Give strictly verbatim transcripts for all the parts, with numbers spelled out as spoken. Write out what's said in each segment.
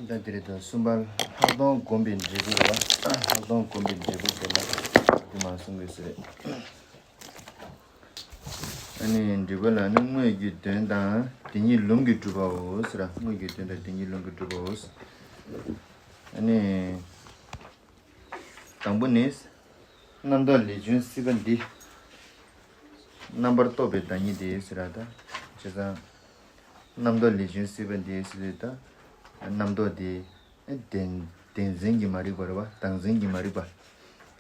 ད་དེ་རེད་དོ། གསུམ་པ་ལྷག་མཐོང་བསྒོམ་པའི་འབྲས་བུ་རེད་བ། ལྷག་མཐོང་བསྒོམ་པའི་འབྲས་བུ་དེ་ལ་དེ་མ་གསུང་དགོས་ཟེར་རེད། ཨ་ནི་འབྲས་བུ་ལ་ནི་དངོས་ཀྱི་དོན་དང་དེ་ཉིད་ལུང་གིས་གྲུབ་པའོ་ཟེར། དངོས་ཀྱི་དོན་དང་དེ་ཉིད་ལུང་གིས་གྲུབ་པའོ། ཨ་ནི། དང་པོ་ནི། རྣམ་རྟོག་ལས་བྱུང་སྲིད་པ་འདི། རྣམ་པར་རྟོག་པའི་བདག་ཉིད་དེ་ཟེར་ར་ད། བྱས་ཙང་། རྣམ་རྟོག་ལས་བྱུང་སྲིད་པ་འདི་ཟེར་ད། རྣམ་རྟོག་དེ། བདེན་བདེན་འཛིན་གྱི་མ་རིག་པ་རེད་བ། བདག་འཛིན་གྱི་མ་རིག་པ།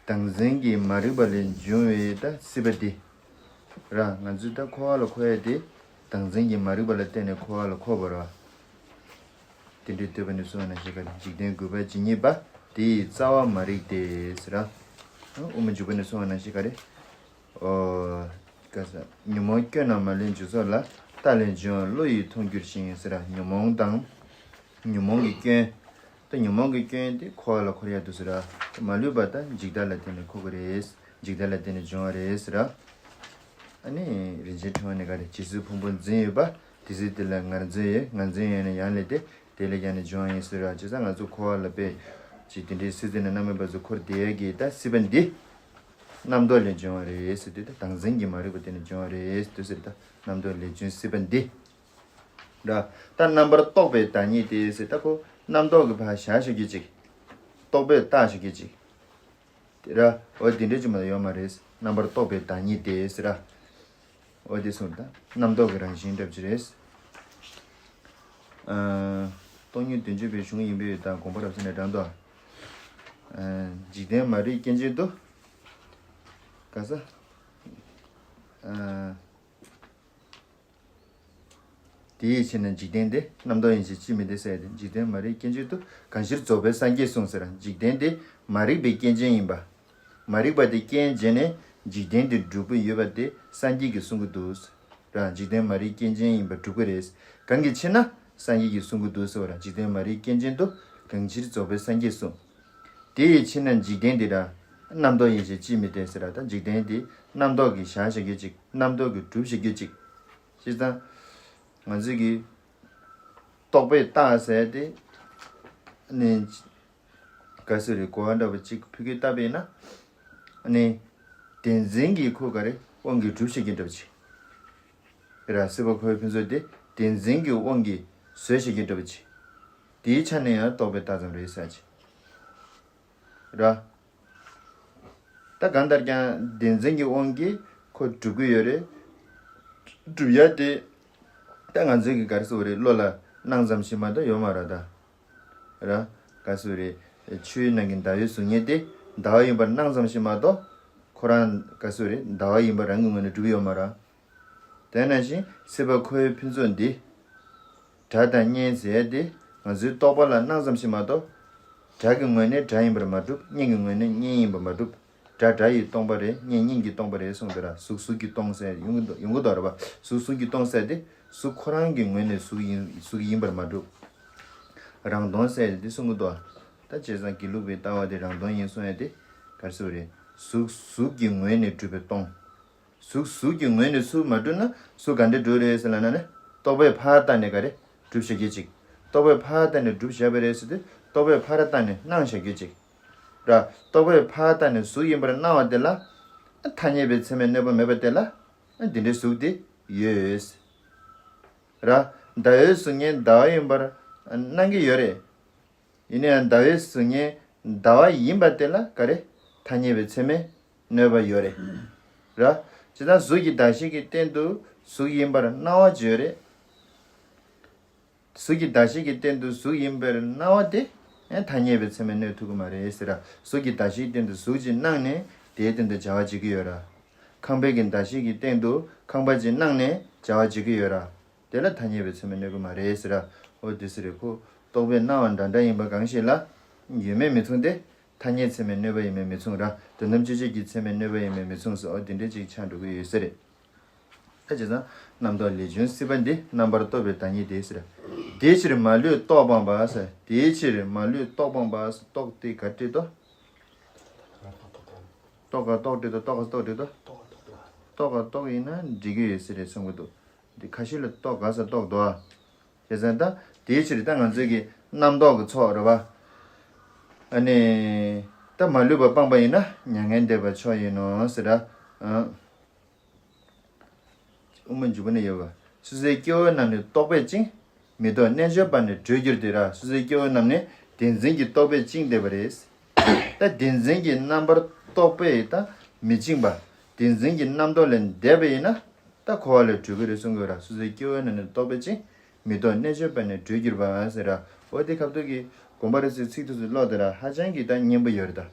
བདག་འཛིན་གྱི་མ་རིག་པ་ལས་བྱུང་བའི་ད་སྲིད་པ་འདི། ར་ང་ཚོས་ད་འཁོར་བ་ལ་འཁོར་ཡ་དེ། བདག་འཛིན་གྱི་མ་རིག་པ་ལ་བརྟེན་ནས་འཁོར་བ་ལ་འཁོར་བ་རེད་བ། དེ་འདྲའི་ཐོས་པ་ནས་གསུངས་པ་ནང་བཞིན་ག་རེ། འཇིག་རྟེན་རྒུད་པ་ཇི་སྙེད་པ། དེ་ཡི་རྩ་བ་མ་རིག་སྟེ་ཟེར་ར། དབུ་མ་འཇུག་པ་ནས་གསུངས་པ་ནང་བཞིན་ག་རེ། ཨོ། ག་ས། ཉོན་མོངས་སྐྱོན་རྣམས་མ་ལུས་འཇུག་ཚོགས་ལ། རྟག་ལས་འབྱུང་བ་བློ་ཡིས་མཐོང་འགྱུར་ཞིང་ཟེར་ར། ཉོན་མོངས་དང་། ཉོན་མོངས་ཀྱི་སྐྱོན། ད་ཉོན་མོངས་ཀྱི་སྐྱོན་དེ་འཁོར་བ་ལ་འཁོར་ཡ་འདུག་ཟེར་ར། མ་ལུས་པ་ད་འཇིག་ལྟ་ལ་བརྟེན་ནས་འཁོར་གི་རེད། འཇིག་ལྟ་ལ་བརྟེན་ནས་འབྱུང་བ་རེད་ཟེར་ར། ཨ་ནི་རིན་ཆེན་ཕྲེང་བ་ནི་ག་རེ། ཇི་སྲིད་ཕུང་པོ་འཛིན་ཡོད་པ། དེ་སྲིད་དེ་ལ་ངར་འཛིན་ཡོད། ངར་འཛིན་ཡོད་ན་ཡང་ལས་ཏེ། དེ་ལས་ཀྱང་ནི་འབྱུང་བ་ཡིན་ཟེར་བ། བྱས་ཙང་ང་ཚོ་འཁོར་བ་ལ་དཔེ་ཅིག་དེ་འདྲའི་སྲིད་རྩེ་ནས་མནར་མེད་པ་ཚོ་འཁོར་བསྡད་ཡ་གི་ད་སྲིད་པ་འདི། རྣམ་རྟོག་ལས་བྱུང་བ་རེད་ཟེར་དུས་ད་བདག་འཛིན་གྱི་མ་རིག་པ་དེ་ནས་བྱུང་བ་རེད་ཟེར་དུས་ཟེར། ད་རྣམ་རྟོག་ལས་བྱུང་སྲིད་པ་འདི། ར། ད་རྣམ་པར་རྟོག་པའི་བདག་ཉིད་དེ་ཟེར། ད་ཁོ་རྣམ་རྟོག་གི་ཕར་བཞག་བཞག་རྒྱུ་ཅིག་རྟོག་པས་བཏགས་བཞག་རྒྱུ་ཅིག་དེ་ར། འོ་དེ་འདྲ་ཅིག་མ་གཏོགས་ཡོད་མ་རེད། རྣམ་པར་རྟོག་པའི་བདག་ཉིད་དེ་ཟེར་ར། འོ་དེ་གསུངས། ད་རྣམ་རྟོག་གི་རང་བཞིན་འདྲ་པོ་ཅིག་རེད། ཨ། སྟོང་ཉིད་བདེན་བརྗོད་པའི་གཞུང་ཡིན་པས་ད་དགོངས་པ་རབ་གསལ་ནས་དྲངས་ཏོ། ཨ། འཇིག་རྟེན་མ་རིག་སྐྱེ་མཆེད་དུ། ག་ས། ཨ། དེའི་ཕྱིར་ན་འཇིག་རྟེན་དེ་རྣམ་རྟོག་ཡིན་ཞེས་ཅིས་མི་འདོད་ཟེར་ཏེ། འཇིག་རྟེན་མ་རིག་སྐྱེ་མཆེད་དུ། གང་ཕྱིར་རྫོགས་པའི་སངས་རྒྱས་གསུངས་ཟེར། འཇིག་རྟེན་དེ་མ་རིག་པའི་རྐྱེན་ཅན་ཡིན་པ། མ་རིག་པ་དེ་རྐྱེན་བྱས་ནས་འཇིག་རྟེན་དེ་གྲུབ་ཀྱི་ཡོད་པ་དེ་སངས་རྒྱས་ཀྱིས་གསུང་གི་འདུག་ར། འཇིག་རྟེན་མ་རིག་རྐྱེན་ཅན་ཡིན་པ་གྲུབ་ཀྱི་རེད། གང་གི་ཕྱིར་ན་སངས་རྒྱས་ཀྱིས་གསུང་གི་འདུག་ཟེར་བ་ར། འཇིག་རྟེན་མ་རིག་རྐྱེན་ཅན་དུ། གང་ཕྱིར་རྫོགས་པའི་སངས་རྒྱས་གསུངས། དེ་ཡི་ཕྱིར་ན་འཇིག་རྟེན་འདི་ར། རྣམ་རྟོག་ཡིན་ཞེས་ཅིས་མི་འདོད་ཟེར་ར། ད་འཇིག་རྟེན་འདི་རྣམ་རྟོག་གིས་བཞག་བཞག་རྒྱུ་ཅིག་རྣམ་རྟོག་གིས་གྲུབ་བཞག་རྒྱུ་ཅིག་བྱས་ཙང་། ང་ཚོས་ཀྱི། རྟོག་པས་བཏགས་ཟེར་ཏེ། ནི། ག་ཟེར་རེད། གོ་བ་འདྲ་པོ་ཅིག་ཕུལ་གྱི་བཏགས་པས་ན། ནི། བདེན་འཛིན་གྱི་ཁོ་ག་རེ་དབང་གིས་གྲུབ་བཞག་རྒྱུ་འདྲ་པོ་ཅིག་ར། སྲིད་པ་འཁོར་བའི་ཕུན་ཚོགས་དེ་བདེན་འཛིན་གྱི་དབང་གིས་བཟོས་བཞག་རྒྱུ་འདྲ་པོ་ཅིག་དེའི་ཆ་ནས་ཡང་རྟོག་པས་བཏགས་ཙམ་རེད་ཟེར་ཅིག་ར། ད་གང་ལྟར་ཀྱང་བདེན་འཛིན་གྱི་དབང་གིས་ཁོ་གྲུབ་ཀྱི་ཡོད་རེད། གྲུབ་ཡ་དེ། ད་ང་ཚོའི་གི་ག་རེ་ཟེར་བ་རེད། བློ་ལ་སྣང་ཙམ་ཞིག་མ་གཏོགས་ཡོད་མ་རེད་ད། ར། ག་ཟེར་བ་རེད། ཆུའི་ནང་གི་ཟླ་བའི་གཟུགས་བརྙན་དེ་ཟླ་བ་ཡིན་པར་སྣང་ཙམ་ཞིག་མ་གཏོགས། ཁོ་རང་ག་ཟེར་བ་རེད། ཟླ་བ་ཡིན་པ་རང་གི་ངོས་ནས་གྲུབ་ཡོད་མ་རེད། དེ་ནང་བཞིན་སྲིད་པ་འཁོར་བའི་ཕུན་ཚོགས་འདི། སྒྲ་དང་བརྙན་ཟེར་ཏེ་ང་ཚོའི་རྟོག་པ་ལ་སྣང་ཙམ་ཞིག་མ་གཏོགས། སྒྲ་གི་ངོས་ནས་སྒྲ་ཡིན་པར་མ་གྲུབ། བརྙན་གྱི་ངོས་ནས་བརྙན་ཡིན་པར་མ་གྲུབ། སྒྲ་སྒྲ་ཡིས་སྟོང་པ་རེད། བརྙན་བརྙན་གྱིས་སྟོང་པ་རེད་གསུངས་འདུག་ར། གཟུགས་གཟུགས་ཀྱིས་སྟོང་ཟེར་ཡོང་གི་འདུག་ཡོང་གི་འདུག་ར་བ། གཟུགས་གཟུགས་ཀྱིས་སྟོང་ཟེར་ཏེ་གཟུགས་ཁོ་རང་གི་ངོས་ནས་གཟུགས་ཡིན་གཟུགས་ཡིན་པར་མ་གྲུབ། རང་སྟོང་ཟེར་ཏེ་གསུང་གི་འདུག་ད་བྱས་ཙང་དགེ་ལུགས་པའི་ལྟ་བ་དེ་རང་སྟོང་ཡིན་གསུང་ཡ་དེ་ག་རེ་ཟེར་བ་རེད། གཟུགས་གཟུགས་ཀྱི་ངོས་ནས་གྲུབ་པའི་སྟོང་། གཟུགས་གཟུགས་ཀྱི་ངོས་ནས་གཟུགས་མ་གྲུབ་ན་གཟུགས་ག་འདྲ་གྲུབ་རེད་ཟེར་ལབ་ན་ནི། རྟོག་པས་ཕར་བལྟས་ནས་ག་རེ་གྲུབ་བཞག་རྒྱུ་ཅིག་རྟོག་པས་ཕར་བལྟས་ནས་གྲུབ་བཞག་པ་རེད་ཟེར་དུས་རྟོག་པས་ཕར་བལྟས་ནས་སྣང་བཞག་རྒྱུ་ཅིག་ར། རྟོག་པས་ཕར་བལྟས་ནས་གཟུགས་ཡིན་པར་སྣང་བ་དེ་ལ། ཐ་སྙད་པའི་ཚད་མས་གནོད་པ་མེད་པ་དེ་ལ། འདི་འདྲའི་གཟུགས་དེ་ཡོད། ར། ཟླ་བའི་གཟུགས་བརྙན་ཟླ་བ་ཡིན་པར་སྣང་གི་ཡོད་རེད། ཡིན་ན་ཡང་ཟླ་བའི་གཟུགས་བརྙན་ཟླ་བ་ཡིན་པ་དེ་ལ་ག་རེ། ཐ་སྙད་པའི་ཚད་མས་གནོད་པ་ཡོད་རེད། ར། ཇི་ལྟར་གཟུགས་ཀྱི་གདགས་གཞི་གི་སྟེང་དུ་གཟུགས་ཡིན་པར་སྣང་བ་ཅིག་ཡོད་རེད། གཟུགས་ཀྱི་གདགས་གཞི་གི་སྟེང་དུ་གཟུགས་ཡིན་པར་སྣང་བ་དེ། ཐ་སྙད་པའི་ཚད་མས་གནོད་ཐུབ་ཀྱི་མ་རེད་ཟེར་ར། གཟུགས་ཀྱི་གདགས་གཞིའི་སྟེང་དུ་གཟུགས་ཅིག་སྣང་ནས་དེའི་སྟེང་དུ་བྱ་བ་བྱེད་ཀྱི་ཡོད་ར། ཁང་པའི་གི་གདགས་གཞི་གི་སྟེང་དུ་ཁང་པ་ཅིག་སྣང་ནས་བྱ་བ་བྱེད་ཀྱི་ཡོད་ར། དེ་ལ་ཐ་སྙད་པའི་ཚད་མས་གནོད་ཀྱི་མ་རེད་ཟེར་ར། འོ་དེ་ཟེར་རེད་ཁོ། རྟོག་པས་སྣང་བ་འདྲ་འདྲ་ཡིན་པ་གང་ཞིག་ལ། ཡོད་མེད་མི་མཚུངས་ཏེ། ཐ་སྙད་ཚད་མས་གནོད་པ་ཡིན་མིན་མི་མཚུངས་ར། དོན་དམ་དཔྱོད་བྱེད་ཀྱི་ཚད་མས་གནོད་པ་ཡིན་མིན་མི་མཚུངས་སོ། འོ་དེ་འདྲ་ཅིག་ཆགས་འགྲོ་གི་ཡོད་ས་རེད། ད་བྱས་ཙང་རྣམ་རྟོག་ལས་བྱུང་སྲིད་པ་འདི། རྣམ་པར་རྟོག་པའི་བདག་ཉིད་དེ་ཟེར། དེའི་ཕྱིར་མ་ལུས་རྟོག་སྤངས་པ་ཟེར། དེའི་ཕྱིར་མ་ལུས་རྟོག་སྤངས་པ་ཟེར། རྟོག་དེ་ག་རེ་བྲིས་ཏོ། རྟོག་ག་རྟོག་བྲིས་ཏོ། རྟོག་ག་རྟོག་བྲིས་ཏོ། རྟོག་ག་རྟོག་ཡིན་ན་འགྲིག་གི་ཡོད་ས་རེད་བསམ་གི་འདུག་འདི་ཁ་ཤས་ལ་རྟོག་ག་ཟེར་རྟོག་འདུག་ཨ། དེ་ཙང་ད་དེའི་ཕྱིར་ད་ང་ཚོའི་གི་རྣམ་རྟོག་གི་ཚོགས་རེད་བ། ཨ་ནི་ད་མ་ལུས་པ་སྤངས་པ་ཡིན་ན་མྱ་ངན་འདས་པ་མཆོག་ཡིན་ནོ་ཟེར་ར། ཨ། དབུ་མ་འཇུག་པ་ནས་ཡོད་པ། སོ་སོའི་སྐྱེ་བོ་རྣམས་ནི་རྟོག་པས་བཅིངས། མི་རྟོག་རྣལ་འབྱོར་པ་ནི་བགྲོད་གྱུར་ཏེ་ར། སོ་སོའི་སྐྱེ་བོ་རྣམས་ནི་བདེན་འཛིན་གྱི་རྟོག་པས་བཅིངས་བསྡད་པ་རེད། ད་བདེན་འཛིན་གྱི་རྣམ་པར་རྟོག་པས་ད་མི་བཅིངས་པ། བདེན་འཛིན་གྱི་རྣམ་རྟོག་ལས་འདས་པ་ཡིན་ན་ད་འཁོར་བ་ལས་གྲོལ་གྱི་རེད་གསུང་གི་ཡོད་ར། སོ་སོའི་སྐྱེ་བོ་རྣམས་ནི་རྟོག་པས་བཅིངས། མི་རྟོག་རྣལ་འབྱོར་པ་ནི་བགྲོད་གྱུར་པ་ཟེར་ར། འོ་དེ་ཁ་ཐུག་གི་དགོངས་པ་རེད་ཟེར་ཚིག་ཐུག་ཚུལ་ཀློག་དེ་ར་ཧ་ཅང་གི་ད་སྙན་པོ་ཡོད་རེད་ད།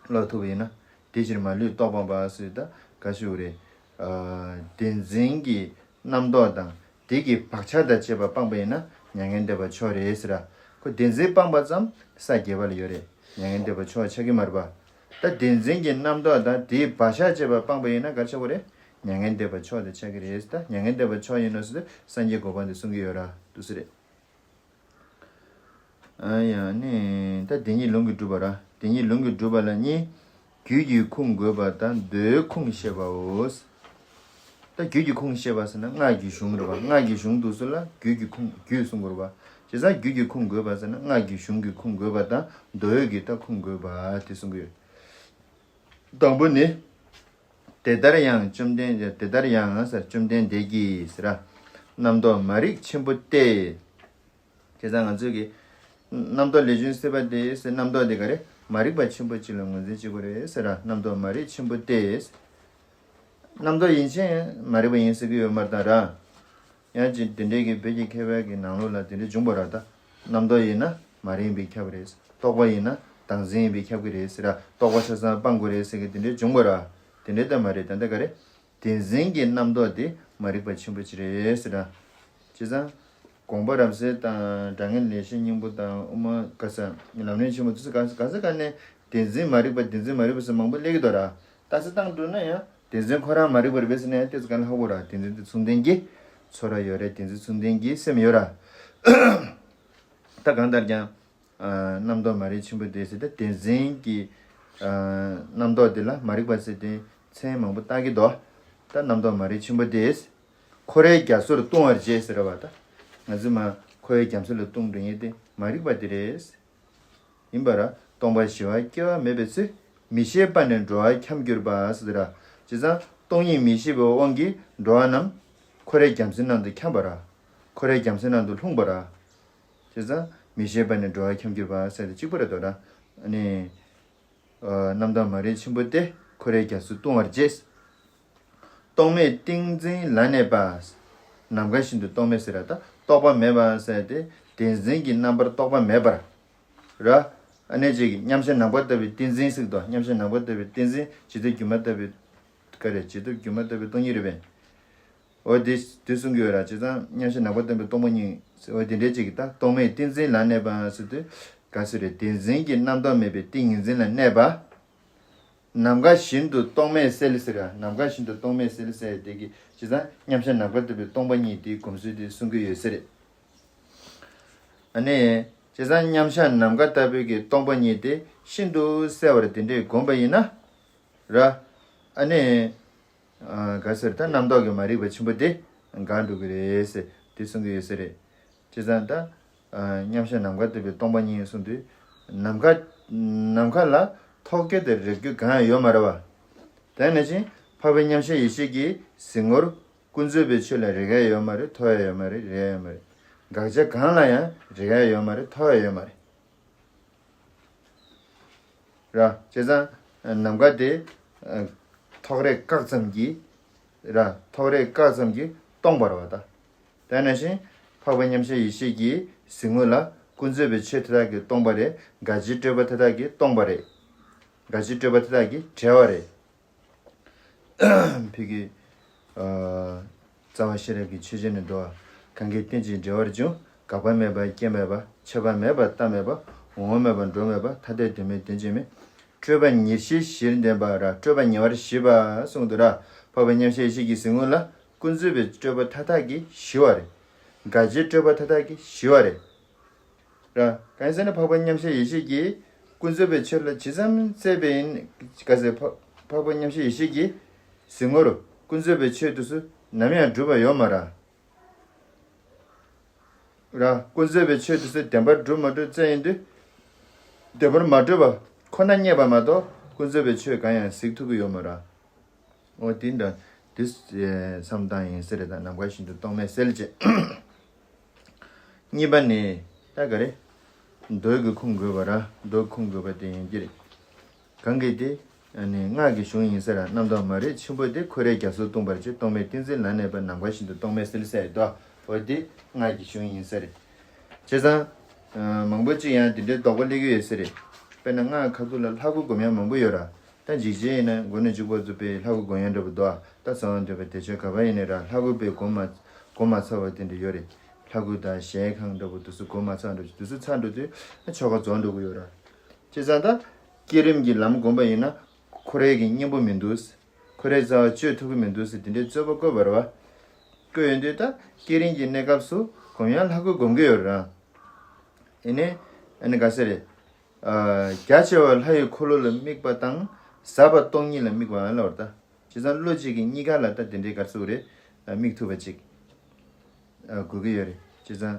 ཀློག་ཐུབ་པ་ཡིན་ན། དེ་ཕྱིར་མ་ལུས་རྟོག་སྤངས་པ་ཟེར་ད་ག་ཞུ་རེད། ཨ། བདེན་འཛིན་གྱི་རྣམ་རྟོག་དང་དེ་གི་བག་ཆགས་དང་བཅས་པ་སྤངས་པ་ཡིན་ན་མྱ་ངན་འདས་པ་མཆོག་རེད་ཟེར་ར། ཁོ་བདེན་འཛིན་སྤངས་པ་ཙམ་ས་བརྒྱད་པ་ལ་ཡོད་རེད། མྱ་ངན་འདས་པ་མཆོག་ཆགས་ཀྱི་མ་རེད་པ། ད་བདེན་འཛིན་གྱི་རྣམ་རྟོག་དང་དེའི་བག་ཆགས་བཅས་པ་སྤངས་པ་ཡིན་ན་ག་ཆགས་པ་རེད། མྱ་ངན་འདས་པ་མཆོག་དེ་ཆགས་ཀྱི་རེད། ད་མྱ་ངན་འདས་པ་མཆོག་ཡིན་ནོ་ཟེར་དུས་སངས་རྒྱས་གོ་འཕང་དེ་གསུང་གི་ཡོད་ར་འདུག་ཟེར་རེད། ཨ་ཡ་ནི་ད་དེ་ཉིད་ལུང་གིས་སྒྲུབ་པ་ར། དེ་ཉིད་ལུང་གིས་སྒྲུབ་པ་ལ་གཉིས། རྒྱུད་ཀྱི་ཁུངས་དགོས་པ་དང་མདོའི་ཁུངས་བཤད་པའོ། ད་རྒྱུད་ཀྱི་ཁུངས་བཤད་པ་ཟེར་ན་སྔགས་ཀྱི་གཞུང་རེད་བ། སྔགས་ཀྱི་གཞུང་འདུག་སེ་ལ་རྒྱུད་ཀྱི་ཁུངས་རྒྱུད་གསུང་དགོས་རེད་བ། བྱས་ཙང་རྒྱུད་ཀྱི་ཁུངས་དགོས་པ་ཟེར་ན་སྔགས་ཀྱི་གཞུང་གི་ཁུངས་དགོས་པ་དང་མདོའི་གི་ད་ཁུངས་དགོས་པ་དེ་གསུང་གི་ཡོད། དང་པོ་ནི། དེ་ལྟར་ཡང་བཅོམ་ལྡན་དེ་ལྟར་ཡང་ཟེར་བཅོམ་ལྡན་འདས་ཀྱིས་ཟེར་ར། རྣམ་རྟོག་མ་རིག་ཆེན་པོ་སྟེ། དེ་ཙང་ང་ཚོས་ཀྱི་རྣམ་རྟོག་ལས་བྱུང་སྲིད་པ་སྟེ་ཟེར། རྣམ་རྟོག་དེ་ག་རེ་མ་རིག་པ་ཆེན་པོ་གཅིག་ལ་ངོས་འཛིན་བྱེད་དགོས་རེད་ཟེར་ར། རྣམ་རྟོག་མ་རིག་ཆེན་པོ་སྟེ། རྣམ་རྟོག་ཡིན་ཕྱིན་མ་རིག་པ་ཡིན་ཟེར་གྱི་ཡོད་མ་རེད་ད་ར། ཡང་ཅིག་དེ་འདྲའི་གི་བོད་ཀྱི་མཁས་པའི་གི་ནང་ལོགས་ལ་དེ་འདྲའི་བྱུང་བ་ར། ད་རྣམ་རྟོག་ཡིན་ན་མ་རིག་པས་ཁྱབ་པ་རེད། རྟོག་པ་ཡིན་ན་བདག་འཛིན་ཡིན་པས་ཁྱབ་ཀྱི་རེད་ཟེར་ར། རྟོག་པ་ཆ་ཚང་སྤང་དགོས་རེད་ཟེར་གི་དེ་འདྲའི་བྱུང་བ་ར། དེ་འདྲའི་ད་མ་རེད། ད་ལྟ་ག་རེ། བདེན་འཛིན་གྱི་རྣམ་རྟོག་དེ་མ་རིག་པ་ཆེན་པོ་ཅིག་རེད་ཟེར་ར། བྱས་ཙང་དགོངས་པ་རབ་གསལ་དང་དྲང་ངེས་ལེགས་བཤད་སྙིང་པོ་དང་དབུ་མ་ག་ས་ལམ་རིམ་ཆེན་མོ་དེ་ཚོ་ག་ས་ག་ས་ག་ནས་བདེན་འཛིན་མ་རིག་པ་བདེན་འཛིན་མ་རིག་པ་ཟེར་མང་པོ་སླེབས་ཀྱི་འདུག་ར། ཏོག་ཙམ་བཏང་འགྲོ་ན་ཡང་བདེན་འཛིན་ཁོ་རང་མ་རིག་པ་རེད་པས་ཟེར་ན་ཡང་ཏོག་ཙམ་ག་ལ་ཧ་གོ་ར། བདེན་འཛིན་དེ་མཚུངས་ལྡན་གྱི་ཚོར་བ་ཡོད་རེད། བདེན་འཛིན་མཚུངས་ལྡན་གྱི་སེམས་ཡོད་ར། ད་གང་ལྟར་ཀྱང་། ཨ། རྣམ་རྟོག་མ་རིག་ཆེན་པོ་དེ་ཟེར་ཏེ་བདེན་འཛིན་གྱི། ཨ། རྣམ་རྟོག་དེ་ལ་མ་རིག་པ་ཟེར་ཏེ་མཚན་མང་པོ་བཏགས་ཀྱི་འདུག་ད་རྣམ་རྟོག་མ་རིག་ཆེན་པོ་དེས་འཁོར་བའི་རྒྱ་མཚོར་ལྟུང་བར་བྱེད་ཟེར་བ། ད་ང་ཚོས་མ་འཁོར་བའི་རྒྱ་མཚོ་ལ་ལྟུང་འགྲོ་མཁན་དེ་མ་རིག་པ་དེ་རེད། ཡིན་པར་སྟོང་པ་ཞི་བ་སྐྱེ་བ་མེད་པའི་ཚུལ། མི་ཤེས་པ་ནི་འགྲོ་བ་འཁྱམས་གྱུར་པ་ཟེར་ར། བྱས་ཙང་སྟོང་ཉིད་མི་ཤེས་པའི་དབང་གིས་འགྲོ་བ་རྣམས་འཁོར་བའི་རྒྱ་མཚོའི་ནང་དུ་འཁྱམས་པ་ར། འཁོར་བའི་རྒྱ་མཚོའི་ནང་དུ་ལྷུང་བ་ར། བྱས་ཙང་མི་ཤེས་པ་ནི་འགྲོ་བ་འཁྱམས་གྱུར་པ་ཟེར་དེ་གཅིག་པ་རེད་དོ་ར། ཨ་ནི། ཨ། རྣམ་རྟོག་མ་རིག་ཆེན་པོ་སྟེ་འཁོར་བའི་རྒྱ་མཚོར་ལྟུང་བར་བྱེད། རྟོག་མེད་ཏིང་འཛིན་ལ་གནས་པ། ནམ་མཁའ་བཞིན་དུ་རྟོག་མེད་ཟེར་ར། ད་རྟོག་པ་མེད་པ་ཟེར་ཏེ་བདེན་འཛིན་གྱི་རྣམ་པར་རྟོག་པ་མེད་པར། ར། ཨ་ནི་ཅིག་མཉམ་གཞག་ནམ་མཁའ་ལྟ་བུའི་ཏིང་འཛིན་ཟེར་གི་འདུག་མཉམ་གཞག་ནམ་མཁའ་ལྟ་བུའི་ཏིང་འཛིན་ཇི་ལྟར་སྒྱུ་མ་ལྟ་བུའི། ག་རེ་ཇི་ལྟར་སྒྱུ་མ་ལྟ་བུའི་སྟོང་ཉིད་རེད་པས། འོ་དེ་དེ་གསུང་གི་ཡོད་ར། བྱས་ཙང་མཉམ་གཞག་ནམ་མཁའ་ལྟ་བུའི་སྟོང་པ་ཉིད། འོ་དེ་འདྲའི་ཅིག་གི་ད་རྟོག་མེད་ཏིང་འཛིན་ལ་གནས་པ་ཟེར་དུས་ག་ཟེར་རེད། བདེན་འཛིན་གྱི་རྣམ་རྟོག་མེད་པའི་ཏིང་ངེ་འཛིན་ལ་གནས་པ། ནམ་མཁའ་བཞིན་དུ་རྟོག་མེད་གསལ་ཟེར་ར། ནམ་མཁའ་བཞིན་དུ་རྟོག་མེད་གསལ་ཟེར་དེ་གི་བྱས་ཙང་མཉམ་གཞག་ནམ་མཁའ་ལྟ་བུའི་སྟོང་པ་ཉིད་དེའི་སྒོམ་ཚུལ་དེ་གསུང་གི་ཡོད་ས་རེད། ཨ་ནི། བྱས་ཙང་མཉམ་གཞག་ནམ་མཁའ་ལྟ་བུའི་གི་སྟོང་པ་ཉིད་དེ་ཤིན་ཏུ་གསལ་བར་དེ་འདྲའི་བསྒོམས་པ་ཡིན་ན། ར། ཨ་ནི། ཨ། ག་ཟེར་ད་རྣམ་རྟོག་གི་མ་རིག་པ་ཆེན་པོ་དེ་འགག་འགྲོ་གི་རེད་ཟེར་དེ་གསུང་གི་ཡོད་ས་རེད། བྱས་ཙང་ད། ཨ། མཉམ་གཞག་ནམ་མཁའ་ལྟ་བུའི་སྟོང་པ་ཉིད་གསུང་དུས། ནམ་མཁའ། ནམ་མཁའ་ལ་ཐོགས་རྒྱུ་དང་རེག་རྒྱུ་གང་ཡང་ཡོད་མ་རེད་བ། དེ་ནང་བཞིན་འཕགས་པའི་མཉམ་གཞག་ཡེ་ཤེས་ཀྱི་གཟིགས་ངོར་ཀུན་རྫོབ་པའི་ཆོས་ལ་རེག་ཡ་ཡོད་མ་རེད། ཐོགས་ཡ་ཡོད་མ་རེད། རེག་ཡ་ཡོད་མ་རེད། དགག་བྱ་གང་ལ་ཡང་རེག་ཡ་ཡོད་མ་རེད། ཐོགས་ཡ་ཡོད་མ་རེད། ར། བྱས་ཙང་ནམ་མཁའ་དེ་ཐོགས་རེག་བཀག་ཙམ་གྱིས། ར། ཐོགས་རེག་བཀག་ཙམ་གྱིས་སྟོང་པ་རེད་བ་ད། དེ་ནང་བཞིན་འཕགས་པ་མཉམ་གཞག་ཡེ་ཤེས་ཀྱི་གཟིགས་ངོ་ལ་ཀུན་རྫོབ་པའི་ཆོས་དེ་དག་གིས་སྟོང་པ་རེད། དགག་བྱའི་སྤྲོས་པ་དེ་དག་གིས་སྟོང་པ་རེད། དགག་བྱའི་སྤྲོས་པ་དེ་དག་གིས་བྲལ་བ་རེད། ཕ་གི། ཨ། རྩ་བ་ཤེས་རབ་ཀྱི་ཆོས་ཅན་ནི་འདུལ་བ། གང་གིས་རྟེན་ཅིང་འབྲེལ་བར་འབྱུང་། འགག་པ་མེད་པ་སྐྱེ་མེད་པ། ཆད་པ་མེད་པ་རྟག་མེད་པ། འོང་བ་མེད་པ་འགྲོ་མེད་པ། ཐ་དད་དོན་མེད་དོན་གཅིག་མིན། སྤྲོས་པ་ཉེར་ཞི་བཞིར་ལྡན་པ་ར། སྤྲོས་པ་ཉེ་བར་ཞི་བ་གསུངས་འདུག་ར། འཕགས་པ་མཉམ་གཞག་ཡེ་ཤེས་ཀྱི་གཟིགས་ངོ་ལ་ཀུན་རྫོབ་པའི་སྤྲོས་པ་མཐའ་དག་གིས་ཞི་བ་རེད། དགག་བྱའི་སྤྲོས་པ་མཐའ་དག་གིས་ཞི་བ་རེད། ར། གང་ཡིན་ཟེར་ན་འཕགས་པ་མཉམ་གཞག་ཡེ་ཤེས་ཀྱིས་ཀུན་རྫོབ་པའི་ཆོས་ལ་ཇི་ཙམ་བརྩེ་བས་ཡིན། ག་ཟེར། འཕགས་འཕགས་པ་མཉམ་གཞག་ཡེ་ཤེས་ཀྱི་གཟིགས་ངོར་ཀུན་རྫོབ་པའི་ཆོས་དེ་ཚོ་ནམ་ཡང་གྲུབ་པ་ཡོད་མ་རེད། ར། ཀུན་རྫོབ་པའི་ཆོས་དེ་ཚོ་བདེན་པར་གྲུབ་མ་གྲུབ་བཙལ་ཡོང་དུས། བདེན་པར་མ་གྲུབ་པ་ཁོ་ན་རྙེད་པ་མ་གཏོགས་ཀུན་རྫོབ་པའི་ཆོས་གང་ཡང་གཟིགས་ཐུབ་ཀྱི་ཡོད་མ་རེད། འོ་དེ་འདྲ་དེ་བསམ་སྟངས་ཡིན་ས་རེད། ད་ནམ་མཁའ་བཞིན་དུ་རྟོག་མེད་གསལ་བྱེད། གཉིས་པ་ནི་ད་ག་རེ། མདོ་གི་ཁུངས་དགོས་པ་ར། མདོ་ཁུངས་དགོས་པ་དེ་ཡིན་གྱི་རེད། གང་གིས་དེ། ཨ་ནི་སྔགས་ཀྱི་གཞུང་ཡིན་ས་ར། རྣམ་རྟོག་མ་རིག་ཆེན་པོ་དེ་ཁོ་རའི་རྒྱ་མཚོར་ལྟུང་བར་བྱེད། རྟོག་མེད་ཏིང་འཛིན་ལ་གནས་པ། ནམ་མཁའ་བཞིན་དུ་རྟོག་མེད་གསལ་ཟེར་དོ། འོ་དེ་སྔགས་ཀྱི་གཞུང་ཡིན་ས་རེད། བྱས་ཙང་། ཨ། མང་པོ་ཅིག་ཡང་དེ་འདྲའི་དོགས་པ་སླེབས་ཀྱི་ཡོད་ས་རེད། དཔེར་ན་སྔགས་ཁ་ཐུག་ལ་ལྷ་སྐུ་སྒོམ་ཡ་མང་པོ་ཡོད་ར། ད་འཇིགས་བྱེད་ཡིན་ན་མགོ་ནས་མཇུག་བར་དུ་དཔེ་ལྷ་སྐུ་སྒོམ་ཡ་འདྲ་པོ་འདུག་ཨ། ད་གསང་བ་འདུས་པ་བདེ་མཆོག་ག་པར་ཡིན་ནའི་ར། ལྷ་སྐུ་དཔེ་སྒོམ་མ་སྒོམ་མ་ཚར་བ་དེ་འདྲ་ཡོད་རེད། ལྷ་སྐུ་དང་ཞལ་ཁང་འདྲ་པོ་དེ་ཚོ་སྒོམ་མ་ཚར་འདྲ་པོ་དེ་ཚོ་ཚར་འགྲོ་དུས་ཆོ་ག་རྫོགས་འགྲོ་གི་ཡོད་ར། བྱས་ཙང་ད་བསྐྱེད་རིམ་གྱི་ལམ་སྒོམ་པ་ཡིན་ན་ཁོ་རའི་གི་གཉེན་པོ་མི་འདུག་ཁོ་རའི་རྩ་བ་གཅོད་ཐུབ་ཀྱི་མི་འདུག་ཟེར་དེ་འདྲའི་རྩོད་པ་བཀོད་པ་རེད་བ། བཀོད་ཡོང་དུས་ད་བསྐྱེད་རིམ་གྱི་གནས་སྐབས་སུ་སྒོམ་ཡང་ལྷ་སྐུ་སྒོམ་གྱི་ཡོད་རེད་ར། ཡིན་ནའི། ཨ་ནི་ག་ཟེར་རེད། ཨ། རྒྱ་ཆེ་བ་ལྷ་ཡི་འཁོར་ལོ་ལ་དམིགས་པ་དང་ཟབ་པ་སྟོང་ཉིད་ལ་དམིགས་པ་ལབ་པ་རེད་ད། བྱས་ཙང་བློ་གཅིག་གིས་གཉིས་ཀ་ལ་ད་དེ་འདྲའི་ག་ཟེར་དགོས་རེད། ཨ། དམིགས་ཐུབ་པ་ཅིག་ཨ། དགོས་ཀྱི་ཡོད་རེད། བྱས་ཙང་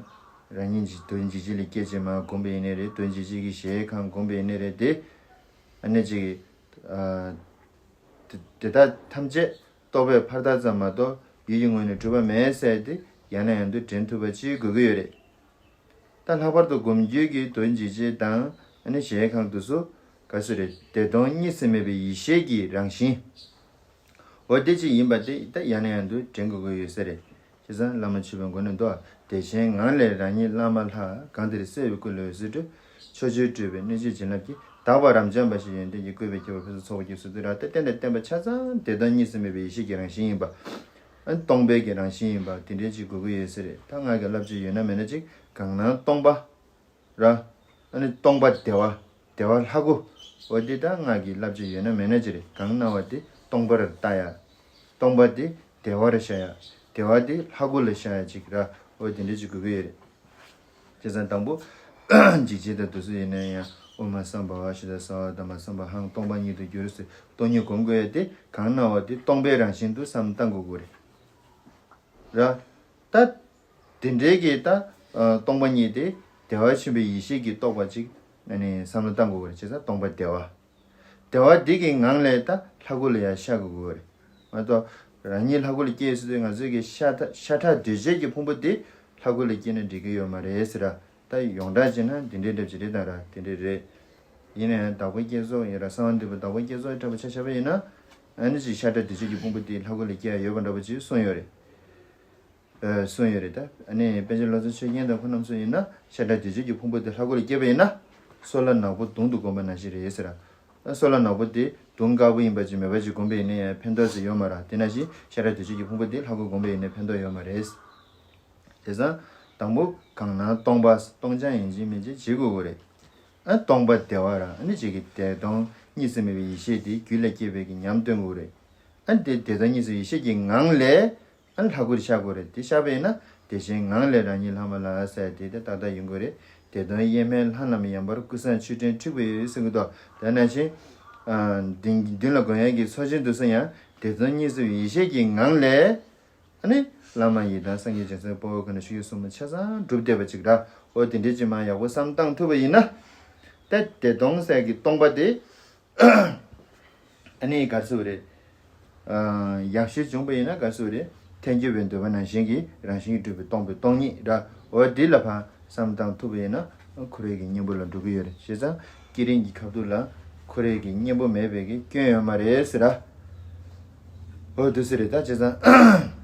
རང་ཉིད་ཀྱི་དོན་འཇིགས་བྱེད་ལས་སྐྱེས་བྱེད་མ་སྒོམ་པ་ཡིན་ནའི་རེད། དོན་འཇིགས་བྱེད་ཀྱི་ཞལ་ཁང་སྒོམ་པ་ཡིན་ནའི་རེད་དེ། ཨ་ནི་ཅིག་ཨ། དེ་དེ་དག་ཐམས་ཅད་རྟོག་པས་ཕར་བཏགས་ཙམ་མ་གཏོགས་ཡུལ་གྱི་ངོས་ནས་གྲུབ་པ་མེད་ཟེར་ཏེ་ཡང་ནས་ཡང་དུ་དྲན་ཐུབ་པ་ཅིག་དགོས་ཀྱི་ཡོད་རེད། ད་ལྷག་པར་དུ་སྒོམ་རྒྱུད་ཀྱི་དོན་འཇིགས་བྱེད་དང་ཨ་ནི་ཞལ་ཁང་དུ་སུ་ག་ཟེར་རེད། བདེ་སྟོང་གཉིས་སུ་མེད་པའི་ཡེ་ཤེས་ཀྱི་རང་བཞིན། འོ་དེ་ཅིག་ཡིན་པ་དེ་ད་ཡང་ནས་ཡང་དུ་དྲན་དགོས་ཀྱི་ཡོད་ས་རེད། བྱས་ཙང་བླ་མ་མཆོད་པའི་མགོ་ནས་འདུག་ཨ། བདེ་ཆེན་ངང་ལས་རང་ཉིད་བླ་མ་ལྷ། གང་དེར་གསལ་བའི་སྐུ་ལས་འོད་ཟེར་འཕྲོས། ཕྱོགས་བཅུར་སྤྲོས་པས་གནོད་བྱེད་བྱིན་རླབས་ཀྱིས། དག་པ་རབ་འབྱམས་པ་ཞིག་ཡོན་ཏན་གྱིས། བཀོད་པའི་ཁྱད་པར་ཕུན་སུམ་ཚོགས་པ་སྐྱེས་སུ་འདུག་ར། ད་རྟེན་དང་བརྟེན་པ་ཆ་ཚང་བདེ་སྟོང་གཉིས་སུ་མེད་པའི་ཡེ་ཤེས་ཀྱི་རང་བཞིན་ཡིན་པ། ཨ། སྟོང་པའི་གི་རང་བཞིན་ཡིན་པ་དེ་འདྲའི་ཅིག་དགོས་ཀྱི་ཡོད་ས་རེད། ད་སྔགས་ཀྱི་བསླབ་བྱ་ཡོད་ན་མེད་ན་ཅིག་གང་སྣང་སྟོང་པ། ར། ཨ་ནི་སྟོང་པ་བདེ་བ། བདེ་བ་ལྷ་སྐུ། འོ་དེ་ད་སྔགས་ཀྱི་བསླབ་བྱ་ཡོད་ན་མེད་ན་ཅི་རེད། གང་སྣང་བ་དེ་སྟོང་པར་ལྟ་ཡ། སྟོང་པ་དེ་བདེ་བར་ཤར་ཡ། བདེ་བ་དེ་ལྷ་སྐུ་ལ་ཤར་ཡ་ཅིག་ར། འོ་དེ་འདྲ་ཅིག་དགོས་ཀྱི་ཡོད་རེད། བྱས་ཙང་དང་པོ། འཇིགས་བྱེད་དང་དུག་གསུམ་ཡིན་ན་ཡང་དབུ་མ་སམ་བྷ་བ་ཤུདྡྷ་སརྦ་དྷརྨ་སམ་བྷ་ཧཾ་སྟོང་པ་ཉིད་དུ་འགྱུར་ཟེར་སྟོང་ཉིད་སྒོམ་དགོས་ཡ་དེ་གང་སྣང་བ་དེ་སྟོང་པའི་རང་བཞིན་དུ་བསམ་བཏང་དགོས་ཀྱི་རེད། ར། ད། དེ་འདྲའི་གི་ད། ཨ། སྟོང་པ་ཉིད་དེ་བདེ་བ་ཆེན་པོའི་ཡེ་ཤེས་ཀྱི་རྟོགས་པ་ཅིག་ཨ་ནི་བསམ་བློ་བཏང་དགོས་ཀྱི་རེད། བྱས་ཙང་སྟོང་པ་བདེ་བ། བདེ་བ་འདི་གི་ངང་ལས་ད་ལྷ་སྐུ་ལ་ཡང་ཤར་དགོས་ཀྱི་རེད། མ་གཏོགས་རང་ཉིད་ལྷ་སྐུ་ལ་སྐྱེས་ཟེར་དུས་ང་ཚོའི་གི་ཤ་ཤ་ཁྲག་འདུས་བྱས་ཀྱི་ཕུང་པོ་དེ་ལྷ་སྐུ་ལ་སྐྱེས་ན་འགྲིག་གི་ཡོད་མ་རེད་ཟེར་ར། ད་ཡོངས་གྲགས་བྱས་ན་འདི་འདྲའི་འདྲ་ཅིག་རེད་ད་ར། དེ་འདྲ་རེད། ཡིན་ན་ཡང་བདག་པོ་བསྐྱེད་རྫོགས་ཡིན་ར། གསང་བ་འདུས་པ་བདག་པོ་བསྐྱེད་རྫོགས་ཡི་འདྲ་པོ་ཆ་བཞག་པ་ཡིན་ན། ཨ་ནི་ཅིག་ཤ་ཁྲག་འདུས་བྱས་ཀྱི་ཕུང་པོ་དེ་ལྷ་སྐུ་ལ་སྐྱེ་ཡ་ཡོད་པ་འདྲ་པོ་ཅིག་གསུངས་ཡོད་རེད། ཨ། གསུངས་ཡོད་རེད་ད། ཨ་ནི་པཎ་ཆེན་ལོ་ཙཱ་ཆོས་རྒྱན་དང་ཁོང་རྣམ་ཚོ་ཡིན་ན་ཤ་ཁྲག་འདུས་བྱས་ཀྱི་ཕུང་པོ་དེ་ལྷ་སྐུ་ལ་སྐྱེས་པ་ཡིན་ན། སོལ་བ་ནག་པོ་དུང་དུ་བསྒོམས་པ་ནང་བཞིན་རེད་ཟེར་ར། ཨ། སོལ་བ་ནག་པོ་དེ་དུང་དཀར་པོ་ཡིན་པ་ཅིག་མེད་པ་ཅིག་བསྒོམས་པ་ཡིན་ན་ཡང་ཕན་ཐོགས་ཟེར་ཡོད་མ་རེད། དེ་ནང་བཞིན་ཤ་ཁྲག་འདུས་བྱས་ཀྱི་ཕུང་པོ་དེ་ལྷ་སྐུ་བསྒོམས་པ་ཡིན་ན་ཕན་ཐོགས་ཡོད་མ་རེད། དེ་ཙང་། དང་པོ། གང་སྣང་སྟོང་པ། སྟོང་རྐྱང་ཡིན་གཅིག་མིན་གཅིག་བྱེད་དགོས་ཀྱི་རེད། ཨ། སྟོང་པ་བདེ་བ་ར། ཨ་ནི་གཅིག་གི་བདེ་སྟོང་གཉིས་སུ་མེད་པའི་ཡེ་ཤེས་དེ་རྒྱུད་ལ་སྐྱེས་པའི་གི་ཉམས་སྟོན་དགོས་ཀྱི་རེད། ཨ་ནི་དེ་བདེ་སྟོང་གཉིས་སུ་ཡེ་ཤེས་ཀྱི་ངང་ལས། ཨ་ནི་ལྷ་སྐུར་ཤར་དགོས་རེད། དེ་ཤར་བ་ཡིན་ན་བདེ་ཆེན་ངང་ལས་རང་ཉིད་ལྷ་མ་ལ་ཟེར་དེ་དེ་ཏག་ཏག་ཡོང་གི་རེད། བདེ་སྟོང་དབྱེར་མེད་ལྷ་རྣམས་ཡངས་པར། ཀུན་བཟང་མཆོད་སྤྲིན་འཁྲིགས་པའི་འོད་ཟེར་གྱི་མདོག་དེ་ནང་བཞིན། ཨ། མདུན་མདུན་ལ་དགོན་ཡོད་ཀྱི་ཚོགས་ཆེན་དུ་སུ་ཡང་བདེ་སྟོང་གཉིས་སུ་མེད་པའི་ཡེ་ཤེས་ཀྱི་ངང་ལས། ཨ་ནི། བླ་མ་ཡི་དམ་སངས་རྒྱས་བྱང་སེམས་དཔའ་བོ་ཁོ་ན་ཆོས་སྐྱོང་སྲུང་མ་ཆ་ཚང་གྲུབ་བསྡད་པ་ཅིག་ར། འོ་དེ་འདྲའི་ཅིག་མ་ཡག་པོ་བསམ་བཏང་ཐུབ་པ་ཡིན་ན། ད་བདེ་སྟོང་ཟེར་གྱི་སྟོང་པ་དེ། ཨ་ནི་ག་རེ་ཟེར་བ་རེད། ཨ། ཡག་ཤོས་བྱུང་པ་ཡིན་ན་ག་རེ་ཟེར་བ་རེད། ཐལ་འགྱུར་བའི་འདོད་པ་ནང་བཞིན་གྱི་རང་བཞིན་གྱིས་གྲུབ་པའི་སྟོང་པའི་སྟོང་ཉིད་ར། འོ་དེ་ལ་ཕར་བསམ་བཏང་ཐུབ་པ་ཡིན་ན། ཁོ་རའི་གི་གཉེན་པོ་ལ་འགྲོ་གི་ཡོད་རེད། བྱས་ཙང་བསྐྱེད་རིམ་གྱི་ཁ་ཐུག་ལ་ཁོ་རའི་གི་གཉེན་པོ་མེད་པའི་གི་སྐྱོན་ཡོད་མ་རེད་ཟེར་ར། འོ་དེ་ཟེར་རེད་ད། བྱས་ཙང་།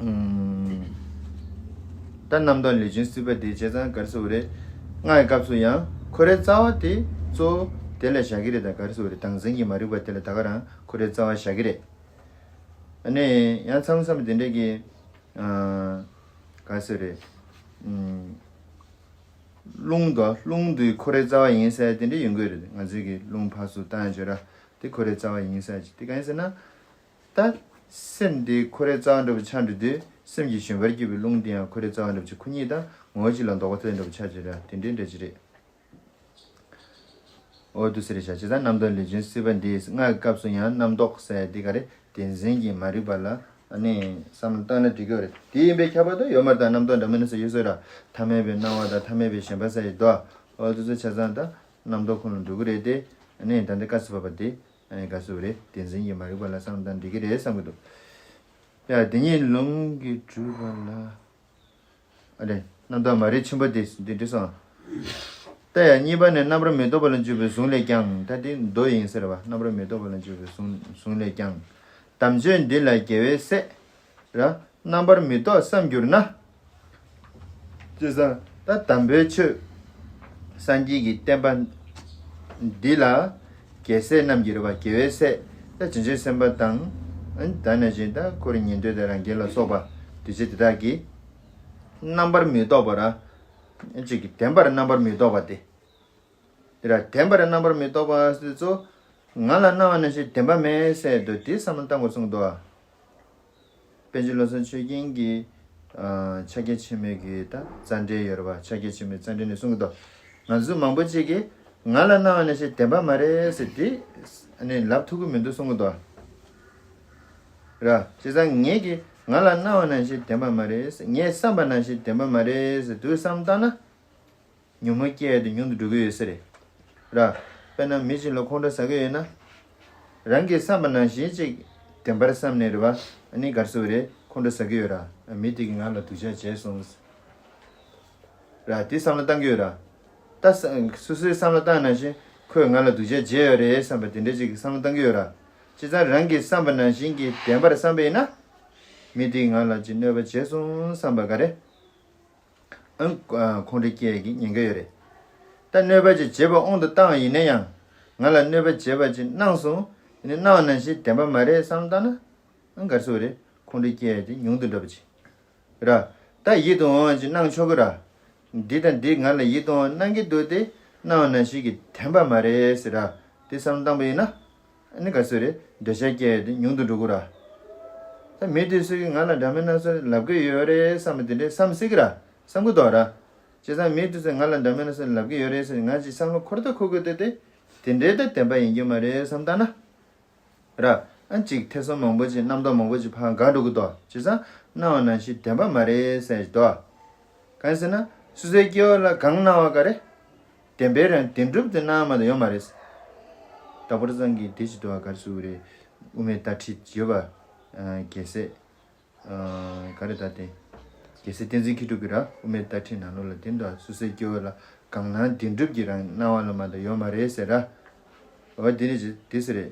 ཨུམ། ད་རྣམ་རྟོག་ལས་བྱུང་སྲིད་པ་དེ་བྱས་ཙང་ག་རེ་ཟེར་བ་རེད། སྔགས་ཀྱི་སྐབས་སུ་ཡང་ཁོ་རའི་རྩ་བ་དེ་གཙོ་བོ་དེ་ལ་བཞག་གི་རེད། ད་ག་རེ་ཟེར་བ་རེད། བདག་འཛིན་གྱི་མ་རིག་པ་དེ་ལ་ད་ག་རང་ཁོ་རའི་རྩ་བ་བཞག་གི་རེད། ཨ་ནི་ཡང་མཚམས་མཚམས་དེ་འདྲས་ཀྱི། ཨ། ག་རེ་ཟེར་རེད། ཨུམ། རླུང་དང་རླུང་དེ་ཁོ་རའི་རྩ་བ་ཡིན་ཟེར་དེ་འདྲ་ཡོང་གི་རེད། ང་ཚོས་ཀྱི་རླུང་ཕར་ཚུར་བཏང་བྱས་ར། དེ་ཁོ་རའི་རྩ་བ་ཡིན་ཟེར་གྱི་དེ་གང་ཡིན་ཟེར་ན། ད་སེམས་དེ་ཁོ་རའི་རྩ་བ་འདྲ་པོ་ཆགས་འགྲོ་དུས་སེམས་ཀྱི་ཞེན་པར་གྱུར་པའི་རླུང་དེ་ཡང་ཁོ་རའི་རྩ་བ་འདྲ་པོ་ཅིག་ཁོ་གཉིས་དང་ངོ་བོ་གཅིག་ལ་འདོགས་པ་ཐལ་འདྲ་པོ་ཆགས་བྱས་ར། དེ་འདྲའི་འདྲ་ཅིག་རེད། འོ་དེ་ཟེར་བྱ། བྱས་ཙང་རྣམ་རྟོག་ལས་བྱུང་སྲིད་པ་འདི། སྔགས་ཀྱི་སྐབས་སུ་ཡང་རྣམ་རྟོག་ཟེར་དེ་ག་རེ། བདེན་འཛིན་གྱི་མ་རིག་པ་ལ། ཨ་ནི་བསམ་བློ་བཏང་ན་འགྲིག་གི་རེད། དེ་ཡིན་པའི་ཁྱད་པར་དུ་ཡོད་མ་རེད། ད་རྣམ་རྟོག་འདྲ་མིན་སྣ་ཚོགས་ཡོད་ས་ར། ཐ་མལ་པའི་སྣང་བ་དང་ཐ་མལ་པའི་ཞེན་པ་ཟེར་ཡི་དོ། འོ་དེ་ཚོ་ཆ་ཚང་ད་རྣམ་རྟོག་ཁོང་ལ་འགྲོ་གི་རེད་དེ། ཨ་ནི་ད་འདི་བཀའ་སྩལ་པ་དེ་ཨ་ནི་ག་ཟེར་བ་རེད། བདེན་འཛིན་གྱི་མ་རིག་པ་ལ་བསམ་བློ་བཏང་འགྲིག་གི་རེད་བསམ་གི་འདུག། ཡ་དེ་ཉིད་ལུང་གིས་སྒྲུབ་པ་ལ། ཨ་རེ། རྣམ་དག་མ་རིག་ཆེན་པོ་དེ་འདི་འདྲི་སོང་། ལྟ་ཡང་གཉིས་པ་ནི་རྣམ་པར་མི་རྟོག་པ་ལ་འཇུག་པའི་གཟུངས་ལས་ཀྱང་། ད་དེ་མདོ་ཡིན་ཟེར་བ། རྣམ་པར་མི་རྟོག་པ་ལ་འཇུག་པའི་གཟུངས་གཟུངས་ལས་ཀྱང་། དམ་ཆོས་འདི་ལ་དགེ་བའི་སྲས་ར་རྣམ་པར་མི་རྟོག་བསམ་གྱུར་ན། ཅེས་སོ། ད་དམ་པའི་ཆོས་སངས་རྒྱས་ཀྱི་བསྟན་པ་འདི་ལ་རྒྱལ་སྲས་རྣམས་ཀྱི་རེད་པ། དགེ་བའི་སྲས་ད་བྱང་ཆུབ་སེམས་དཔའ་དང་། ད་ནང་བཞིན་ད་འཁོར་ཉན་ཐོས་དང་རང་རྒྱལ་ལ་སོགས་པ་དེ་ཚོ་དེ་དག་གིས། རྣམ་པར་མི་རྟོག་པ་ར། གཅིག་གིས་བདེན་པར་རྣམ་པར་མི་རྟོག་པ་དེ། དེ་ར་བདེན་པར་རྣམ་པར་མི་རྟོག་པ་ཟེར་ཚོ། ང་ལ་སྣང་བ་ནང་བཞིན་བདེན་པ་མེད་ཟེར་དུས་དེ་བསམ་བློ་བཏང་དགོས་གསུངས་འདུག། པཎ་ཆེན་བློ་བཟང་ཆོས་རྒྱན་གྱི་ཕྱག་རྒྱ་ཆེན་མོའི་གི་ད་རྩ་འགྲེལ་ཡོད་རེད་པ། ཕྱག་རྒྱ་ཆེན་མོའི་རྩ་འགྲེལ་ནས་གསུངས་འདུག། ང་ཚོ་མང་པོ་ཅིག་གིས་ང་ལ་སྣང་བ་ནང་བཞིན་བདེན་པ་མ་རེད་ཟེར་དེ་ཨ་ནི་ལབ་ཐུབ་ཀྱི་མི་འདུག་གསུངས་འདུག་ར། བྱས་ཙང་ངེད་ཀྱིས་ང་ལ་སྣང་བ་ནང་བཞིན་བདེན་པ་མ་རེད། ངས་བསམ་པ་ནང་བཞིན་བདེན་པ་མ་རེད་ཟེར་དུས་བསམ་བཏང་ན། ཉོན་མོངས་སྐྱེ་ཡ་དེ་ཉུང་དུ་འགྲོ་གི་ཡོད་ས་རེད། ར། དཔེར་ན་མི་གཅིག་ལ་ཁོང་ཁྲོ་ཟ་གི་ཡོད་ན། རང་གིས་བསམ་པ་ནང་བཞིན་ཅིག་བདེན་པར་བསམ་ནས་རེད་པ། ཨ་ནི་གར་སོ་རེད། ཁོང་ཁྲོ་ཟ་གི་ཡོད་ར། མི་དེ་གིས་ང་ལ་སྡུག་ཅག་བྱས་སོང་། ར། དེ་བསམ་བློ་བཏང་གི་ཡོད་ར། ད་ས་སོ་སོའི་བསམ་བློ་བཏང་ནང་བཞིན་ཁོས་ང་ལ་སྡུག་ཅག་བྱས་ཡོད་རེད་བསམ་པ་དེ་འདྲ་ཅིག་གི་བསམ་བློ་བཏང་གི་ཡོད་ར། བྱས་ཙང་རང་གིས་བསམ་པ་ནང་བཞིན་གྱི་བདེན་པར་བསམ་པ་ཡིན་ན། མི་དེས་ང་ལ་ཅིག་གནོད་པ་བྱས་སོང་བསམ་པ་ག་རེ། ཨང་། ཁོང་ཁྲོ་སྐྱེ་ཡས་ཀྱི་ཉེན་ཁ་ཡོད་རེད། ད་གནོད་པ་ཅིག་བྱེད་པ་དབང་དུ་བཏང་བ་ཡིན་ན་ཡང་། ང་ལ་གནོད་པ་བྱེད་པ་ཅིག་གནང་སོང་། དེ་ནི་གནང་བ་ནང་བཞིན་བདེན་པ་མ་རེད་བསམ་བཏང་ན། ཨང་། གར་སོ་རེད། ཁོང་ཁྲོ་སྐྱེ་ཡས་དེ་ཉུང་དུ་འགྲོ་བ་ཅིག་ར། ད་ཡིད་དུ་འོང་བ་ཅིག་གནང་ཆོག་གི་ར། འདི་དང་འདི་ང་ལ་ཡིད་དུ་འོང་གནང་གི་འདུག་སྟེ། གནང་བ་ནང་བཞིན་གྱི་བདེན་པ་མ་རེད་ཟེར་ར། དེ་བསམ་བཏང་པ་ཡིན་ན། ཨ་ནི་ག་ཚོད་རེད། འདོད་ཆགས་སྐྱེ་ཡ་དེ་ཉུང་དུ་འགྲོ་གི་ར། ད་མི་དེ་ཚོས་ང་ལ་འདྲ་མིན་སྣ་ཚོགས་ལབ་ཀྱི་ཡོད་རེད་བསམ་པ་དེ་འདྲའི་བསམ་སྲིད་ཀྱི་ར། བསམ་གྱི་འདུག་ར། བྱས་ཙང་མི་དེ་ཚོས་ང་ལ་འདྲ་མིན་སྣ་ཚོགས་ལབ་ཀྱི་ཡོད་རེད་ཟེར་ང་ཅིག་བསམ་བློ་འཁོར་ད་འཁོར་གྱི་འདུག་སྟེ། དེ་འདྲའི་ད་བདེན་པ་ཡིན་རྒྱུ་མ་རེད་བསམ་བཏང་ན། ར། ཨ་ཅིག་ཐེ་ཚོམ་མང་པོ་ཅིག་རྣམ་རྟོག་མང་པོ་ཅིག་ཕར་འགག་འགྲོ་གི་འདུག། བྱས་ཙང་སྣང་བ་ནང་བཞིན་བདེན་པ་མ་རེད་ཟེར་གྱི་འདུག། གང་ཡིན་ཟེར་ན། སོ་སོའི་སྐྱེ་བོ་ལ་གང་སྣང་བ་ག་རེ། བདེན་པའི་རང་བདེན་གྲུབ་དེ་སྣང་བ་མ་གཏོགས་ཡོད་མ་རེད། དྭགས་པོ་ཚང་གིས་དེ་ཅི་འདུག་ག་ག་རེ་ཟེར་གྱི་རེད། དབུ་མའི་ལྟ་ཁྲིད་ཡོད་པ། རྒྱལ་སྲས། ག་རེ་ད་དེ། རྒྱལ་སྲས་བསྟན་འཛིན་མཁས་གྲུབ་ཀྱིས་ར་དབུ་མའི་ལྟ་ཁྲིད་ནང་ལོགས་ལ་དེ་འདུག། སོ་སོའི་སྐྱེ་བོ་ལ་གང་སྣང་བདེན་གྲུབ་ཀྱི་རང་སྣང་བ་ལ་མ་གཏོགས་ཡོད་མ་རེད་ཟེར་ར། འོ་དེ་ནི་ཅི་དེ་ཟེར་རེད།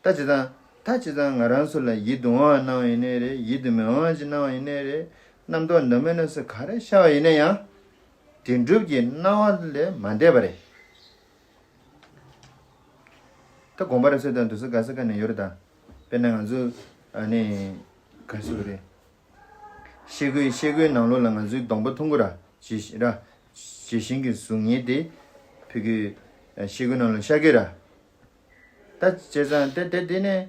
ད་ཅི་ཙང་། ད་ཅི་ཙང་ང་རང་ཚོ་ལ་ཡིད་དུ་འོང་བ་སྣང་བ་ཡིན་ནའི་རེད། ཡིད་དུ་མི་འོང་བ་ཅིག་སྣང་བ་ཡིན་ནའི་རེད། རྣམ་རྟོག་འདྲ་མིན་སྣ་ཚོགས་ག་རེ་ཤར་བ་ཡིན་ན་ཡང་། བདེན་གྲུབ་ཀྱི་སྣང་བ་ལས་མ་འདས་པ་རེད། ད་དགོངས་པ་རབ་གསལ་དང་འདུག་སེ་ག་ས་ག་ནས་ཡོད་རེད་ད། དཔེར་ན་ང་ཚོ་ཨ་ནི་ག་རེ་ཟེར་དགོས་རེད། ཤེལ་སྒོའི་ཤེལ་སྒོའི་ནང་ལོགས་ལ་ང་ཚོའི་གདོང་པ་མཐོང་གི་ར། ཇི་ར། ཇི་བཞིན་གྱི་གཟུགས་བརྙན་དེ་ཕ་གིའི་ཤེལ་སྒོའི་ནང་ལ་ཤར་གི་ར། ད་བྱས་ཙང་དེ་དེ་དེ་ནས་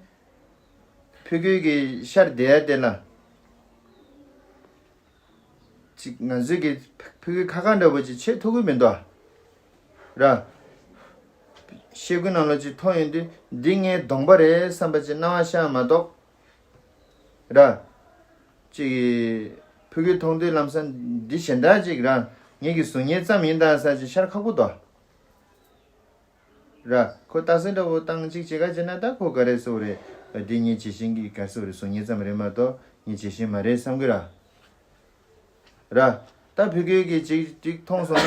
ཕ་གི་གི་ཤར་བསྡད་ཡ་དེ་ལ། ཅིག་ང་ཚོས་ཀྱི་ཕ་གི་ཁ་ཁ་འདྲ་པོ་ཅིག་བྱེད་ཐུབ་ཀྱི་མི་འདུག་ཨ། ར། ཤེལ་སྒོའི་ནང་ལོགས་ཅིག་མཐོང་ཡོང་དུས་འདི་ངའི་གདོང་པ་རེད་བསམ་པ་ཅིག་སྣང་བ་ཤར་མ་གཏོགས། ར། ཅིག་ཕ་གི་མཐོང་དུས་ལམ་སང་འདི་གཞན་དག་ཅིག་ར་ངེད་ཀྱི་གཟུགས་བརྙན་ཙམ་ཡིན་ད་ཟེར་ཅིག་ཤར་ཁག་པོ་འདུག་ཨ། ར། ཁོ་རྟགས་གསལ་འདྲ་པོ་བཏང་གཅིག་བྱེད་ག་བྱེད་ན་ད་ཁོ་ག་རེ་ཟེར་དགོས་རེད། འདི་ངའི་ཇི་བཞིན་གྱི་ག་རེ་ཟེར་དགོས་རེད། གཟུགས་བརྙན་ཙམ་རེད་མ་གཏོགས་ངའི་ཇི་བཞིན་མ་རེད་བསམ་གི་ར། ར། ད་ཕ་གི་གིས་ཅིག་ཅིག་མཐོང་སོང་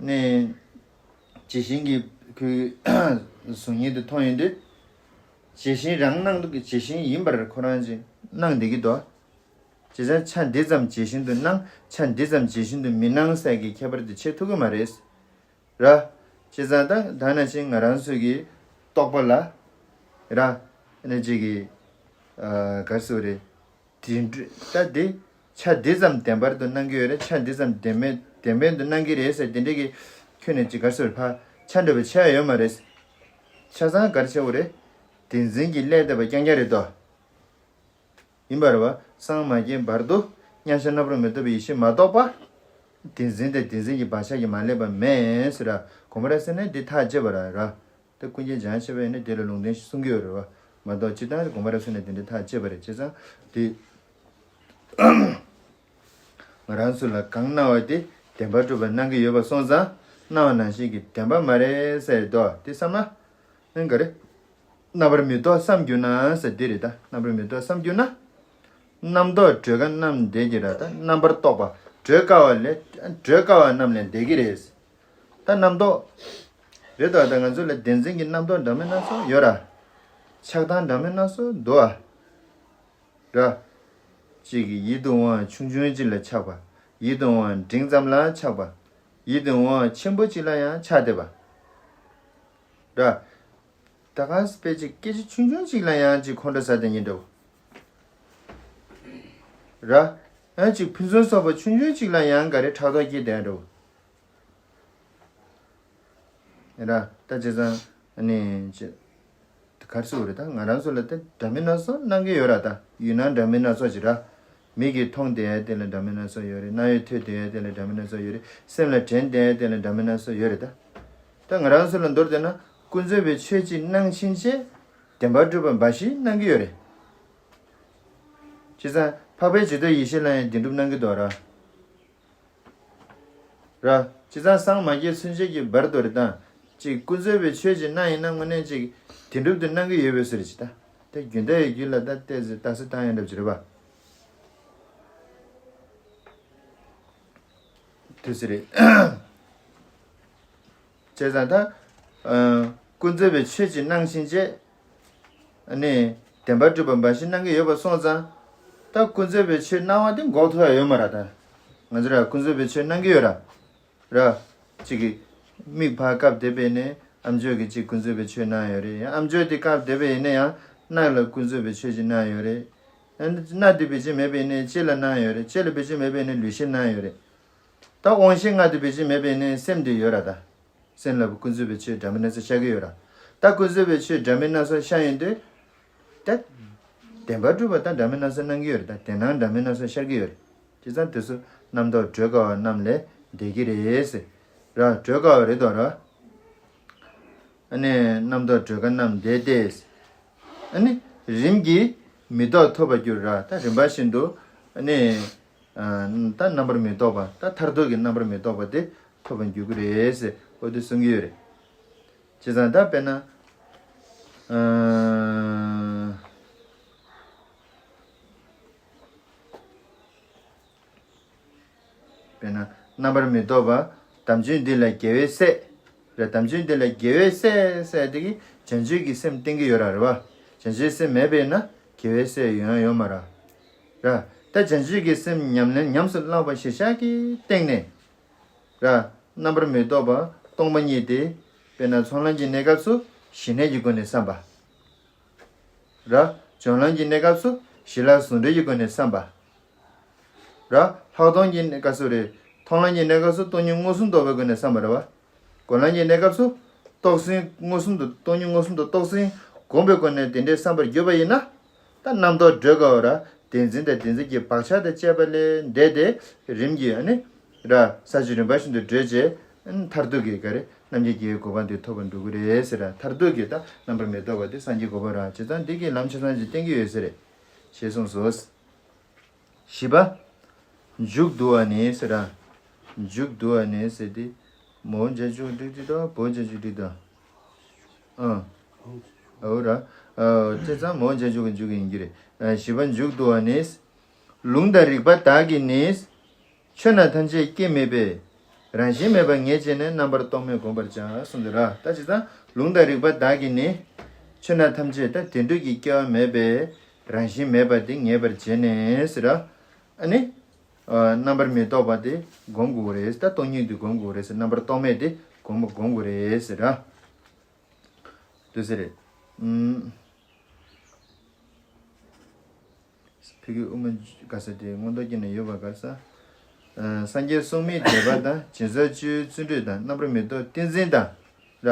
ན། ནས། ཇི་བཞིན་གྱི་ཁོའི་གཟུགས་བརྙན་དེ་མཐོང་ཡོང་དུས། ཇི་བཞིན་རང་སྣང་དུ་ཇི་བཞིན་ཡིན་པར་ཁོ་རང་ཅིག་སྣང་བསྡད་ཀྱི་འདུག་ཨ། བྱས་ཙང་ཆ་འདི་ཙམ་ཇི་བཞིན་དུ་སྣང་། ཆ་འདི་ཙམ་ཇི་བཞིན་དུ་མི་སྣང་ཟེར་གྱི་ཁྱད་པར་དེ་ཕྱེ་ཐུབ་ཀྱི་མ་རེད། ར། བྱས་ཙང་ད་ད་ནང་བཞིན་ང་རང་ཚོ་གི་རྟོག་པ་ལ། ར། ཨ་ནི་ཅིག་གི། ཨ། ག་རེ་ཟེར་དགོས་རེད། དེ་འདྲ་ད་དེ། ཆ་འདི་ཙམ་བདེན་པར་དུ་སྣང་གི་ཡོད་རེད། ཆ་འདི་ཙམ་བདེན་མེད་བདེན་མེད་དུ་སྣང་གི་རེད་ཟེར་དེ་འདྲ་གི། ཁྱོན་ནས་ཅིག་ག་རེ་ཟེར་དགོས་རེད། ཕར་ཆ་འདྲ་པོ་ཕྱེ་ཡ་ཡོད་མ་རེད། ཆ་ཚང་ག་རེ་བྱེད་དགོས་རེད། བདེན་འཛིན་གྱི་བསླད་བསྡད་པ་རྐྱང་རྐྱང་རེད་དོ། ཡིན་པ་རེད་པ། སངས་མ་རྒྱས་བར་དུ་མཉམ་གཞག་རྣམ་རོལ་མི་རྟོག་པའི་ཡེ་ཤེས་མ་གཏོགས་པ། བདེན་འཛིན་དེ་བདེན་འཛིན་གྱི་བག་ཆགས་ཀྱིས་མ་བསླད་པ་མེད་ཟེར་ར། གོང་མ་ར་ཟེར་ན་འདི་ཐག་བཅད་པ་ར་ར། དེ་ཀུན་མཁྱེན་འཇམ་དབྱངས་ཆོས་པ་ཡིན་ན་དེ་ལ་ལུང་བསྟན་ཞིག་གསུང་གི་ཡོད་རེད་པ། མ་གཏོགས་སྤྱིར་བཏང་དགོངས་པ་རབ་གསལ་ནས་དེ་འདྲའི་ཐག་བཅད་པ་རེད། བྱས་ཙང་དེ། ང་རང་ཚོ་ལ་གང་གནང་བ་དེ་བདེན་པར་གྲུབ་པ་གནང་གི་ཡོད་པ་སོང་ཙང་། གནང་བ་ནང་བཞིན་གྱི་བདེན་པ་མ་རེད་ཟེར་དོ། དེ་བསམ་ན། ཨེ་ག་རེ། རྣམ་པར་མི་རྟོག་བསམ་གྱུར་ན་ཟེར་དེ་རེད་ད། རྣམ་པར་མི་རྟོག་བསམ་གྱུར་ན། རྣམ་རྟོག་བགྲོད་དཀའ་རྣམས་འདས་ཀྱི་ར། ད་རྣམ་པར་རྟོག་པ་བགྲོད་དཀའ་བ་ལས། བགྲོད་དཀའ་བ་རྣམས་ལས་འདས་ཀྱི་རེད། ད་རྣམ་རྟོག་རེད་དོ། ད་ང་ཚོ་ལ་བདེན་འཛིན་གྱི་རྣམ་རྟོག་འདྲ་མིན་སྣ་ཚོགས་ཡོད་ར། ཆགས་སྡང་འདྲ་མིན་སྣ་ཚོགས་འདུག་ཨ། ར། གཅིག་གིས་ཡིད་དུ་འོང་བ་ཆུང་ཆུང་ཅིག་ལ་ཆགས་པ། ཡིད་དུ་འོང་བ་འབྲིང་ཙམ་ལ་ཆགས་པ། ཡིད་དུ་འོང་བ་ཆེན་པོ་ཅིག་ལ་ཡང་ཆགས་བསྡད་པ། ར། ད་ག་སེ་དཔེ་ཅིག་སྐད་ཆ་ཆུང་ཆུང་ཅིག་ལ་ཡང་ཅིག་ཁོང་ཁྲོ་ཟ་བསྡད་མཁན་འདྲ་བོ། ར། ཡང་ཅིག་ཕུན་སུམ་ཚོགས་པ་ཆུང་ཆུང་ཅིག་ལ་ཡང་ག་རེ་ཕྲག་དོག་སྐྱེས་བསྡད་འདྲ་བོ། ར། ད་བྱས་ཙང་ཨ་ནི་ཅི། ག་རེ་ཟེར་དགོས་རེད། ད་ང་རང་ཚོ་ལ་ད་འདྲ་མིན་སྣ་ཚོགས་གནང་གི་ཡོད་ར། ད་ཡུལ་སྣང་འདྲ་མིན་སྣ་ཚོགས་ཅིག་ར། མིག་གིས་མཐོང་བསྡད་ཡ་དེ་ལ་འདྲ་མིན་སྣ་ཚོགས་ཡོད་རེད། རྣ་ཡིས་ཐོས་བསྡད་ཡ་དེ་ལ་འདྲ་མིན་སྣ་ཚོགས་ཡོད་རེད། སེམས་ལ་དྲན་བསྡད་ཡ་དེ་ལ་འདྲ་མིན་སྣ་ཚོགས་ཡོད་རེད་ད། ད་ང་རང་ཚོ་ལ་མདོར་བསྡུས་ན་ཀུན་རྫོབ་པའི་ཆོས་གཅིག་སྣང་ཕྱིན་ཆད་བདེན་པར་གྲུབ་པ་འབའ་ཞིག་སྣང་གི་ཡོད་རེད། བྱས་ཙང་འཕགས་པའི་ཇི་ལྟར་ཡེ་ཤེས་ལ་ཡང་བདེན་གྲུབ་སྣང་གི་འདུག་ར། ར། བྱས་ཙང་སངས་མ་རྒྱས་ཚུན་ཆད་ཀྱི་བར་དུ་རེད་ད། ཅིག་ཀུན་རྫོབ་པའི་ཆོས་ཅིག་སྣང་ཡིན་ན་དངོས་གནས་ཅིག་བདེན་གྲུབ་དེ་སྣང་གི་ཡོད་པའི་བཟོ་རེད་ཅིག་ད། དེ་རྒྱུན་མཐའི་རྒྱུད་ལ་ད་ཏོག་ཙམ་རྟགས་གསལ་བཏང་ཡོང་འདྲ་པོ་ཅིག་རེད་པ། དུས་སུ་རེད། བྱས་ཙང་ད། ཨ། ཀུན་རྫོབ་པའི་ཆོས་ཅིག་སྣང་ཕྱིན་ཆད། ཨ་ནི། བདེན་པར་གྲུབ་པ་འབའ་ཞིག་སྣང་གི་ཡོད་པ་སོང་ཙང་། ད་ཀུན་རྫོབ་པའི་ཆོས་སྣང་བ་དེ་འགོག་ཐུབ་ཡ་ཡོད་མ་རེད་ད། ང་ཚོ་ར་ཀུན་རྫོབ་པའི་ཆོས་སྣང་གི་ཡོད་ར། ར། གཅིག་གིས། མིག་ཕར་བཀབ་བསྡད་པ་ཡིན་ནའི་ཨ་མཆོག་གིས་གཅིག་ཀུན་རྫོབ་པའི་ཆོས་སྣང་ཡོད་རེད། ཡང་ཨ་མཆོག་དེ་བཀབ་བསྡད་པ་ཡིན་ན་ཡང་རྣ་ལ་ཀུན་རྫོབ་པའི་ཆོས་ཅིག་སྣང་ཡོད་རེད། ཨ་ནི་རྣ་དེ་བེད་སྤྱོད་མེད་པ་ཡིན་ནའི་ལྕེ་ལ་སྣང་ཡོད་རེད། ལྕེ་ལ་བེད་སྤྱོད་མེད་པ་ཡིན་ནའི་ལུས་ཤེས་སྣང་ཡོད་རེད། ད་དབང་ཤེས་ལྔ་དེ་བེད་སྤྱོད་མེད་པ་ཡིན་ནའི་སེམས་དེ་ཡོད་ར་ད། སེམས་ལ་ཀུན་རྫོབ་པའི་ཆོས་འདྲ་མིན་སྣ་ཚོགས་ཤར་གྱི་ཡོད་ར། ད་ཀུན་རྫོབ་པའི་ཆོས་འདྲ་མིན་སྣ་ཚོགས་ཤར་ཡོང་དུས། ད། བདེན་པར་གྲུབ་པ་ད་འདྲ་མིན་སྣ་ཚོགས་སྣང་གི་ཡོད་རེད་ད། དེ་སྣང་འདྲ་མིན་སྣ་ཚོགས་ཤར་གྱི་ཡོད་རེད། བྱས་ཙང་དེ་ཚོ་རྣམ་རྟོག་བགྲོད་དཀའ་བ་རྣམས་ལས་འདས་ཀྱི་རེད་ཟེར། ར་བགྲོད་དཀའ་བ་རེད་དོ་ར། ཨ་ནི་རྣམ་རྟོག་བགྲོད་དཀའ་རྣམས་འདས་ཏེ། ཨ་ནི་རིམ་གྱིས་མི་རྟོག་ཐོབ་པར་འགྱུར་ར། ད་རིམ་པ་བཞིན་དུ་ཨ་ནི། ཨ། ད་རྣམ་པར་མི་རྟོག་པ། ད་མཐར་ཐུག་གི་རྣམ་པར་མི་རྟོག་པ་དེ་ཐོབ་པར་འགྱུར་གྱི་རེད་ཟེར་འོ་དེ་གསུང་གི་ཡོད་རེད། བྱས་ཙང་ད་དཔེར་ན། ཨ། དཔེར་ན་རྣམ་པར་མི་རྟོག་པ། དམ་ཆོས་འདི་ལ་རྒྱལ་བའི་སྲས། རེད། དམ་ཆོས་འདི་ལ་རྒྱལ་བའི་སྲས་ཟེར་དེ་གིས་བྱང་ཆུབ་ཀྱི་སེམས་བསྟན་གྱི་ཡོད་ར། རེད་པ། བྱང་ཆུབ་སེམས་མེད་པས་ན་རྒྱལ་བའི་སྲས་ཡོང་ཡ་ཡོད་མ་ར། ར། ད་བྱང་ཆུབ་ཀྱི་སེམས་ཉམས་ལེན་ཉམས་སུ་བླངས་པ་ཞེ་བཞག་གི་སྟེང་ནས། ར། རྣམ་པར་མི་རྟོག་པ་སྟོང་པ་ཉིད་དེ། དཔེར་ན་ཚོགས་ལམ་གྱི་གནས་སྐབས་སུ་ཞི་གནས་ཀྱི་སྒོ་ནས་བསམ་པ། ར། སྦྱོར་ལམ་གྱི་གནས་སྐབས་སུ་ཞི་ལྷག་ཟུང་འབྲེལ་གྱི་སྒོ་ནས་བསམ་པ། ར། ལྷག་མཐོང་གི་གནས་སྐབས་སུ་རེད། མཐོང་ལམ་གྱི་གནས་སྐབས་སུ་སྟོང་ཉིད་མངོན་སུམ་རྟོགས་པའི་སྒོ་ནས་བསམ་པ་རེད་པ། སྒོམ་ལམ་གྱི་གནས་སྐབས་སུ་རྟོགས་ཟིན་མངོན་སུམ་དུ། སྟོང་ཉིད་མངོན་སུམ་དུ་རྟོགས་ཟིན་སྒོམ་པའི་སྒོ་ནས་དེ་འདྲའི་བསམ་པར་གྱུར་པ་ཡིན་ན། ད་རྣམ་རྟོག་བགྲོད་དཀའ་བ་ར། བདེན་འཛིན་དང་བདེན་འཛིན་གྱི་བག་ཆགས་དང་བཅས་པ་ལས་འདས་ཏེ་རིམ་གྱིས་ཨ་ནི། ར། ས་བཅུ་རིམ་པ་བཞིན་དུ་བགྲོད་བྱས། མཐར་ཐུག་གི་ག་རེ་རྣམ་མཁྱེན་རྒྱལ་བའི་གོ་འཕང་དེ་ཐོབ་པར་འགྲོ་གི་རེད་ཟེར་ར། མཐར་ཐུག་གི་ད་རྣམ་པར་མི་རྟོག་པ་དེ་སངས་རྒྱས་གོ་འཕང་ར། བྱས་ཙང་འདི་གི་ལམ་ཆ་ཚང་ཅིག་བསྟན་གྱི་ཡོད་ཟེར་རེད། ཞེས་གསུངས་སོ། བཞི་པ། མཇུག་བསྡུ་བ་ནི་ཟེར་ར། མཇུག་བསྡུ་བ་ནི་ཟེར་ཏེ། མོ་འཇའ་མཇུག་འགྲིག་འགྲིག་དང་བོ་འཇའ་མཇུག་འགྲིག་དང་། ཨང་། འོ་ར། ཨ། བྱས་ཙང་མོ་འཇའ་མཇུག་གི་མཇུག་ཡིན་གྱི་རེད། ཨ། བཞི་པ་མཇུག་བསྡུ་བ་ནི། ལུང་དང་རིགས་པ་དག་གིས་ནི། ཆོས་རྣམས་ཐམས་ཅད་སྐྱེ་མེད་པའི། རང་བཞིན་མེད་པར་ངེས་བྱས་ནས། རྣམ་པར་རྟོག་མེད་བསྒོམ་པར་བྱ་གསུངས་འདུག་ར། ད་བྱས་ཙང་ལུང་དང་རིགས་པ་དག་གིས་ནི། ཆོས་རྣམས་ཐམས་ཅད་ད་བདེན་གྲུབ་ཀྱི་སྐྱེ་བ་མེད་པའི་རང་བཞིན་མེད་པ་དེ་ངེས་པར་བྱས་ནས་ཟེར་ར། ཨ་ནི། ཨ། རྣམ་པར་མི་རྟོག་པ་དེ་སྒོམ་དགོས་རེད། ད་སྟོང་ཉིད་དེ་སྒོམ་དགོས་རེད་ཟེར། རྣམ་པར་རྟོག་མེད་དེ་སྒོམ་སྒོམ་དགོས་རེད་ཟེར་ར། དུ་ཟེར་རེད། ཨུམ། ཕ་གི་དབུ་མ་ག་ས་དེ་མངོན་རྟོགས་སྐྱེས་ནས་ཡོད་པ་ག་ས། ཨ། སངས་རྒྱས་གསུང་མི་སྡེ་པ་དང་། སྦྱིན་སོགས་སྤྱོད་ཡུལ་བརྩོན་འགྲུས་དང་། རྣམ་པར་མི་རྟོག་ཏིང་འཛིན་དང་། ར།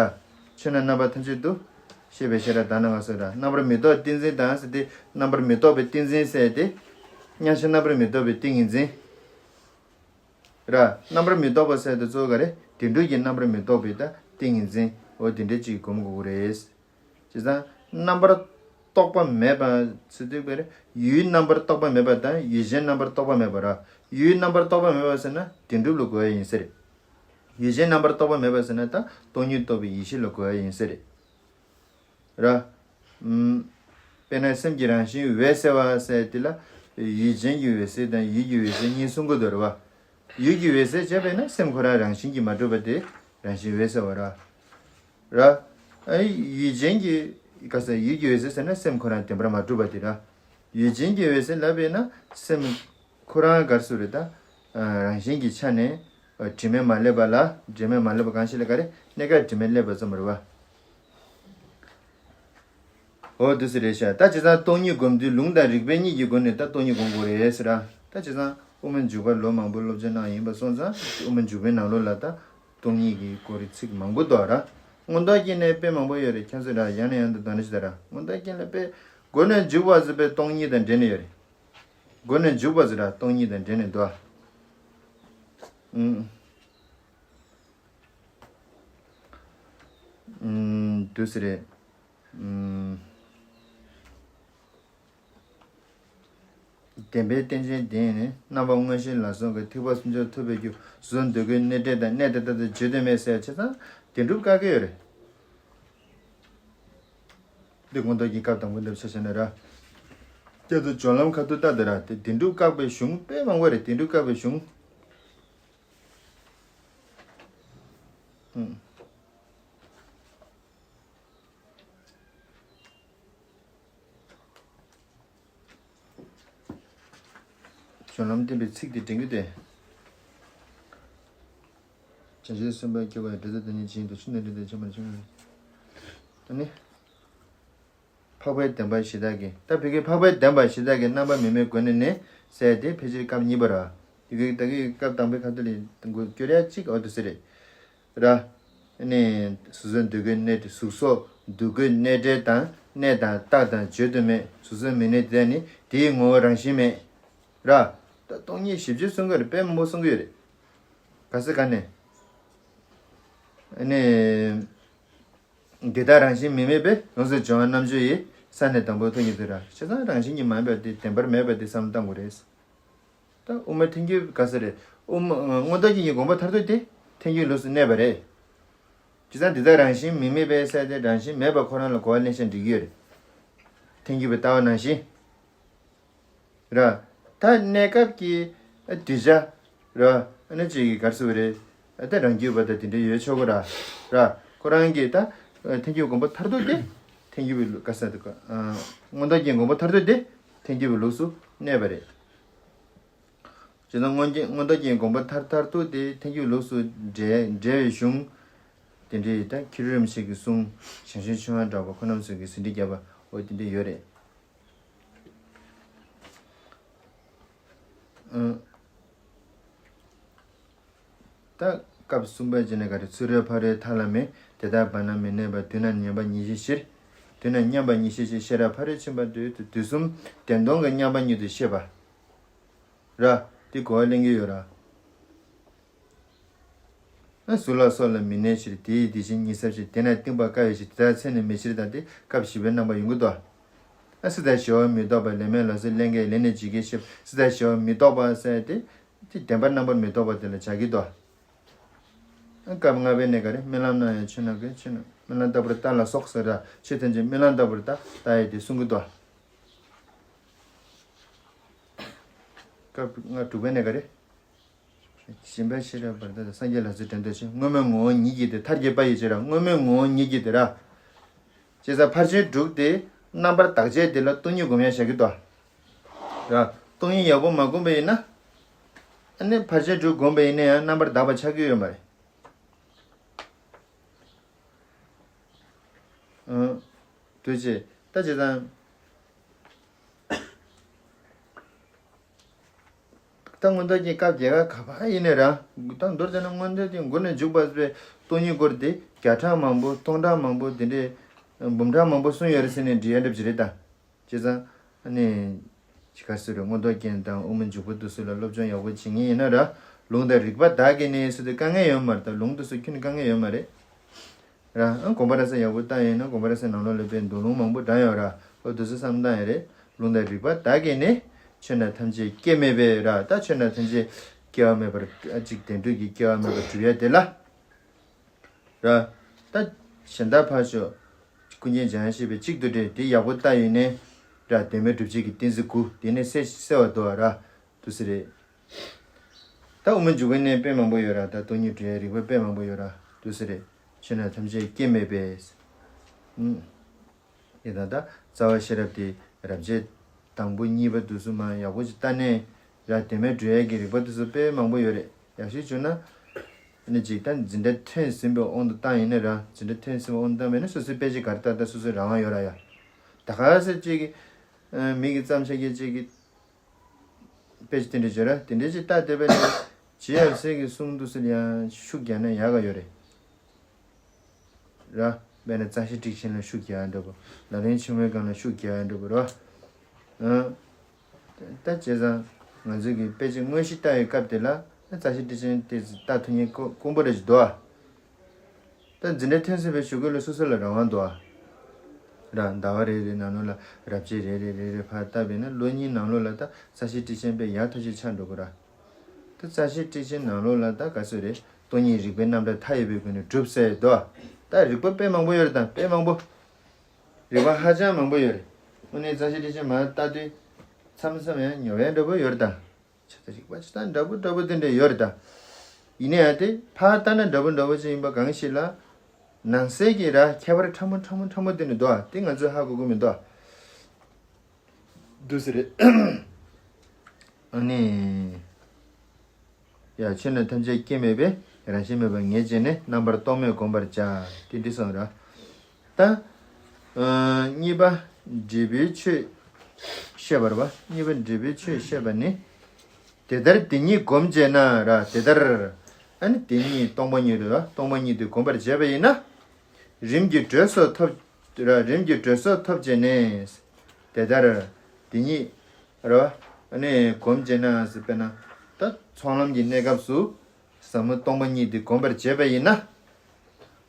ཆོས་རྣམས་རྣམ་པ་ཐམས་ཅད་དུ། ཤེས་པའི་ཤེས་རབ་དག་སྣང་བ་སོགས་ར། རྣམ་པར་མི་རྟོག་ཏིང་འཛིན་དང་ཟེར་ཏེ། རྣམ་པར་མི་རྟོག་པའི་ཏིང་འཛིན་ཟེར་ཏེ། མཉམ་གཞག་རྣམ་པར་མི་རྟོག་པའི་ཏིང་ངེ་འཛིན། ར། རྣམ་པར་མི་རྟོག་པ་ཟེར་དེ་གཙོ་བོ་ག་རེ། བདེན་གྲུབ་ཀྱི་རྣམ་པར་མི་རྟོག་པའི་ད་ཏིང་ངེ་འཛིན། འོ་དེ་འདྲ་ཅིག་སྒོམ་དགོས་ཀྱི་རེད། བྱས་ཙང་རྣམ་པར་ རྟོག་པ་མེད་པ་ཟེར་དུས་པས་ཡུལ་རྣམ་པར་རྟོག་པ་མེད་པ་དང་ཡུལ་ཅན་རྣམ་པར་རྟོག་པ་མེད་པ་ར། ཡུལ་རྣམ་པར་རྟོག་པ་མེད་པ་ཟེར་ན་བདེན་གྲུབ་ལ་གོ་ཡ་ཡིན་ཟེར། ཡུལ་ཅན་རྣམ་པར་རྟོག་པ་མེད་པ་ཟེར་ན་ད་སྟོང་ཉིད་རྟོགས་པའི་ཡེ་ཤེས་ལ་གོ་ཡ་ཡིན་ཟེར། ར། ཨུམ། དཔེར་ན་སེམས་ཀྱི་རང་བཞིན་འོད་གསལ་བ་ཟེར་དེ་ལ། ཡུལ་ཅན་གྱི་འོད་གསལ་དང་ཡུལ་གྱི་འོད་གསལ་གཉིས་གསུང་གི་འདུག་ར་བ། ཡུལ་གྱི་འོད་གསལ་བྱས་པས་ན་སེམས་ཁོ་རང་རང་བཞིན་གྱིས་མ་གྲུབ་པ་དེ་རང་བཞིན་འོད་གསལ་བ་ར། ར། ཨ་ཡུལ་ཅན་གྱི། ག་ས་ཡུལ་གྱི་འོད་གསལ་ཟེར་ན་སེམས་ཁོ་རང་བདེན་པར་མ་གྲུབ་པ་དེ་ར། ཡུལ་ཅན་གྱི་འོད་གསལ་ལབ་པས་ན་སེམས་ཁོ་རང་ག་རེ་ཟེར་རེད་ད། རང་བཞིན་གྱི་ཆ་ནས། དྲི་མས་མ་བསླད་པ་ལ། དྲི་མས་མ་བསླད་པ་གང་ཞིག་ལ་ག་རེ་གནས་སྐབས་དྲི་མས་བསླད་པ་ཙམ་རེད་བ། འོ་དེ་སུ་རེད་ཤག་ད་བྱས་ཙང་སྟོང་ཉིད་སྒོམ་དུས་ལུང་དང་རིགས་པའི་གཉིས་ཀྱི་སྒོ་ནས་ད་སྟོང་ཉིད་སྒོམ་དགོས་རེད་ཟེར་ར། ད་བྱས་ཙང་དབུ་མའི་འཇུག་པ་ལོ་མང་པོ་སློབ་སྦྱོང་གནང་ཡིན་པ་སོང་ཙང་དབུ་མའི་འཇུག་པའི་ནང་ལོགས་ལ་ད་སྟོང་ཉིད་ཀྱི་སྐོར་གྱི་ཚིག་མང་པོ་འདུག་ར། མངོན་རྟོགས་རྒྱན་ནས་དཔེ་མང་པོ་ཡོད་རེད། ཁྱེད་ཚོས་ར་ཡང་ནས་ཡང་དུ་དོ་སྣང་ཞུ་དང་ར། མངོན་རྟོགས་རྒྱན་ལ་དཔེ་སྒོ་ནས་འཇུག་པ་ཟེར་བའི་སྟོང་ཉིད་དང་འབྲེལ་ནས་ཡོད་རེད། སྒོ་ནས་འཇུག་པ་ཟེར་ར་སྟོང་ཉིད་དང་འབྲེལ་ནས་འདུག་ཨ། ཨུམ། ཨུམ། དུ་ཟེར་རེད། ཨུམ། བདེན་པའི་རྟེན་ཅན་དེ་ནི་རྣམ་པ་མངོན་ཤེས་ལ་སོགས་ཀྱི་ཐེག་པ་སུམ་ཅུ་ཐོབ་པའི་རྒྱུ་སོ་སོར་འདུ་འགོད་གནས་འབྲས་དང་གནས་དེ་ལྟར་དུ་བརྗོད་དོན་མེད་ཟེར་བྱས་ཙང་བདེན་གྲུབ་བཀག་གི་ཡོད་རེད། འདི་མངོན་རྟོགས་ཀྱི་སྐབས་དང་པོ་འདི་ཆ་བཞག་ན་ར། སྐྱབས་སུ་སྦྱོར་ལམ་ཁ་ཐུག་ལྟ་དེ་ར་དེ་བདེན་གྲུབ་བཀག་པའི་གཞུང་དཔེ་མང་པོ་རེད། བདེན་གྲུབ་བཀག་པའི་གཞུང་། ཨུམ། སྦྱོར་ལམ་བསྟན་པའི་ཚིག་དེ་དྲན་གྱི་དེ། བྱང་ཆུབ་སེམས་དཔའི་སྐྱེ་བོ་ཡི་འབྲས་རྩ་དེ་ཉིད་ཇི་བཞིན་དུ་ཆོས་ནི་འབྲས་དེ་ཆོས་མ་ཆོས་མ། ཨ་ནི། འཕགས་པའི་བདེན་པ་གཞི་བདག་གི་ད་བོད་ཀྱི་འཕགས་པའི་བདེན་པ་གཞི་བདག་གི་རྣམ་པ་མི་མེད་སྒོ་ནས་ནི་ཟེར་དེ་ཕལ་ཆེར་སྐབས་གཉིས་པ་ར། དེ་གའི་ད་གའི་སྐབས་དང་པོའི་ཁ་ཐུག་ལ་འགོ་བསྐྱོར་ཡ་གཅིག་འོ་དེ་སུ་རེད། ར། ནི། སོ་སོར་འདུ་འགོད་གནས་གཟུགས་སོགས་འདུ་འགོད་གནས་འབྲས་དང་གནས་དང་རྟགས་དང་བརྗོད་དུ་མེད་སོ་སོར་མི་གནས་དེ་ནི་དེའི་ངོ་བོ་རང་བཞིན་མེད། ར། ད་སྟོང་ཉིད་ཞིབ་ཆ་གསུང་གི་རེད། དཔེ་མང་པོ་གསུང་གི་ཡོད་རེད། ག་ས་ག་ནས། ནི། འདི་དག་རང་བཞིན་མི་མེད་པས་ཡོངས་སུ་སྦྱོང་བ་རྣམ་བཅུ་ཡི་ས་ནས་དང་པོ་ཐོན་གྱི་འདུག་ར། བྱས་ཙང་རང་བཞིན་གྱིས་མ་ཡིན་པ་དེ་བདེན་པར་མེད་པ་དེ་བསམ་བློ་བཏང་དགོས་རེད། ད་དབུ་མ་ཐལ་འགྱུར་ག་ས་རེད། དབུ་མ་མངོན་རྟོགས་རྒྱན་གྱི་དགོངས་པ་མཐར་ཐུག་དེ་ཐལ་འགྱུར་ལུགས་སུ་གནས་པ་རེད། བྱས་ཙང་འདི་དག་རང་བཞིན་མི་མེད་པའི་ས་དེ་རང་བཞིན་མེད་པ་ཁོ་རང་ལ་གོ་བ་ལེན་ཤེས་འགྲིག་གི་ཡོད་རེད། ཐལ་འགྱུར་བའི་ལྟ་བ་ནང་བཞིན། ར། ད་གནས་སྐབས་ཀྱི་གདུལ་བྱ། ར། ཨ་ནི་ཅིག་གི་གར་སོ་རེད། ད་རང་རྒྱུད་པ་ད་དེ་འདྲ་ཡོད་ཆོག་གི་ར། ར། ཁོ་རང་གིས་ད་ཐལ་འགྱུར་དགོངས་པ་མཐར་ཐུག་དེ་ཐལ་འགྱུར་བའི་ལུགས་ག་ས་དེ་ག་མངོན་རྟོགས་རྒྱན་དགོངས་པ་མཐར་ཐུག་དེ་ཐལ་འགྱུར་བའི་ལུགས་སུ་གནས་པ་རེད། བྱས་ཙང་མངོན་རྒྱན་མངོན་རྟོགས་རྒྱན་དགོངས་པ་མཐར་མཐར་ཐུག་དེ་ཐལ་འགྱུར་ལུགས་སུ་འགྲེལ་འགྲེལ་བའི་གཞུང་དེ་འདྲའི་ད་མཁས་གྲུབ་རིན་པོ་ཆེ་གི་གསུང་། ཞང་ཞུང་ཆོས་དབང་གྲགས་པ་ཁོ་རྣམ་ཚོས་ཀྱི་ཟིན་བྲིས་བརྒྱབ་པ་འོ་དེ་འདྲ་ཡོད་རེད། ཨང་། ད་སྐབས་གསུམ་པ་བྱས་ནས་ག་རེ། ཚུ་རོལ་ཕ་རོལ་མཐའ་ལ་མེད། དེ་ལྟར་བར་ན་མི་གནས་པ། དུས་ན་མཉམ་པ་ཉིད་ཤེས་ཕྱིར། དུས་ན་མཉམ་པ་ཉིད་ཤེས་ཕྱིར། ཤེས་རབ་ཕ་རོལ་ཕྱིན་པ་དུས་དུས་གསུམ་བདེན་སྟོང་གི་མཉམ་པ་ཉིད་དུ་ཤེས་པ། ར། འདི་གོ་བ་ལེན་གྱི་ཡོད་ར། གཟུགས་ལ་སོགས་ལ་མི་གནས་ཕྱིར། དེ་ཡི་དེ་བཞིན་ཉིད་ཟབ་ཕྱིར། དེས་ན་གཏིང་དཔག་དཀའ་བའི་ཕྱིར། དེ་དག་ཚེ་ནི་མེད་ཕྱིར་དང་། དེ་སྐབས་བཞི་པའི་རྣམ་པ་ཡོང་གི་འདུག་ཨ་སྲིད་པ་ཞི་བ་མི་རྟོག་པ། ལན་མེད་ལ་སོགས་ཀླན་ཀས་ལན་ནི་ཇི་སྐད་བཤད། སྲིད་པ་ཞི་བ་མི་རྟོག་པ་ཟེར་དེ། དེ་བདེན་པ་རྣམ་པར་མི་རྟོག་པ་དེ་ལ་བྱ་གི་འདུག་ཨ་སྐབས་ལྔ་པའི་གནས་ག་རེ། རྨི་ལམ་ན་ཡང་ཆོས་རྣམས་ཀུན། ཆོས་རྣམས་རྨི་ལམ་ལྟ་བུར་ལྟ་ལ་སོགས་ཟེར་ར། ཆོས་ཐམས་ཅད་རྨི་ལམ་ལྟ་བུར་ལྟ་ལྟ་ཡི་དེ་གསུང་གི་འདུག་སྐབས་ལྔ་དྲུག་པའི་གནས་ག་རེ། སྦྱིན་པ་ཤེས་རབ་བར་དོ་དང་། སངས་རྒྱས་ལ་སོགས་དྲན་རྟོག་ཆེ། དངོས་མེད་ངོ་བོ་ཉིད་ཀྱིས་ཏེ། མཐར་གྱིས་པ་ཡི་ཕྱིར་ར། དངོས་མེད་ངོ་བོ་ཉིད་ཀྱིས་ཏེ་ར། ཅེས་སོགས་ཕར་ཕྱིན་དྲུག་དེ་རྣམ་པར་དག་བྱེད་དེ་ལ་སྟོང་ཉིད་སྒོམ་ཡ་བྱ་གི་འདུག་ར། སྟོང་ཉིད་ཡག་པོ་མ་སྒོམ་པ་ཡིན་ན། ཨ་ནི་ཕར་ཕྱིན་དྲུག་སྒོམ་པ་ཡིན་ན་ཡང་རྣམ་པར་དག་པ་ཆགས་ཀྱི་ཡོད་མ་རེད། ཨ། དུས་ཅི། ད་ཅི་དང་། ད་མངོན་རྟོགས་རྒྱན་སྐབས་བརྒྱད་ཀ་ག་པར་ཡིན་ནའི་ར། ད་མདོར་བསྡུས་ན་མངོན་རྟོགས་རྒྱན་མགོ་ནས་མཇུག་བར་སྤེལ་སྟོང་ཉིད་སྐོར་དེ་བརྒྱ་ཕྲག་མང་པོ་སྟོང་ཕྲག་མང་པོ་དེ་འདྲའི་འབུམ་ཕྲག་མང་པོ་གསུངས་ཡོད་རེད་ཟེར་ནས་འབྲི་ཡ་འདྲ་པོ་ཅིག་རེད་ད། བྱས་ཙང་ཨ་ནི། ཅི་ག་ཟེར་རེད། མངོན་རྟོགས་རྒྱན་དང་དབུ་མའི་འཇུག་པ་དེ་ཚོ་ལ་སློབ་སྦྱོང་ཡག་པོ་བྱེད་མཁན་ཡིན་ན་ར། ལུང་དང་རིགས་པ་དག་གིས་ནི་ཟེར་དུས་དཀའ་ངལ་ཡོད་མ་རེད་ད། ལུང་དེ་ཚོ་ཁྱོན་ནས་དཀའ་ངལ་ཡོད་མ་རེད། ར། ཨ་དགོངས་པ་རབ་གསལ་ཡག་པོ་བལྟས་ཡིན་ན་དགོངས་པ་རབ་གསལ་ནང་ལོགས་ལ་དཔེ་མདོ་ལུང་མང་པོ་བགྲངས་ཡོད་ར། ཨོ་དེ་ཚོ་བསམ་སྟངས་ཡང་རེད། ལུང་དང་རིགས་པ་དག་གིས་ནི། ཆོས་རྣམས་ཐམས་ཅད་སྐྱེ་མེད་པའི་ར། ད་ཆོས་རྣམས་ཐམས་ཅད་སྐྱེ་བ་མེད་པར་ཨ་ཅིག་བདེན་གྲུབ་ཀྱི་སྐྱེ་བ་མེད་པར་གྲུབ་ཡ་དེ་ལ། ར། ད་གཞན་དག་ཕར་ཞོག་ཀུན་མཁྱེན་འཇམ་དབྱངས་བཞད་པའི་གཅིག་ཏུ་འདྲེས་དེ་ཡག་པོ་ལྟ་ཡིན་ནའི། ར་དོན་མེད་སྒྲུབ་བྱེད་ཀྱི་གཏན་ཚིགས་དགུ་དེ་ནི་གསལ་གསལ་བ་འདུག་ར། དུ་ཟེར་རེད། ད་དབུ་མ་འཇུག་པའི་གནས་དཔེ་མང་པོ་ཡོད་ར། ད་སྟོང་ཉིད་སྒྲུབ་ཡའི་རིགས་པ་དཔེ་མང་པོ་ཡོད་ར། དུ་ཟེར་རེད། ཆོས་རྣམས་ཐམས་ཅད་སྐྱེ་མེད་པས། ཨུམ། དེ་དང་ད་རྩ་བ་ཤེས་རབ་དེ་རབ་བྱེད་དང་པོ་གཉིས་པ་དུ་གསུམ་མ་ཡག་པོ་ཅིག་ལྟ་ནས་ར་དོན་མེད་སྒྲུབ་ཡས་ཀྱི་རིགས་པ་དུ་གསུམ་དཔེ་མང་པོ་ཡོད་རེད། ཡག་ཤོས་བྱུང་ན། ཨ་ནི་ཅིག་ད་འཛིན་གྲྭ་ཐོན་ཟིན་པའི་དབང་དུ་བཏང་ཡིན་ན་ར། འཛིན་གྲྭ་ཐོན་ཟིན་པའི་དབང་དུ་བཏང་མེད་ན་སོ་སོའི་དཔེ་ཆ་ག་རེ་ལྟ་ལྟ་སོ་སོའི་རང་དབང་ཡོད་ར་ཡ། ད་ག་ཟེར་ཅིག་གི་མི་གི་བརྩམས་བཞག་མཁན་ཅིག་གི་དཔེ་ཆ་དེ་འདྲ་བརྗོད་ར། དེ་འདྲ་ཅིག་ལྟ་བསྡད་པ་ནི་རྗེ་ཡབ་སྲས་ཀྱི་གསུང་དུ་སུ་ལ་ཡང་ཤུགས་རྒྱག་ན་ཡག་ག་ཡོད་རེད། ར། དཔེར་ན་རྩ་ཤེ་ཊཱིཀ་ཆེན་ལ་ཤུགས་རྒྱག་ཡ་འདྲ་པོ། ལག་ལེན་ཆེན་མོའི་སྒང་ལ་ཤུགས་རྒྱག་ཡ་འདྲ་པོ་ར། ཨ། ད་བྱས་ཙང་ང་ཚོས་ཀྱི་དཔེ་ཆ་དངོས་གཞི་ལྟ་བའི་སྐབས་དེ་ལ་རྩ་ཤེ་ཊཱིཀ་ཆེན་དེ་ལྟ་ཐུབ་མཁན་དཀོན་དཀོན་པོ་རེ་ཞིག་འདུག་ཨ། ད་འཛིན་གྲྭ་ཐོན་ཟིན་པའི་གཞུག་གུ་ལ་སོ་སོ་ལ་རང་དབང་འདུག་ཨ། ར། ཟླ་བ་རེ་རེ་ནང་ལོགས་ལ་རབ་བྱེད་རེ་རེ་རེ་རེ་ཕར་བལྟས་པས་ན་ལོ་གཉིས་ནང་ལོགས་ལ་ད་རྩ་ཤེ་ཊཱིཀ་ཆེན་དཔེ་ཡག་ཐག་ཆོད་ཆགས་འགྲོ་གི་ར། ད་རྩ་ཤེ་ཊཱིཀ་ཆེན་ནང་ལོགས་ལ་ད་ག་ཚོད་རེད། སྟོང་ཉིད་རིགས་པའི་རྣམ་གྲངས་མཐའ་ཡས་པའི་སྒོ་ནས་གྲུབ་ཟེར་འདུག་ཨ། ད་རིགས་པ་དཔེ་མང་པོ་ཡོད་རེད། ད་དཔེ་མང་པོ། རིགས་པ་ཧ་ཅང་མང་པོ་ཡོད་རེད། དངོས་གནས་རྩ་ཤེ་ཊཱིཀ་ཆེན་མར་བལྟ་དུས་མཚམས་མཚམས་ཡང་ཉོབ་ཡ་འདྲ་པོ་ཡོད་རེད་ད། ཆ་ཚང་རིགས་པ་ཆ་ཚང་འདྲ་པོ་འདྲ་པོ་དེ་འདྲ་ཡོད་རེད་ད། ཡིན་ན་ཡང་དེ་ཕར་ལྟ་ན་འདྲ་པོ་འདྲ་པོ་ཅིག་ཡིན་པ་གང་ཞིག་ལ། ནང་གསེས་ཀྱི་ར་ཁྱད་པར་ཕྲ་མོ་ཕྲ་མོ་ཕྲ་མོ་དེ་འདྲ་འདུག་ཨ། དེ་ང་ཚོས་ཧ་གོ་གི་མི་འདུག་ཨ། འདུག་ཟེར་རེད། ཨ་ནི། ཡ། ཆོས་རྣམས་ཐམས་ཅད་སྐྱེ་མེད་པས། རང་བཞིན་མེད་པར་ངེས་བྱས་ནས། རྣམ་པར་རྟོག་མེད་བསྒོམ་པར་བྱ། དེ་འདྲ་གསུངས་ར། ད། ཨ། གཉིས་པ། འབྲས་བུའི་ཆོས་བཤད་པ་རེད་པ། གཉིས་པ་འབྲས་བུའི་ཆོས་བཤད་པ་ནི། དེ་ལྟར་དེ་ཉིད་བསྒོམས་བྱས་ན་ར། དེ་ལྟར། ཨ་ནི་དེ་ཉིད་སྟོང་པ་ཉིད་དུ་ར། སྟོང་པ་ཉིད་དུ་བསྒོམ་པར་བྱས་པ་ཡིན་ན། རིམ་གྱིས་དྲོད་སོགས་ཐོབ། ར། རིམ་གྱིས་དྲོད་སོགས་ཐོབ་བྱས་ནས། དེ་ལྟར། དེ་ཉིད། ར། ཨ་ནི་བསྒོམས་བྱས་ན་ཟེར་བས་ན། ད་ཚོགས་ལམ་གྱི་གནས་སྐབས་སུ། ཟབ་མོ་སྟོང་པ་ཉིད་དེ་བསྒོམ་པར་བྱས་པ་ཡིན་ན།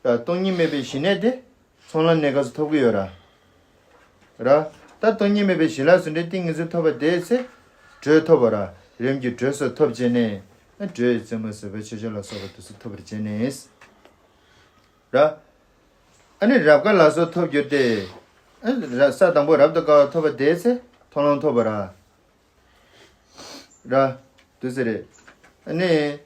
ར། སྟོང་ཉིད་མེད་པའི་ཞི་གནས་དེ། ཚོགས་ལམ་གནས་སྐབས་སུ་ཐོབ་ཀྱི་ཡོད་ར། ར། ད་སྟོང་ཉིད་མེད་པའི་ཞི་ལྷག་ཟུང་འབྲེལ་ཏིང་ངེ་འཛིན་ཐོབ་པ་དེའི་ཚེ། དྲོད་ཐོབ་པ་ར། རིམ་གྱིས་དྲོད་སོགས་ཐོབ་བྱས་ནས། དྲོད་རྩེ་མོ་ཟད་པ་ཆོས་མཆོག་ལ་སོགས་པ་དེ་ཚོ་ཐོབ་པར་བྱས་ནས། ར། ཨ་ནི་རབ་དཀའ་ལ་སོགས་ཐོབ་གྱུར་ཏེ། ཨ་ནི་ར། ས་དང་པོ་རབ་ཏུ་དཀའ་བ་ཐོབ་པ་དེའི་ཚེ་མཐོང་ལམ་ཐོབ་པ་ར། ར། དུ་ཟེར་རེད། ཨ་ནི།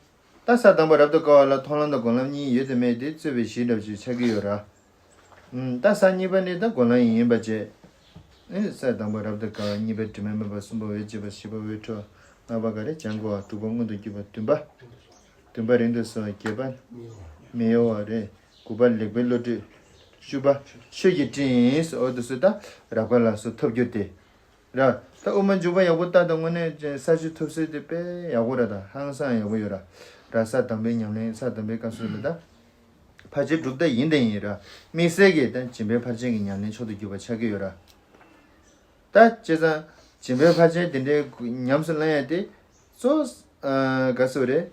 ད་ས་དང་པོ་རབ་ཏུ་དཀའ་བ་ལ་མཐོང་ལམ་དང་སྒོམ་ལམ་གཉིས་ཡོད་དེ་མེད་དེ་རྩོད་པའི་གཞི་འདྲ་བ་ཞིག་ཆགས་ཀྱི་ཡོད་ར། ཨུམ། ད་ས་གཉིས་པ་ནི་ད་སྒོམ་ལམ་ཡིན་པ་བྱས། ཨ་ནི་ས་དང་པོ་རབ་ཏུ་དཀའ་བ། གཉིས་པ་དྲི་མ་མེད་པ། གསུམ་པ་འོད་བྱེད་པ། བཞི་པ་འོད་འཕྲོ། ལྔ་པ་ག་རེ། བྱང་གོ་བ། དྲུག་པ་མངོན་དུ་གྱུར་པ། བདུན་པ། བདུན་པ་རིང་དུ་གསལ་བ། བརྒྱད་པ་མི་གཡོ་བ་རེད། དགུ་པ་ལེགས་པའི་བློ་གྲོས། བཅུ་པ་ཆོས་ཀྱི་སྤྲིན་ཡིན། འོ་དེ་ཚོ་ད་རབ་དཀའ་ལ་སོགས་ཐོབ་གྱུར་ཏེ། ར། ད་དབུ་མ་འཇུག་པ་ཡག་པོ་ལྟ་དང་། དངོས་གནས་ས་བཅུ་ཐོབ་སྲིད་དེ་དཔེ་ཡག་པོ་ར། ད་ཧང་སང་ཡག་པོ་ཡོད་ར། ར། ས་དང་པོའི་ཉམས་ལེན། ས་དང་པོའི་སྐབས་སུ་ལ་ད་ཕར་ཕྱིན་གྲུབ་མཐའ་ཡིན་དང་ཡིན་ར། དམིགས་བསལ་གྱིས་ད་སྦྱིན་པའི་ཕར་ཕྱིན་གྱི་ཉམས་ལེན་མཆོག་ཏུ་གྱུར་པ་ཆགས་ཀྱི་ཡོད་ར། ད་བྱས་ཙང་སྦྱིན་པའི་ཕར་ཕྱིན་དེ་འདྲའི་ཉམས་སུ་ལེན་ཡ་དེ་གཙོ། ཨ། ག་ཟེར་རེད།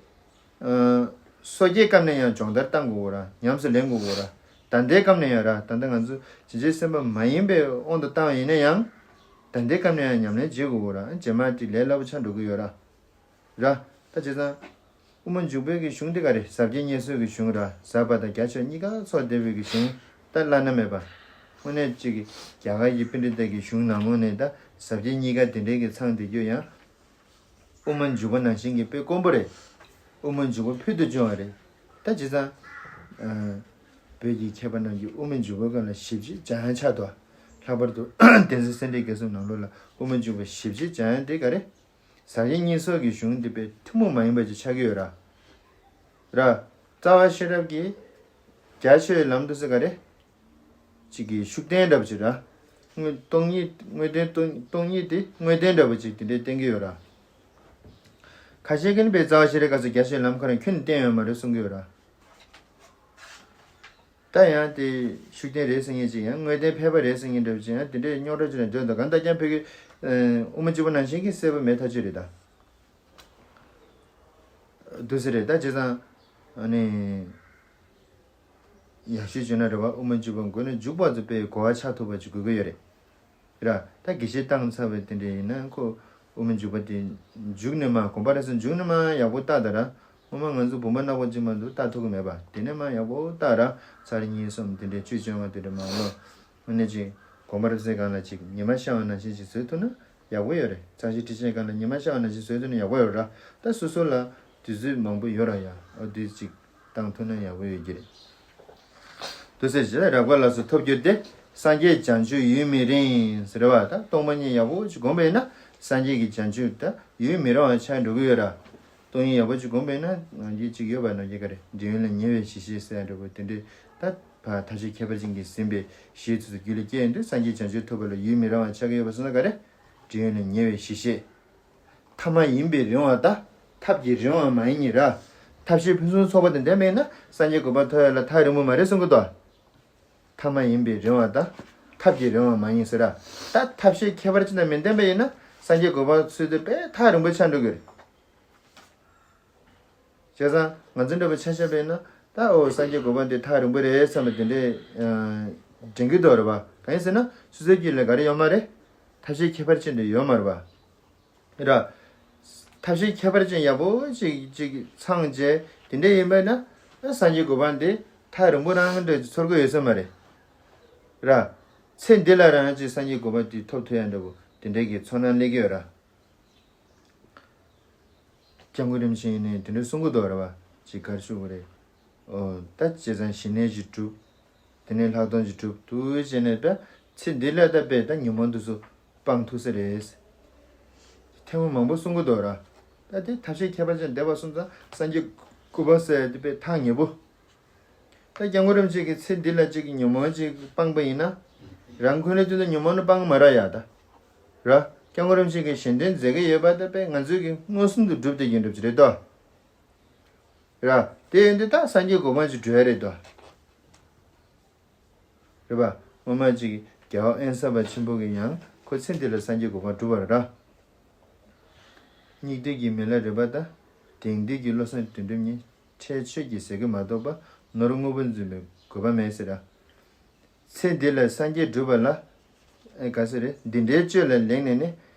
ཨ། སོ་སྐྱེའི་སྐབས་ནས་ཡང་སྦྱོང་བརྡར་བཏང་དགོས་ར། ཉམས་སུ་ལེན་དགོས་ར། ད་ལྟའི་སྐབས་ནས་ཡང་ར། ད་ལྟ་ང་ཚོ་བྱིན་གྱིས་སེམས་པ་མ་ཡིན་པའི་དབང་དུ་བཏང་བ་ཡིན་ན་ཡང་། ད་ལྟའི་སྐབས་ནས་ཡང་ཉམས་ལེན་བྱེད་དགོས་ར། རྗེས་མ་དེ་ལས་སླ་པོ་ཆགས་འགྲོ་གི་ཡོད་ར། ར། ད་བྱས་ཙང་དབུ་མ་འཇུག་པའི་གི་གཞུང་དེ་ག་རེ། ཟབ་རྒྱས་སྙིང་སོགས་ཀྱི་གཞུང་ར། ཟབ་པ་དང་རྒྱ་ཆེ་བ་གཉིས་ཀ་ཚོགས་བསྡད་པའི་གི་གཞུང་ད་བླ་ན་མེད་པ། དངོས་གནས་གཅིག་གི་རྒྱ་གར་གྱི་པཎྜི་ཏ་གི་གཞུང་ནང་ལོགས་ནས་ད་ཟབ་རྒྱས་གཉིས་ཀ་དེ་འདྲའི་གི་ཚང་བསྡད་རྒྱུ་ཡང་དབུ་མ་འཇུག་པ་ནང་བཞིན་གྱི་དཔེ་དཀོན་པོ་རེད། དབུ་མ་འཇུག་པ་ཕུལ་དུ་བྱུང་བ་རེད། ད་བྱས་ཙང་། ཨ། བོད་ཀྱི་མཁས་པ་རྣམས་ཀྱིས་དབུ་མ་འཇུག་པའི་སྐོར་ལ་ཞིབ་ཅིང་སྦྱང་ཡ་ཆགས་འདུག། ལྷག་པར་དུ་བསྟན་འཛིན་སེ་འབྲས་དགེ་གསུམ་ནང་ལོགས་ལ་དབུ་མ་འཇུག་པ་ཞིབ་ཅིང་སྦྱང་ཡ་དེ་ག་རེ། ཟབ་རྒྱས་སྙིང་སོགས་ཀྱི་གཞུང་འདི་དཔེ་ཐུན་མོང་མ་ཡིན་པ་ཅིག་ཆགས་ཀྱི་ཡོད་ར། ར། རྩ་བ་ཤེས་རབ་ཀྱི་རྒྱ་ཆེ་བའི་ལམ་དུ་ཟེར་ག་རེ། གཅིག་གི་ཤུགས་བསྟན་འདྲ་པོ་ཅིག་ར། དངོས། སྟོང་ཉིད། དངོས་བསྟན་སྟོང་། སྟོང་ཉིད་དེ་དངོས་བསྟན་འདྲ་པོ་ཅིག་དེ་འདྲའི་བསྟན་གྱི་ཡོད་ར། ཁ་ཤས་ཀྱིས་ནི་དཔེ་རྩ་བ་ཤེས་རབ་སྐབས་སུ་རྒྱ་ཆེ་བའི་ལམ་ཁ་རང་ཁྱོན་ནས་བསྟན་ཡོད་མ་རེད་གསུང་གི་ཡོད་ར། ད་ཡང་དེ་ཤུགས་བསྟན་རེད་ཟེར་མཁན་ཅིག་ཡང་དངོས་བསྟན་ཕལ་པ་རེད་ཟེར་མཁན་འདྲ་པོ་ཅིག་ཡང་དེ་འདྲའི་རྙོག་དྲ་ཅིག་ལ་འགྲོ་འདུག། གང་ལྟར་ཀྱང་བོད་ཀྱི་དབུ་མ་འཇུག་པ་ནང་བཞིན་གྱི་གསལ་པོ་མེད་ཐག་ཆོད་རེད་ད། འདུག་སེ་རེད། ད་བྱས་ཙང་ཨ་ནི་ཡག་ཤོས་བརྗོད་ན་རེད་པ། དབུ་མ་འཇུག་པ་མགོ་ནས་མཇུག་བར་དུ་དཔེ་གོ་བ་ཆགས་ཐུབ་པ་ཅིག་དགོས་ཀྱི་ཡོད་རེད། ར། ད་དགེ་བཤེས་བཏང་ཚར་བའི་དེ་འདྲ་ཡིན་ན་ཁོ་དབུ་མའི་འཇུག་པ་དེ་འཇུག་ནས་མ་དགོངས་པ་རབ་གསལ་འཇུག་ནས་མ་ཡག་པོ་བལྟ་ད་ར། སྔོན་མ་ང་ཚོ་བུམ་པ་ནག་པོ་གཅིག་མ་འདུག་བལྟ་ཐུབ་ཀྱི་མེད་པ་དེ་ནས་མ་ཡག་པོ་བལྟ་ར། ཚར་གཉིས་གསུམ་དེ་འདྲའི་བཅུ་བཅོ་ལྔ་དེ་འདྲ་མ་ལོ། ཨ་ནི་ཅིག་དགོངས་པ་རབ་གསལ་སྒང་ལ་ཅིག་ཉི་མ་ཤར་བ་ནང་བཞིན་ཅིག་བཟོས་ཐུབ་ན་ཡག་པོ་ཡོད་རེད། ཚར་བཞི་ཁྲི་ཆེན་སྒང་ལ་ཉི་མ་ཤར་བ་ནང་བཞིན་བཟོས་ཐུབ་ན་ཡག་པོ་ཡོད་ར། ད་སོ་སོ་ལ་དུས་ཚོད་མང་པོ་ཡོད་ར། ཡ་ཨ་དུས་ཅིག་བཏང་ཐུབ་ན་ཡག་པོ་ཡོད་ཀྱི་རེད། དུ་ཟེར་བཞིན་རབ་དགའ་ལ་སོགས་ཐོབ་གྱུར་ཏེ། སངས་རྒྱས་བྱང་ཆུབ་ཡུན་མི་རིང་ཟེར་བ་ད་སྟོང་པ་ཉིད་ཡག་པོ་ཅིག་བསྒོམས་པས་ན་སངས་རྒྱས་ཀྱི་བྱང་ཆུབ་ད་ཡུན་མི་རིང་བ་ཆགས་འགྲོ་གི་ཡོད་ར། སྟོང་ཉིད་ཡག་པོ་ཅིག་བསྒོམས་པས་ན་ང་རྒྱལ་ཅིག་ཡོད་པ་ནང་རྒྱལ་ག་རེ་འབྲས་ཡུན་ལ་ཉེ་བའི་གཞི་ཤེས་ཟེར་འགྲོ་གི་དེ་འདྲའི་ད་ཐབས་ཤེས་ཁྱད་པར་ཅན་གྱིས་ཟིན་པའི་གཞི་ཚུལ་དུ་རྒྱུད་ལ་སྐྱེས་ཡོང་དུས་སངས་རྒྱས་བྱང་ཆུབ་ཐོབ་པ་ལ་ཡུན་མི་རིང་བ་ཆགས་ཀྱི་ཡོད་པ་སོང་ན་ག་རེ་འབྲས་ཡུན་ལ་ཉེ་བའི་གཞི་ཤེས། ཐབས་མ་ཡིན་པའི་རིང་བ་དང་། ཐབས་ཀྱི་རིང་བ་མ་ཡིན་ཉིད་ར། ཐབས་ཤེས་ཕུན་སུམ་ཚོགས་པ་དང་ལྡན་པས་ན་སངས་རྒྱས་གོ་འཕང་ཐོབ་ཡ་ལ་ཐག་རིང་པོ་མ་རེད་གསུང་གི་འདུག་ཐབས་མ་ཡིན་པའི་རིང་བ་དང་། ཐབས་ཀྱི་རིང་བ་མ་ཡིན་ཟེར་ར། ད་ཐབས་ཤེས་ཁྱད་པར་ཅན་དང་མི་ལྡན་པ་ཡིན་ན་སངས་རྒྱས་གོ་འཕང་ཚུལ་དུ་དཔེ་ཐག་རིང་པོ་ཆགས་འགྲོ་གི་རེད། བྱས་ཙང་ང་ཚོ་འདྲ་པོ་ཆ་བཞག་པ་ཡིན་ན་ད་འོ་སངས་རྒྱས་གོ་འཕང་དེ་ཐག་རིང་པོ་རེད་བསམ་པ་དེ་འདྲས་དྲན་གྱི་འདུག་རེད་པ། གང་ཡིན་ཟེར་ན་སོ་སོའི་རྒྱུད་ལ་ག་རེ་ཡོད་མ་རེད། ཐབས་ཤེས་ཁྱད་པར་ཅན་དེ་ཡོད་མ་རེད་པ། ར། ཐབས་ཤེས་ཁྱད་པར་ཅན་ཡག་པོ་ཅིག་ཅིག་ཚང་བྱས་དེ་འདྲ་ཡིན་པ་ན་ཨ་སངས་རྒྱས་གོ་འཕང་དེ་ཐག་རིང་པོ་རང་འདྲ་ཚོར་གི་ཡོད་ས་མ་རེད། ར། ཚེ་འདི་ལ་རང་ཅིག་སངས་རྒྱས་གོ་འཕང་དེ་ཐོབ་ཐུབ་ཡ་འདྲ་པོ་དེ་འདྲ་གི་ཚོར་སྣང་སླེབས་ཀྱི་ཡོད་ར། སྐྱབས་མགོན་རིན་པོ་ཆེ་ཡིན་ནའི་དེ་འདྲ་གསུང་གི་འདུག་ར་བ། ཅིག་ག་རེ་ཞུ་དགོས་རེད། ཨོ་ད་བྱས་ཙང་ཞི་གནས་ཅིག་སྒྲུབ། དེ་ནས་ལྷག་མཐོང་ཅིག་སྒྲུབ་འདུག་བྱས་ནས་ད་ཚེ་འདི་ལ་ད་དཔེ་ད་ཉོན་མོངས་དེ་ཚོ་སྤང་ཐུབ་ས་རེད། ཐེངས་མ་མང་པོ་གསུང་གི་འདུག་ར། ད་དེ་ཐབས་ཤེས་ཁྱད་པར་ཅན་བསྡད་པ་སོང་ཙང་སངས་རྒྱས་སྐུ་འབངས་ཟེར་དེ་དཔེ་ཐག་ཉེ་པོ། ད་སྐྱབས་མགོན་རིན་པོ་ཆེ་གིས་ཚེ་འདི་ལ་གཅིག་གི་ཉོན་མོངས་གཅིག་སྤངས་པ་ཡིན་ན། རང་འཁོན་ལས་དུས་ད་ཉོན་མོངས་ནི་སྤང་མ་ར་ཡ་ད། ར། སྐྱབས་མགོན་རིན་པོ་ཆེ་གིས་གཞན་དོན་མཛད་ཀྱི་ཡོད་པ་ད་དཔེ་ང་ཚོས་ཀྱི་མངོན་སུམ་དུ་སྒྲུབ་བསྡད་ཀྱི་འགྲུབ་ཀྱི་རེད་དོ། ར། དེ་ཡིན་དུས་ད་སངས་རྒྱས་གོ་འཕང་ཅིག་འགྲོ་ཡ་རེད་དོ། རེད་པ། སྔོན་མ་ཅིག་རྒྱལ་བ་དབེན་ས་པ་ཆེན་པོ་གིས་ཡང་ཁོ་ཚེ་འདི་ལ་སངས་རྒྱས་གོ་འཕང་བསྒྲུབས་པ་རེད་ར། སྙིགས་དུས་ཀྱི་མི་ལ་རས་པ་དང་། དེང་དུས་ཀྱི་བློ་བཟང་དོན་གྲུབ་གཉིས། འཕྲལ་ཆོས་ཀྱི་ཟས་གོས་མ་གཏོགས་པ། ནོར་དངོས་པོ་འཛིན་པའི་དགོས་པ་མེད་ཟེར་ར། ཚེ་འདི་ལ་སངས་རྒྱས་འགྲུབ་པ་ལ། ཨེ་ག་ཟེར་རེད། འདི་འདྲའི་སྤྱོད་ལ་ལེགས་ནས་ནི།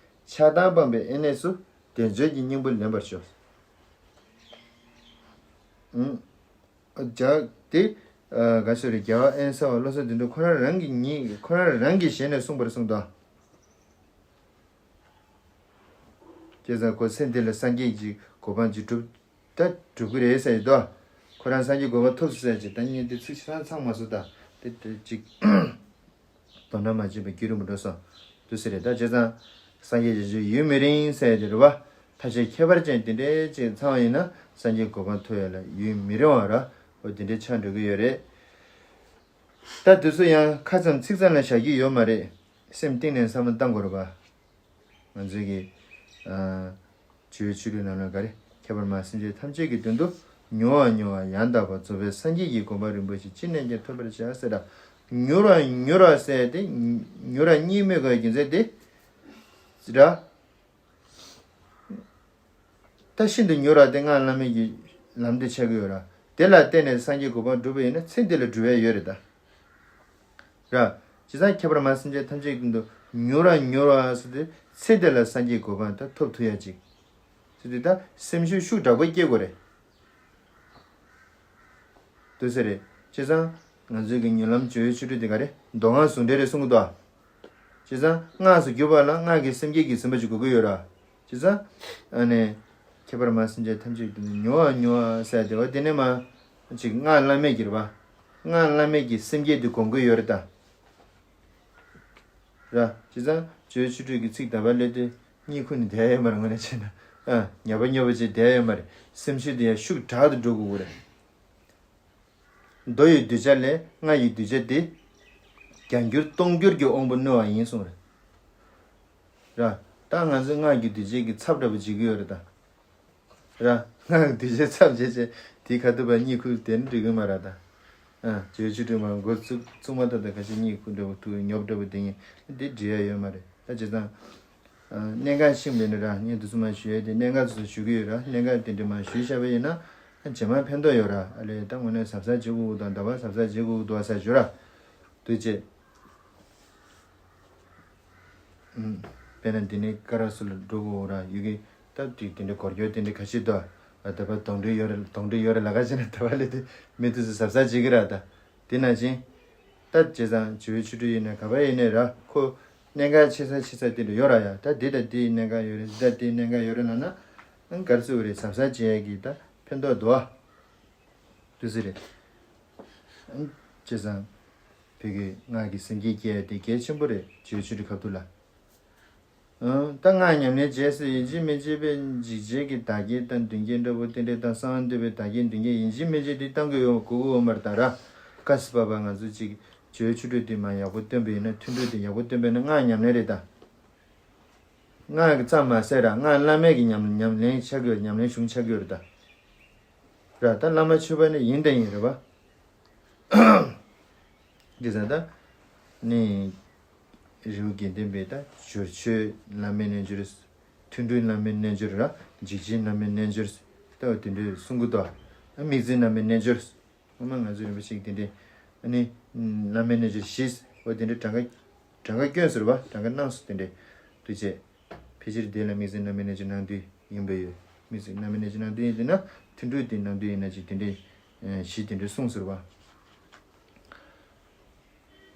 ཆགས་སྡང་སྤངས་པའི་ཨེ་གནས་སུ། བདེ་འབྱོར་གྱི་སྙིང་པོ་ལེན་པར་ཤོག་ཨུང་། ཨ་ཇག་དེ། ཨ་ག་ཟེར་རེད། རྒྱལ་བ་དབེན་ས་པ་བློ་བཟང་དོན་གྲུབ་ཁོ་རང་རང་གི་ཉིད་ཁོ་རང་རང་གི་ཞལ་ནས་གསུངས་པར་གསུངས་དོ། བྱས་ཙང་ཁོ་ཚེ་འདི་ལ་སངས་རྒྱས་ཀྱི་གོ་འཕང་ཅིག་བསྒྲུབ། ད་སྒྲུབ་ཀྱི་རེད་ཟེར་ཡོད་དོ། ཁོ་རང་སངས་རྒྱས་གོ་འཕང་ཐོབ་སོང་ཟེར་ཅིག་ད་ཉིན་དེ་ཚིག་ཤི་རང་ཚང་མ་སོང་ད། དེ་དེ་ཅིག་དོ་སྣང་མ་བྱས་པ་བརྒྱུད་རིང་པོ་འགྲོ་སོང་། དུ་ཟེར་རེད། ད་བྱས་ཙང་། སངས་རྒྱས་རྗེས་འཇུག་ཡུན་མི་རིང་ཟེར་ཡ་དེ་རེད་བ། ཐབས་ཤེས་ཁྱད་པར་ཅན་དེ་འདྲའི་ཅིག་ཚང་བ་ཡིན་ན་སངས་རྒྱས་གོ་འཕང་ཐོབ་ཡ་ལ་ཡུན་མི་རིང་བ་ར། འོ་དེ་འདྲའི་ཆགས་འགྲོ་གི་ཡོད་རེད། ད་དུས་ཚོད་ཡང་ཁ་ཙམ་ཚིག་ཙམ་ལ་བཞག་གི་ཡོད་མ་རེད། སེམས་གཏིང་ནས་བསམ་བློ་བཏང་དགོས་རེད་པ། ང་ཚོའི་གི། ཨ། ཇོ་བོའི་ཆོས་དྲུག་ནང་ལ་ག་རེ། ཁྱད་པར་མ་སེམས་ཅན་ཐམས་ཅད་ཀྱི་དོན་དུ། མྱུར་བ་མྱུར་བ་ཡང་དག་པར། རྫོགས་པའི་སངས་རྒྱས་ཀྱི་གོ་འཕང་རིན་པོ་ཆེ་ཅི་ནས་ཀྱང་ཐོབ་པར་བྱ་ཟེར་ར། མྱུར་བ་མྱུར་བ་ཟེར་ཏེ། མྱུར་བ་གཉིས་སྨོས་དགོས་རྒྱུ་མཚན་དེ། ར། ད་ཤིན་ཏུ་མྱུར་བ་དེ་སྔགས་བླ་མེད་ཀྱི་ལམ་དེ་ཆགས་ཀྱི་ཡོད་ར། དེ་ལ་བརྟེན་ནས་སངས་རྒྱས་གོ་འཕང་བསྒྲུབས་པ་ཡིན་ན་ཚེ་འདི་ལ་འགྲུབ་ཡ་ཡོད་རེད་ད། ར། བྱས་ཙང་ཁྱད་པར་མ་སེམས་ཅན་ཐམས་ཅད་ཀྱི་དོན་དུ་མྱུར་བ་མྱུར་བ་ཟེར་དུས་ཚེ་འདི་ལ་སངས་རྒྱས་གོ་འཕང་ད་ཐོབ་ཐུབ་ཡ་ཅིག་ཟེར་དུས་ད་སེམས་ཤུགས་ཤུགས་དྲག་པོ་སྐྱེ་དགོས་རེད། དུ་ཟེར་རེད། བྱས་ཙང་ང་ཚོའི་གི་མྱུར་ལམ་ཇོ་བོའི་ཆོས་དྲུག་དེ་ག་རེ་མདོ་སྔགས་ཟུང་འབྲེལ་རེད་གསུང་གི་འདུག་ཨ། བྱས་ཙང་སྔགས་སུ་གྱུར་པ་ལ་སྔགས་ཀྱི་སེམས་བསྐྱེད་ཀྱི་ཟིན་པ་ཅིག་དགོས་ཀྱི་ཡོད་ར། བྱས་ཙང་། ཨ་ནི། ཁྱད་པར་མ་སེམས་ཅན་ཐམས་ཅད་ཀྱི་དོན་དུ་མྱུར་བ་མྱུར་བ་ཟེར་དེ་བ་དེ་ནས་མ། ཅིག་སྔགས་བླ་མེད་ཀྱི་རེད་པ། སྔགས་བླ་མེད་ཀྱི་སེམས་བསྐྱེད་དེ་སྒོམ་གྱི་ཡོད་རེད་ད། ར། བྱས་ཙང་ཇོ་བོའི་ཆོས་དྲུག་གི་ཚིག་དམ་པ་སླེབས་དུས་གཉིད་ཁུག་ནས་བསྡད་ཡོད་མ་རེད་དངོས་གནས་བྱས་ན། ཨ། ཉོབ་པ་ཉོབ་པ་བྱས་བསྡད་ཡོད་མ་རེད། སེམས་ཤུགས་དེ་ཡང་ཤུགས་དྲག་ཏུ་འགྲོ་དགོས་ཀྱི་རེད། མདོ་ཡི་གདུལ་བྱ་ལས་སྔགས་ཡི་གདུལ་བྱ་སྟེ། བརྒྱ་འགྱུར་སྟོང་འགྱུར་གྱི་དབང་པོ་བསྣོལ་བ་ཡིན་གསུངས་རེད། ར། ད་ང་ཚོས་སྔགས་ཀྱི་གདུལ་བྱའི་གི་ཚབ་འདྲ་པོ་བྱེད་ཀྱི་ཡོད་རེད་ད། ར། སྔགས་ཀྱི་གདུལ་བྱའི་ཚབ་བྱས་བྱས་དེའི་ཁ་ཐུག་པ་གཉིད་ཁུག་དེ་ནི་འགྲིག་གི་མ་རེད་ད། ཨ། ཇོ་བོའི་ཆོས་དྲུག་མ་འགོ་བཙུགས་བཙུགས་མ་ཐག་ཏུ་ཁ་ཤས་གཉིད་ཁུག་འདྲ་པོ་ཐུག་ཉོབ་འདྲ་པོ་དེ་ཡིན་དེ་འགྲིག་ཡ་ཡོད་མ་རེད་ད། བྱས་ཙང་། ཨ། གནད་འགག་ཤིང་མེད་ནི་ར་ངས་འདི་ཚོ་མ་ཞུ་ཡ་དེ་གནད་འགག་ཚོ་ཞུ་གི་ཡོད་ར། གནད་འགག་དེ་འདྲ་མ་ཞུས་བཞག་པ་ཡིན་ན་རྗེས་མ་ཕན་ཐོགས་ཡོད་ར། ཨ་ལས་ད་དངོས་གནས་གཟབ་གཟབ་བྱེད་དགོས་ཀྱི་འདུག་འདྲ་པར་གཟབ་གཟབ་བྱེད་དགོས་ཀྱི་འདུག་ཟེར་ཞུ་ར། འདུག་ཅེས། ཨུམ། དཔེར་ན་འདི་ནས་ཀ་ར་སུ་ལ་འགྲོ་དགོས་ར་ཡུ་གི་ད་དེ་དེ་འདྲའི་སྒོར་སྐྱོར་དེ་འདྲའི་ཁ་ཤས་འདུག་ཨ་ད་པ་གདོང་འདྲེ་ཡོད་རེད། གདོང་འདྲེ་ཡོད་རེད་ལ་ཁ་ཤས་ནས་ད་པ་ལས་དེ་མི་དུས་སུ་གཟབ་གཟབ་བྱེད་ཀྱི་ར། ད་དེ་ནང་བཞིན་ད་བྱས་ཙང་བྱིའུ་ཆུ་ཕྲུག་ཡིན་ནས་ག་པ་ཡིན་ནས་ར་ཁོ་གནད་འགག་ཆེ་ས་ཆེ་ས་དེ་འདྲ་ཡོད་ར། ཡ་ད་འདི་ད་འདི་གནད་འགག་ཡོད་རེད། འདི་ད་འདི་གནད་འགག་ཡོད་རེད་ལབ་ན་ཨང་གར་སུ་རེད། གཟབ་གཟབ་བྱེད་ཡ་གི་ད་ཕན་ཐོགས་འདུག་ཨ། དུས་ཚོད་རེད། ཨང་བྱས་ཙང་བོད་ཀྱི་སྔགས་ཀྱི་སེམས་བསྐྱེད་སྐྱེ་ཡ་དེ་གལ་ཆེན་པོ་རེད། བྱིའུ་ཆུ་ཕྲུག་ཁ་ཐུག་ལ། ཨང་ད་སྔགས་ཉམས་ལེན་བྱས་སུ་ཡིན་གཅིག་མིན་གཅིག་པའི་འཇིགས་བྱེད་ཀྱི་བདག་བསྐྱེད་དང་མདུན་བསྐྱེད་འདྲ་པོ་དེ་འདྲས་དང་གསང་བ་འདུས་པའི་བདག་བསྐྱེད་མདུན་བསྐྱེད་ཡིན་གཅིག་མིན་གཅིག་དེ་གཏང་དགོས་ཡོང་དགོས་ཀྱི་ཡོད་མ་རེད། ད་ར་ཀ་སི་པ་པ་ང་ཚོ་གཅིག་བྱིའུ་ཆུ་ཕྲུག་དེ་མ་ཡག་པོ་སྟོན་པ་ཡིན་ན་ཐུན་དྲུག་དེ་ཡག་པོ་སྟོན་པ་ཡིན་ན་སྔགས་ཉམས་ལེན་རེད་ད། སྔགས་ཀྱི་ཙམ་མ་ཟད་ར་སྔགས་བླ་མེད་ཀྱི་ཉམས་ཉམས་ལེན་ཆགས་ཀྱི་ཡོད། ཉམས་ལེན་གཞུང་ཆགས་ཀྱི་ཡོད་རེད་ད། ར་ད་བླ་མ་མཆོད་པ་ནི་ཡིན་དང་ཡིན་རེད་པ། འདི་ཟེར་ད། ནི། རི་བོ་དགེ་ལྡན་པའི་ད་སྦྱོར་མཆོད་བླ་མའི་རྣལ་འབྱོར། ཐུན་དྲུག་བླ་མའི་རྣལ་འབྱོར་ར་འཇིགས་བྱེད་བླ་མའི་རྣལ་འབྱོར། ད་འོ་དེ་འདྲའི་གསུང་གི་འདུག་དམིགས་བརྩེ་བླ་མའི་རྣལ་འབྱོར། སྔོན་མ་ང་ཚོ་རིན་པོ་ཆེ་གི་དེ་འདྲའི། ཨ་ནི། བླ་མའི་རྣལ་འབྱོར་བཞི། འོ་དེ་འདྲའི་གྲངས་ཀ་གྲངས་ཀ་སྐྱོན་ཟེར་བ་གྲངས་ཀ་གནང་སོང་དེ་འདྲའི། འདུ་བྱེད། ཕལ་ཆེར་དེ་ལ་དམིགས་བརྩེ་བླ་མའི་རྣལ་འབྱོར་ནང་དུ་ཡིན་པ་ཡོད། དམིགས་བརྩེ་བླ་མའི་རྣལ་འབྱོར་ནང་དུ་ཡིན་དུས་ན་ཐུན་དྲུག་དེ་ནང་དུ་ཡིན་ན་ཅིག་དེ་འདྲའི། བཞི་དེ་འདྲའི་གསུངས་ཟེར་བ།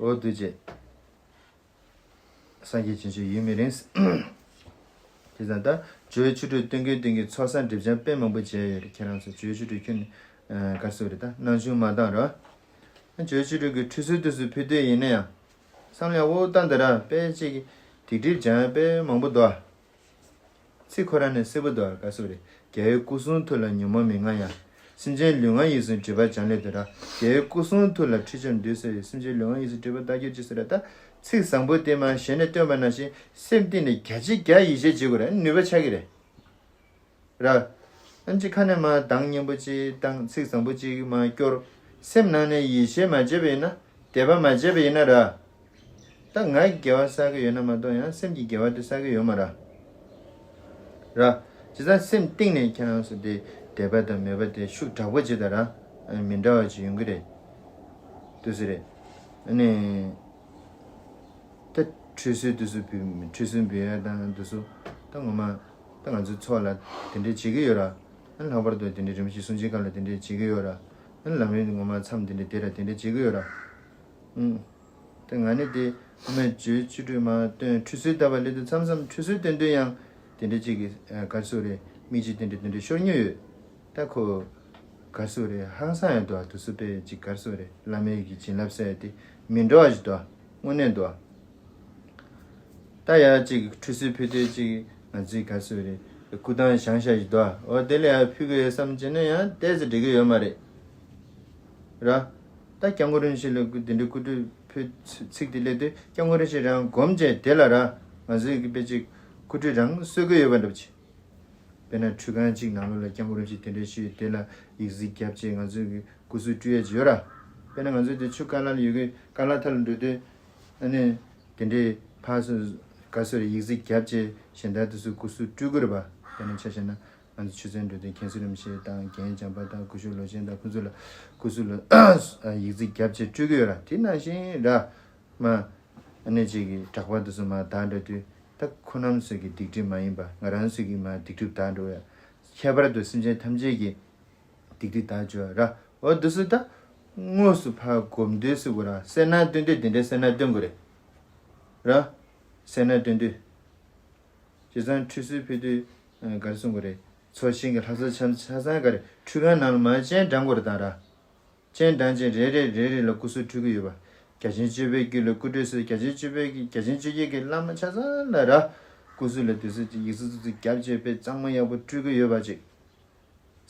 འོ་འདུ་བྱེད། སངས་རྒྱས་བྱང་ཆུབ་ཡུན་མི་རིང་། དེ་ཙང་ད་བྱིའུ་ཆུ་ཕྲུག་སྟོན་གྱིན་སྟོན་གྱིན་ཚོགས་བསགས་སྒྲིབ་སྦྱང་དཔེ་མང་པོ་བྱས་ཡོད་རེད། ཁྱེད་རང་ཚོ་བྱིའུ་ཆུ་ཕྲུག་ཁྱོན་ནས་ག་རེ་ཟེར་དགོས་རེད། ད་སྣང་ཆུང་མ་བཏང་རོགས། བྱིའུ་ཆུ་ཕྲུག་གི་ཁྲུས་གསོལ་དུས་སུ་ཕུལ་དུས་ཡིན་ན་ཡང་། བསམ་ཡག་པོ་བཏང་དེ་ར་དཔེ་ཅིག་སྡིག་སྒྲིབ་སྦྱང་ཡ་དཔེ་མང་པོ་འདུག་ཚིག་ཁོ་རང་ནས་གསལ་པོ་འདུག་ག་རེ་ཟེར་དགོས་རེད། རྒྱལ་བའི་སྐུ་གསུང་ཐུགས་ལ་ཉོན་མོངས་མི་མངའ་ཡང་། སེམས་ཅན་ལུས་ངག་ཡིད་གསུམ་སྒྲིབ་པ་སྦྱང་སླད་དུ་ར། རྒྱལ་བའི་སྐུ་གསུང་ཐུགས་ལ་ཁྲུས་ཆབ་འདུས་ཟེར་བའི་སེམས་ཅན་ལུས་ངག་ཡིད་གསུམ་སྒྲིབ་པ་དག་གྱུར་ཅིག་ཟེར་ར། ད་ཚིག་བཟང་པོ་དེ་མ་ཞལ་ནས་བཏོན་པ་ནང་བཞིན་སེམས་གཏིང་ནས་བརྒྱ་ཆ་བརྒྱ་ཡིད་ཆེས་བྱེད་དགོས་ར་ནུས་པ་ཆགས་ཀྱི་རེད། ར། ཨ་ཅིག་ཁ་ནས་མ་གདངས་སྙན་པོ་ཅིག་བཏང་ཚིག་བཟང་པོ་ཅིག་མ་སྐྱོར། སེམས་ནང་ནས་ཡིད་ཆེས་མ་བྱས་པ་ཡིན་ན། དད་པ་མ་བྱས་པ་ཡིན་ན་ར། ད་ང་གི་དགེ་བ་བསགས་ཀྱི་ཡོད་ན་མ་གཏོགས་ཡང་སེམས་ཀྱི་དགེ་བ་དེ་བསགས་ཀྱི་ཡོད་མ་ར། ར། བྱས་ཙང་སེམས་གཏིང་ནས་ཁྱེད་རང་ཚོ་དེ་དད་པ་དང་མོས་པ་དེ་ཤུགས་དྲག་པོ་བྱེད་ད་ར། མི་འདྲ་བ་ཅིག་ཡོང་གི་རེད། དུ་ཟེར་རེད། ཨ་ནི། ད་ཁྲུས་གསོལ་དུས་སུ་འབུལ་ཁྲུས་གསོལ་འབུལ་ཡ་དང་དུས་སུ་ད་ངོ་མ་ད་ང་ཚོའི་ཚོགས་ལ་དེ་འདྲས་བྱེད་ཀྱི་ཡོད་ར། ཨ་ལྷག་པར་དུ་དེ་འདྲས་རིན་པོ་ཆེ་གསུང་ཆོས་སྐབས་ལ་དེ་འདྲས་བྱེད་ཀྱི་ཡོད་ར། ཨ་ལམ་རིམ་ངོ་མ་མཚམས་དེ་འདྲས་དེ་ར་དེ་འདྲས་བྱེད་ཀྱི་ཡོད་ར། ཨུམ། ད་ང་ནི་དེ་ཨ་མས་བྱིའུ་ཆུ་ཕྲུག་མ་བཏོན་ཁྲུས་གསོལ་བཏབ་པ་སླེབས་དུས་མཚམས་མཚམས་ཁྲུས་གསོལ་བཏོན་དུས་ཡང་དེ་འདྲས་ཅིག་གི་ག་རེ་ཟེར་དགོས་རེད། མིག་ཆུ་དེ་འདྲས་དེ་འདྲས་ཤོར་མྱོང་ཡོད། ད་ཁོ། ག་རེ་ཟེར་དགོས་རེད། ཧང་སང་ཡང་འདུག་ཨ། དུས་སུ་དཔེ་ཅིག་ག་རེ་ཟེར་དགོས་རེད། བླ་མའི་གི་བྱིན་རླབས་ཟེར་ཡ་དེ་མི་འདྲ་བ་ཞིག་འདུག་ཨ། དངོས་གནས་འདུག་ཨ། ད་ཡ་ཅིག་ཁྲུས་གསོལ་ཕུལ་དུས་ཅིག་ང་ཚོའི་ག་རེ་ཟེར་དགོས་རེད། སྐུ་ཐང་བཞེངས་ཤག་ཞིག་འདུག་ཨ། འོ་དེ་ལ་ཡ་ཕུལ་དགོས་ཡོད་བསམ་བྱས་ན་ཡང་ཏོག་ཙམ་འགྲིག་གི་ཡོད་མ་རེད། ར། ད་སྐྱབས་མགོན་རིན་པོ་ཆེ་ལ་སྐུ་དེ་འདྲའི་སྐུ་ཁྲུས་ཕུལ་ཚིག་དེ་སླེབས་དུས་སྐྱབས་མགོན་རིན་པོ་ཆེ་རང་སྒོམ་བྱས་དེ་ལ་ར་ང་ཚོའི་གི་དཔེ་ཅིག་སྐུ་ཁྲུས་རང་གསོལ་གི་ཡོད་པ་འདྲ་པོ་ཅིག་དཔེར་ན་ཁྲུས་ཁང་གཅིག་ནང་ལོགས་ལ་སྐྱབས་མགོན་རིན་པོ་ཆེ་དེ་འདྲའི་ཤོད་དེ་ལ་ཡིག་གཟུགས་བརྒྱབ་བྱས་ང་ཚོས་ཀྱི་སྐུ་གཟུགས་སྤྲུལ་ཡས་ཅིག་ཡོད་ར། དཔེར་ན་ང་ཚོ་དེ་ཆུ་ཀ་ལ་ལ་ཡོད་གི་ཀ་ལ་ཐ་ལ་འགྲོ་དུས་ཨ་ནི་དེ་འདྲའི་ཕར་ཚུར་ག་ཚོད་རེ་ཡིག་གཟུགས་བརྒྱབ་བྱས་གཞན་དག་དེ་ཚོ་སྐུ་གཟུགས་སྤྲུལ་གི་རེད་པ། དཔེར་ན་ཆ་བཞག་ན་ང་ཚོ་ཆུ་ཚོད་འགྲོ་དུས་མཁན་ཟུར་རིན་པོ་ཆེ་དང་རྒན་བྱམས་པ་དང་སྐུ་ཞབས་ལོ་ཆེན་དང་ཁོང་ཚོ་ལ་སྐུ་གཟུགས་ལ་ཡིག་གཟུགས་བརྒྱབ་བྱས་སྤྲུལ་གི་ཡོད་ར། དེ་ནང་བཞིན་ར། མ། ཨ་ནི་གཅིག་གིས་གྲགས་པ་འདི་ཚོ་མར་དག་འགྲོ་དུས་ད་ཁོ་རྣམ་ཚོ་གི་སྡིག་སྒྲིབ་མ་ཡིན་པ་ང་རང་ཚོ་གི་མར་སྡིག་སྒྲིབ་དག་འགྲོ་ཡ། ཁྱད་པར་དུ་སེམས་ཅན་ཐམས་ཅད་ཀྱི་སྡིག་སྒྲིབ་དག་འགྲོ་ཡ་ར། འོ་འདི་ཚོ་ད་དངོས་སུ་ཕར་སྒོམ་དུས་སུ་གོ་ར་སེར་སྣ་སྟོན་དུས་དེ་འདྲའི་སེར་སྣ་སྟོན་དགོས་རེད། ར། སེར་སྣ་སྟོན་དུས། བྱས་ཙང་ཁྲུས་གསོལ་ཕུལ་དུས་ག་རེ་གསུང་དགོས་རེད། ཚོགས་ཞིང་གི་ལྷ་ཚོགས་ཆ་ཆ་ཚང་ག་རེ་ཁྲུས་ཁང་ནང་ལ་མར་སྤྱན་དྲངས་དགོས་རེད་ད་ར། སྤྱན་དྲངས་བྱས་རེ་རེ་རེ་རེ་ལ་སྐུ་གཟུགས་སྤྲུལ་གྱི་ཡོད་པ། བརྒྱ་བྱིན་སྤྱོད་པའི་རྒྱུད་ལ་སྐུ་སྤྲུལ་ཟེར་བརྒྱ་བྱིན་སྤྱོད་པའི་རྒྱུད་བརྒྱ་བྱིན་སྤྱོད་རྒྱུད་ཀྱི་བླ་མ་ཆ་ཚང་ལ་ར། སྐུ་གཟུགས་ལ་དུས་ཚོད་ཅིག་ཡིག་གཟུགས་ཙི་ཙི་བརྒྱབ་བྱས་དཔེ་གཙང་མ་ཡག་པོ་སྤྲུལ་གྱི་ཡོད་པ་ཅིག་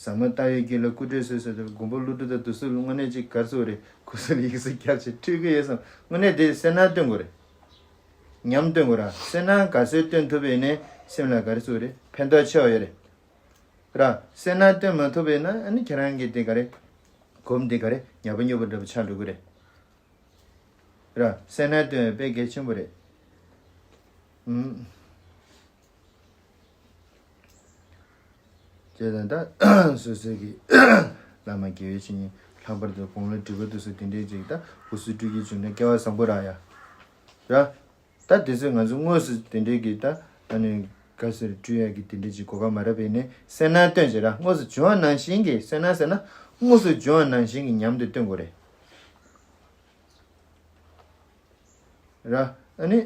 ཟབ་མོ་ལྟ་བའི་རྒྱུད་ལ་སྐུ་སྤྲུལ་ཟེར་ཟེར་དུས་མགོན་པོ་ཀླུ་སྒྲུབ་དང་དུས་གསུམ་དངོས་གནས་ཅིག་ག་རེ་ཟེར་དགོས་རེད། སྐུ་གཟུགས་ལ་ཡིག་གཟུགས་བརྒྱབ་བྱས་སྤྲུལ་གྱི་ཡོད་བསམ་དངོས་གནས་དེ་སེར་སྣ་སྟོན་དགོས་རེད། ཉམས་སྟོན་དགོས་ར་སེར་སྣ་ག་ཚོད་སྟོན་ཐུབ་པ་ཡིན་ནའི་སེམས་ལ་ག་རེ་ཟེར་དགོས་རེད། ཕན་ཐོགས་ཆེ་བ་ཡོད་རེད། ར། སེར་སྣ་སྟོན་མ་ཐུབ་པ་ཡིན་ན་ཨ་ནི་ཁྱེད་རང་གི་དེ་ག་རེ། སྒོམ་དེ་ག་རེ་ཉག་པ་ཉོག་པ་འདྲ་པོ་ཆགས་འགྲོ་གི་རེད། ར། སེར་སྣ་སྟོན་དཔེ་གལ་ཆེན་པོ་རེད། ཨུམ། བྱས་ཙང་ད་སོ་སོའི་གི་བླ་མ་དགེ་བའི་བཤེས་གཉེན་ལྷག་པར་དུ་དགུང་ལོ་བགྲེས་པོ་དེ་ཚོ་དེ་འདྲའི་ཅིག་ད་སྐུ་གཟུགས་སྤྲུལ་གྱི་བྱུང་ན་སྐལ་བ་བཟང་པོ་རག་ཡ། ར། ད་དེ་ཚོས་ང་ཚོ་དངོས་སུ་དེ་འདྲའི་གི་ད་ཨ་ནི་ག་ཟེར་སྤྲུལ་ཡག་གི་དེ་འདྲའི་ཅིག་གོ་སྐབས་མ་རག་པ་ཡིན་ནའི་གསལ་སྣང་སྟོན་བྱེད་ར། དངོས་སུ་བྱུང་བ་ནང་བཞིན་གྱི་གསལ་སྣང་ཟེར་ན་དངོས་སུ་བྱུང་བ་ནང་བཞིན་གྱི་ཉམས་དེ་སྟོན་དགོས་རེད་ར། ཨ་ནི་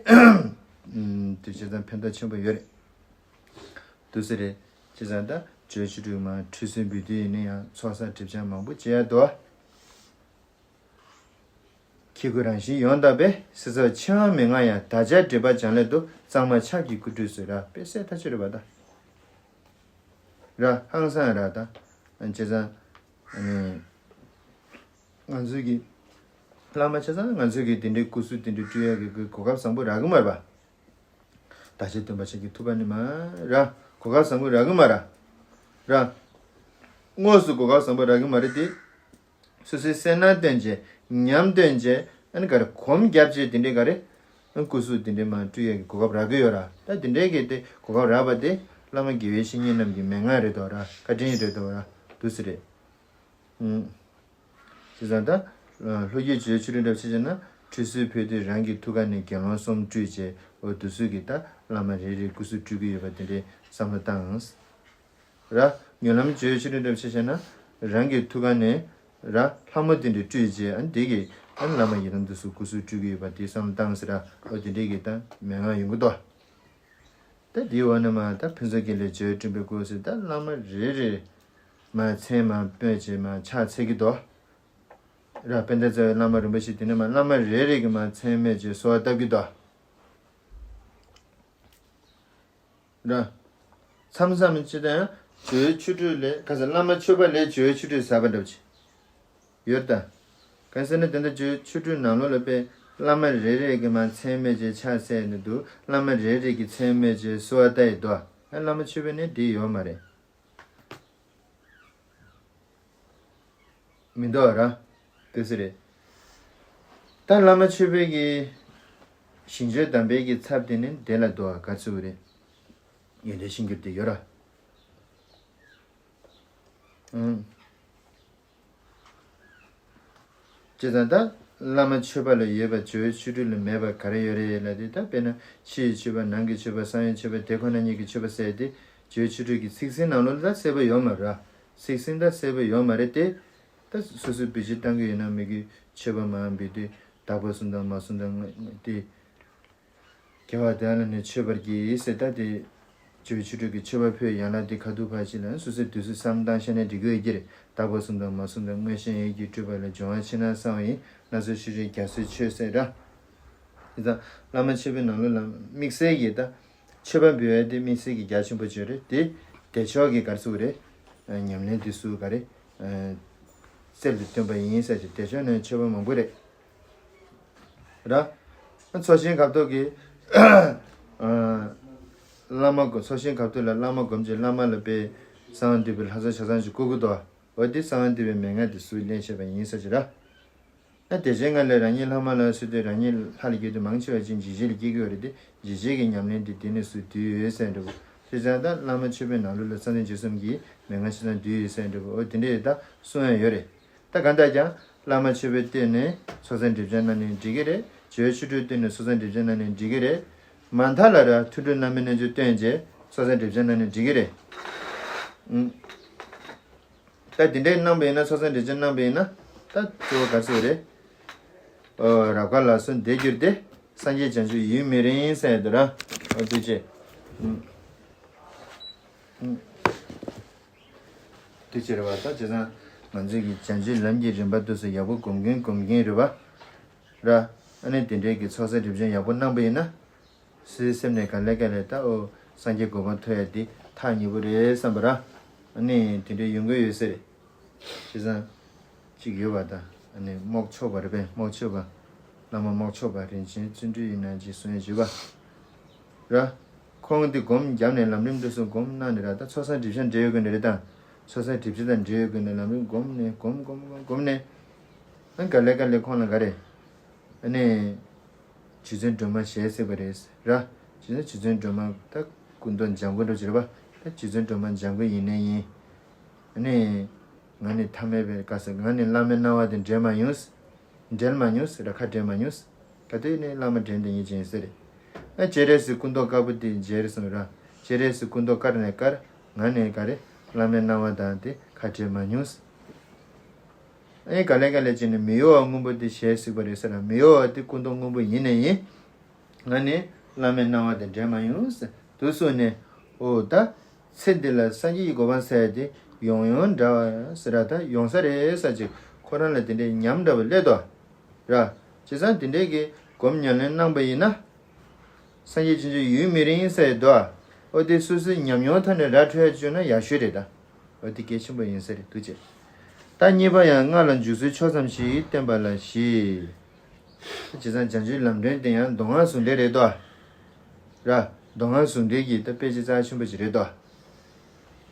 དེ་བྱས་ཙང་ཕན་ཐོགས་ཆེན་པོ་ཡོད་རེད། འདུག་སེ་རེད། བྱས་ཙང་ད་ཇོ་བོ་ཆོ་འཕྲུལ་མ་ཁྲུས་གསོལ་འབུལ་དུས་ཡིན་ན་ཡང་ཚོགས་བསགས་སྒྲིབ་སྦྱང་མང་པོ་བྱེད་ཡ་འདུག་ཨ། ཁྱེད་ཀྱི་རང་བཞིན་ཡོངས་དག་པས། སྲིད་རྩ་འཆིང་བ་མི་མངའ་ཡང་། བདག་ཅག་སྒྲིབ་པ་སྦྱང་སླད་དུ། གཙང་མ་ཕྱག་གི་སྐུ་ཁྲུས་གསོལ་ར། དཔེ་གསལ་ཐག་ཆོད་རེད་པ་ད། ར་ཧང་སང་ར་ད། བྱས་ཙང་ཨ་ནི་ང་ཚོའི་གི་བླ་མ་བྱས་ཙང་ང་ཚོའི་གི་དེ་འདྲའི་སྐུ་གཟུགས་དེ་འདྲའི་སྤྲུལ་ཡག་གི་གོ་སྐབས་བཟང་པོ་རག་གི་མ་རེད་པ། བདག་ཅག་སྟོན་པ་ཕྱག་གི་ཐུབ་པ་ནི་མ་ར། གོ་སྐབས་བཟང་པོ་རག་གི་མ་ར། ར། དངོས་སུ་གོ་སྐབས་བཟང་པོ་རག་གི་མ་རེད་དེ། སོ་སོའི་གསལ་སྣང་སྟོན་བྱས། ཉམས་སྟོན་བྱས། ཨ་ནི་ག་རེ་གོམས་རྒྱབ་བྱས་དེ་འདྲའི་ག་རེ། སྐུ་གཟུགས་དེ་འདྲའི་མ་སྤྲུལ་ཡག་གི་གོ་སྐབས་རག་གི་ཡོད་ར། ད་དེ་འདྲའི་གི་དེ་གོ་སྐབས་རག་པ་དེ་བླ་མ་དགེ་བའི་བཤེས་གཉེན་རྣམས་ཀྱི་མན་ངག་རེད་དོ་ར། བཀའ་དྲིན་རེད་དོ་ར། འདུག་སེ་རེད། ཨུམ། བྱས་ཙང་ད། ལྷོ་རྒྱུད་ཇོ་བོ་ཆོ་འཕྲུལ་འདྲ་བ་བྱས་ཙང་ན་ཁྲུས་གསོལ་ཕུལ་དུས་རང་གི་ཐུགས་ཀ་ནས་དགེ་སློང་གསུམ་སྤྲུལ་བྱས། འོ་དེ་ཚོ་གིས་ད་བླ་མ་རེ་རེའི་སྐུ་གཟུགས་སྤྲུལ་གྱི་ཡོད་པ་དེ་འདྲའི་བསམ་བློ་བཏང་། ར། མྱུར་ལམ་ཇོ་བོ་ཆོ་འཕྲུལ་འདྲ་བ་བྱས་ཙང་ན་རང་གི་ཐུགས་ཀ་ནས་ར་ལྷ་མོ་དེ་འདྲ་སྤྲུལ་བྱས། ཨ་ནི་དེ་གིས་ཨ་ནི་བླ་མ་ཡི་དམ་དེ་ཚོའི་སྐུ་གཟུགས་སྤྲུལ་གྱི་ཡོད་པ་དེ་བསམ་བློ་བཏང་ཟེར་ར། འོ་དེ་འདྲའི་གི་ད་མན་ངག་ཡོང་གི་འདུག་ད་དེའི་འོག་ནས་མ་ད་ཕུན་ཚོགས་དགེ་ལེགས་སྦྱོར་བའི་སྐུ་ཟེར། ད་བླ་མ་རེ་རེ་མ་མཚན་མ་སྤོས་བྱས་མ་ཕྱག་འཚལ་གྱི་འདུག་ར། དཔལ་ལྡན་རྩ་བའི་བླ་མ་རིན་པོ་ཆེ་དེ་ནས་མ་བླ་མ་རེ་རེ་གིས་མ་མཚན་སྨོས་བྱས་གསོལ་བ་བཏབ་ཀྱི་འདུག་ར། མཚམས་མཚམས་ཅི་ལྟར་ཡང་ཇོ་བོའི་ཆོ་འཕྲུལ་ལས་ག་ས་བླ་མ་མཆོད་པ་ལས་ཇོ་བོའི་ཆོ་འཕྲུལ་ཟབ་པ་འདྲ་བོ་ཅིག་ཡོད་ད། གང་ཟེར་ན་དེ་འདྲ་ཇོ་བོའི་ཆོ་འཕྲུལ་ནང་ལོགས་ལ་དཔེ་བླ་མ་རེ་རེ་གིས་མ་མཚན་སྨོས་བྱས་ཕྱག་འཚལ་ནས་འདུག་བླ་མ་རེ་རེ་གིས་མཚན་སྨོས་བྱས་གསོལ་བ་བཏབ་ཡི་འདུག་ཨ། བླ་མ་མཆོད་པའི་ནི་དེ་ཡོད་མ་རེད། མི་འདུག་ར། དེ་སུ་རེད། ད་བླ་མ་མཆོད་པའི་གི་ཞིང་བཅུ་དམ་པའི་གི་ཚབ་དེ་ནི་དེ་ལ་འདུག་ག་ཚུགས་རེད། ཡོན་ཏན་ཤིང་གྱུར་དེ་ཡོད་ར། ཨང་། བྱས་ཙང་ད་བླ་མ་མཆོད་པ་ལ་ཡོད་པ་ཇོ་བོའི་ཆོ་འཕྲུལ་ལ་མེད་པ་ག་རེ་ཡོད་རེད་ལབ་དུས། ད་དཔེར་ན་ཕྱི་ཡི་མཆོད་པ་ནང་གི་མཆོད་པ་གསང་བའི་མཆོད་པ་དེ་ཁོ་ན་ཉིད་ཀྱི་མཆོད་པ་ཟེར་ཏེ་ཇོ་བོའི་ཆོ་འཕྲུལ་གྱི་ཚིག་ཟིན་ནང་ལོགས་ལ་ད་གསལ་པོ་ཡོད་མ་རེད། ཚིག་ཟིན་ད་གསལ་པོ་ཡོད་མ་རེད་དེ། ད་སོ་སོའི་བེད་སྤྱོད་བཏང་གི་ཡོད་ན་མི་དགོས། མཆོད་པ་མང་བོ་དེ་བདག་པོས་བཟུང་དང་མ་བཟུང་དང་དེ། དགེ་བ་དེ་ལ་ནི་མཆོད་པར་བགྱི་ཟེར། ད་དེ་ཇོ་བོའི་ཆོ་འཕྲུལ་གྱི་མཆོད་པ་ཕུལ་ཡན་ལག་དེ་ཁ་ཐུག་ཕར་ཕྱིན་ལ་སོ་སོའི་དུས་སུ་བསམ་བཏང་ཤེས་ན་འགྲིག་གི་ཡོད་ཀྱི་རེད། བདག་པོས་བཟུང་དང་མ་བཟུང་དང་། མངོན་ཤེས་ཡིད་ཀྱིས་སྤྲུལ་པ་ལ། འབྱུང་བ་ཕྱི་ནང་གསང་བ་ཡིན། སྣ་ཚོགས་ཤེས་བྱའི་རྒྱ་མཚོས་མཆོད་ཟེར་ར། དེ་ཙང་བླ་མ་མཆོད་པའི་ནང་ལོགས་ལ་དམིགས་བསལ་གྱི་ད་མཆོད་པ་འབུལ་བ་དེ་དམིགས་བསལ་གྱི་རྒྱ་ཆེན་པོ་ཅིག་རེད་དེ། བདེ་མཆོག་གི་ག་རེ་ཟེར་དགོས་རེད། ཉམས་ལེན་དེ་ཚོ་ག་རེ། རྩལ་དུ་བཏོན་པ་ཡིན་ཟེར་གྱི་བདེ་མཆོག་ནི་མཆོད་པ་མང་པོ་རེད། ར། ཚོགས་ཞིང་གབ་ཐོབ་ཀྱི་བླ་མ་སྒོམ། ཚོགས་ཞིང་གབ་ཐོབ་ལ་བླ་མ་སྒོམ་གྱི་བླ་མ་ལ་དཔེ་གསང་བ་འདུས་པའི་ལྷ་ཚོགས་ཆ་ཚང་ཅིག་བསྐོར་གྱི་འདུག་འོ་དེ་གསང་བ་འདུས་པའི་མན་ངག་དེ་ཚུར་ལེན་བྱས་པ་ཡིན་ཟེར་གྱི་ར། ཨ། དེ་བཞིན་ང་ལས་རང་ཉིད་ལྷ་མ་ལ་གསོལ་དུས་རང་ཉིད་ལྷ་ལ་སྐྱེ་དུས་མང་ཆེ་བ་ཅན་འཇིགས་བྱེད་ལ་སྐྱེ་གི་ཡོད་རེད་དེ། འཇིགས་བྱེད་ཀྱི་ཉམས་ལེན་དེ་དེ་ནས་ཚུར་བསྡུས་ཡོད་ཟེར་འདྲ་པོ། དེ་ཙང་ད་བླ་མ་མཆོད་པའི་ནང་ལོགས་ལ་རྩ་ལྟུང་སྦྱོར་གསུམ་གྱི་མན་ངག་ཆ་ཚང་བསྡུས་ཡོད་ཟེར་འདྲ་པོ། འོ་དེ་འདྲ་ཡོད་ད་གསུང་ཡ་ཡོད་རེད། ད་གང་ལྟར་ཀྱང་བླ་མ་མཆོད་པའི་སྟེང་ནས་ཚོགས་བསགས་སྒྲིབ་སྦྱང་གནང་ནས་འགྲིག་གི་རེད། ཇོ་བོའི་ཆོ་འཕྲུལ་སྟེང་ནས་ཚོགས་བསགས་སྒྲིབ་སྦྱང་གནང་ནས་འགྲིག་གི་རེད། མ་མཐའ་ལ་ར་ཐུན་དྲུག་རྣམ་སྨིན་རྣལ་འབྱོར་སྟོན་བྱས་ཚོགས་བསགས་སྒྲིབ་སྦྱང་གནང་ནས་འགྲིག་གི་རེད། ཨུམ། ད་དེ་འདྲའི་གནང་པ་ཡིན་ན། ཚོགས་བསགས་སྒྲིབ་སྦྱང་གནང་པ་ཡིན་ན། ད་གཙོ་བོ་ག་རེ་ཟེར་རེད། ཨོ། རབ་དཀར་ལ་སོགས་འདས་གྱུར་ཏེ། སངས་རྒྱས་བྱང་ཆུབ་ཡུན་མི་རིང་ཟེར་ཡ་དེ་ར། ཨོ་དེ་བྱས། ཨུམ། ཨུམ། དེ་བྱས་རེད་པ། ད་བྱས་ཙང་ང་ཚོས་ཀྱི་བྱང་ཆུབ་ལམ་གྱི་རིམ་པ་དེ་ཚོ་ཡག་པོ་སྒོམ་གིན་སྒོམ་གིན་རེད་པ། ར། ཨ་ནི་དེ་འདྲའི་གི་ཚོགས་བསགས་སྒྲིབ་སྦྱང་ཡག་པོ་གནང་པ་ཡིན་ན། སོ་སོའི་སེམས་ནས་ག་ལེ་ག་ལེ་ད་ཨོ་སངས་རྒྱས་གོ་འཕང་ཐོབ་ཡ་དེ་ཐག་ཉེ་པོ་རེད་བསམ་པ་ར། ཨ་ནི་དེ་འདྲའི་ཡོང་གི་ཡོད་ས་རེད། བྱས་ཙང་གཅིག་ཡོད་པ་ད། ཨ་ནི་རྨོག་ཆོག་པ་རེད་པས། རྨོག་ཆོག་པ། བླ་མ་རྨོག་ཆོག་པ་རིན་ཆེན་བརྩོན་འགྲུས་ཡིན་ན་ཅིག་གསུང་ཡ་བྱེད་པ་ར། ཁོང་འདི་སྒོམ་བརྒྱབ་ནས་ལམ་རིམ་འདི་ཚོ་སྒོམ་གནང་ནས་ར། ད་ཚོགས་བསགས་སྒྲིབ་སྦྱང་འབྲེལ་ཡོད་དགོས་ནི་རེད་ད། ཚོགས་བསགས་སྒྲིབ་སྦྱང་དང་འབྲེལ་ཡོད་དགོས་ནི་ལམ་རིམ་སྒོམ་ནས་སྒོམ་སྒོམ་སྒོམ་སྒོམ་ནས། ཨ་ག་ལེ་ག་ལེ་ཁོང་ལ་ག་རེ། ཨ་ནི། རྗེ་བཙུན་སྒྲོལ་མ་ཞལ་གཟིགས་པ་རེད་ར། རྗེ་བཙུན་རྗེ་བཙུན་སྒྲོལ་མ་ད་སྐུ་མདོག་ལྗང་གུ་འདྲ་བོ་ཅིག་རེད་པ། ད་རྗེ་བཙུན་སྒྲོལ་མ་ལྗང་གུ་ཡིན་ནའི་ཡིན། ཨ་ནི། ང་ནི་ཐ་མལ་པའི་ག་ས། ང་ནི་བླ་མའི་སྣང་བ་དེ་འདྲེན་མ་མྱོང་། འབྲལ་མ་མྱོང་ཟེར་ར། ཁ་འབྲལ་མ་མྱོང་ཟེར། ད་དེ་ནི་བླ་མ་འདྲེན་དེ་ཉིད་ཅན་ཟེར་རེད། ཨ་སྤྱན་རས་གཟིགས་སྐུ་མདོག་དཀར་པོ་དེ་མཇལ་སོང་ར། སྤྱན་རས་གཟིགས་སྐུ་མདོག་དཀར་ནས་དཀར། ང་ནས་ག་རེ། བླ་མའི་སྣང་བ་དང་དེ་ཁ་བྲལ་མ་མྱོང་། ཨེ་ག་ལེ་ག་ལེ་བྱས་ནས་མི་གཡོ་བ་སྔོན་པོ་དེ་ཞལ་གཟིགས་པ་རེད་ཟེར་ར། མི་གཡོ་བ་དེ་སྐུ་མདོག་སྔོན་པོ་ཡིན་ནས་ཡིན། ང་ནི་བླ་མའི་སྣང་བ་དང་འབྲལ་མ་ཡོང་ཟེར་དུས་སུ་ནས། ཨོ་ད། ཚེ་འདི་ལ་སངས་རྒྱས་ཀྱི་གོ་འཕང་ཟེར་ཡ་དེ་ཡོང་ཡོང་འདྲ་བ་ཟེར་ར། ད་ཡོང་ས་རེད་ཟེར་ཅིག་ཁོ་རང་ལ་དེ་འདྲའི་ཉམས་འདྲ་བ་སླེབས་དོ། ར། བྱས་ཙང་དེ་འདྲའི་གི་སྒོམ་ཉམས་ལེན་གནང་པ་ཡིན་ན། སངས་རྒྱས་བྱོན་ཆོག་ཡུན་མི་རིང་ཟེར་ཡ་དོ། ཨོ་དེ་སོ་སོའི་ཉམས་མྱོང་ཐོག་ནས་ར་འཕྲོད་ཡ་བྱུང་ན་ཡག་ཤོས་རེད་ད། འོ་དེ་གལ་ཆེན་པོ་ཡིན་ས་རེད་འདུག་ཅེས། ད་གཉིས་པ་ཡང་སྔགས་ལ་འཇུག་ཚུལ་ཕྱོགས་ཙམ་ཞིག་བསྟན་པ་ལ་བཞི། བྱས་ཙང་བྱང་ཆུབ་ལམ་སྒྲོན་དེ་ཡང་མདོ་སྔགས་ཟུང་འབྲེལ་རེད་དོ། ར། མདོ་སྔགས་ཟུང་འབྲེལ་གྱི་ད་དཔེ་ཆ་རྩ་ཆེན་པོ་ཞིག་རེད་དོ།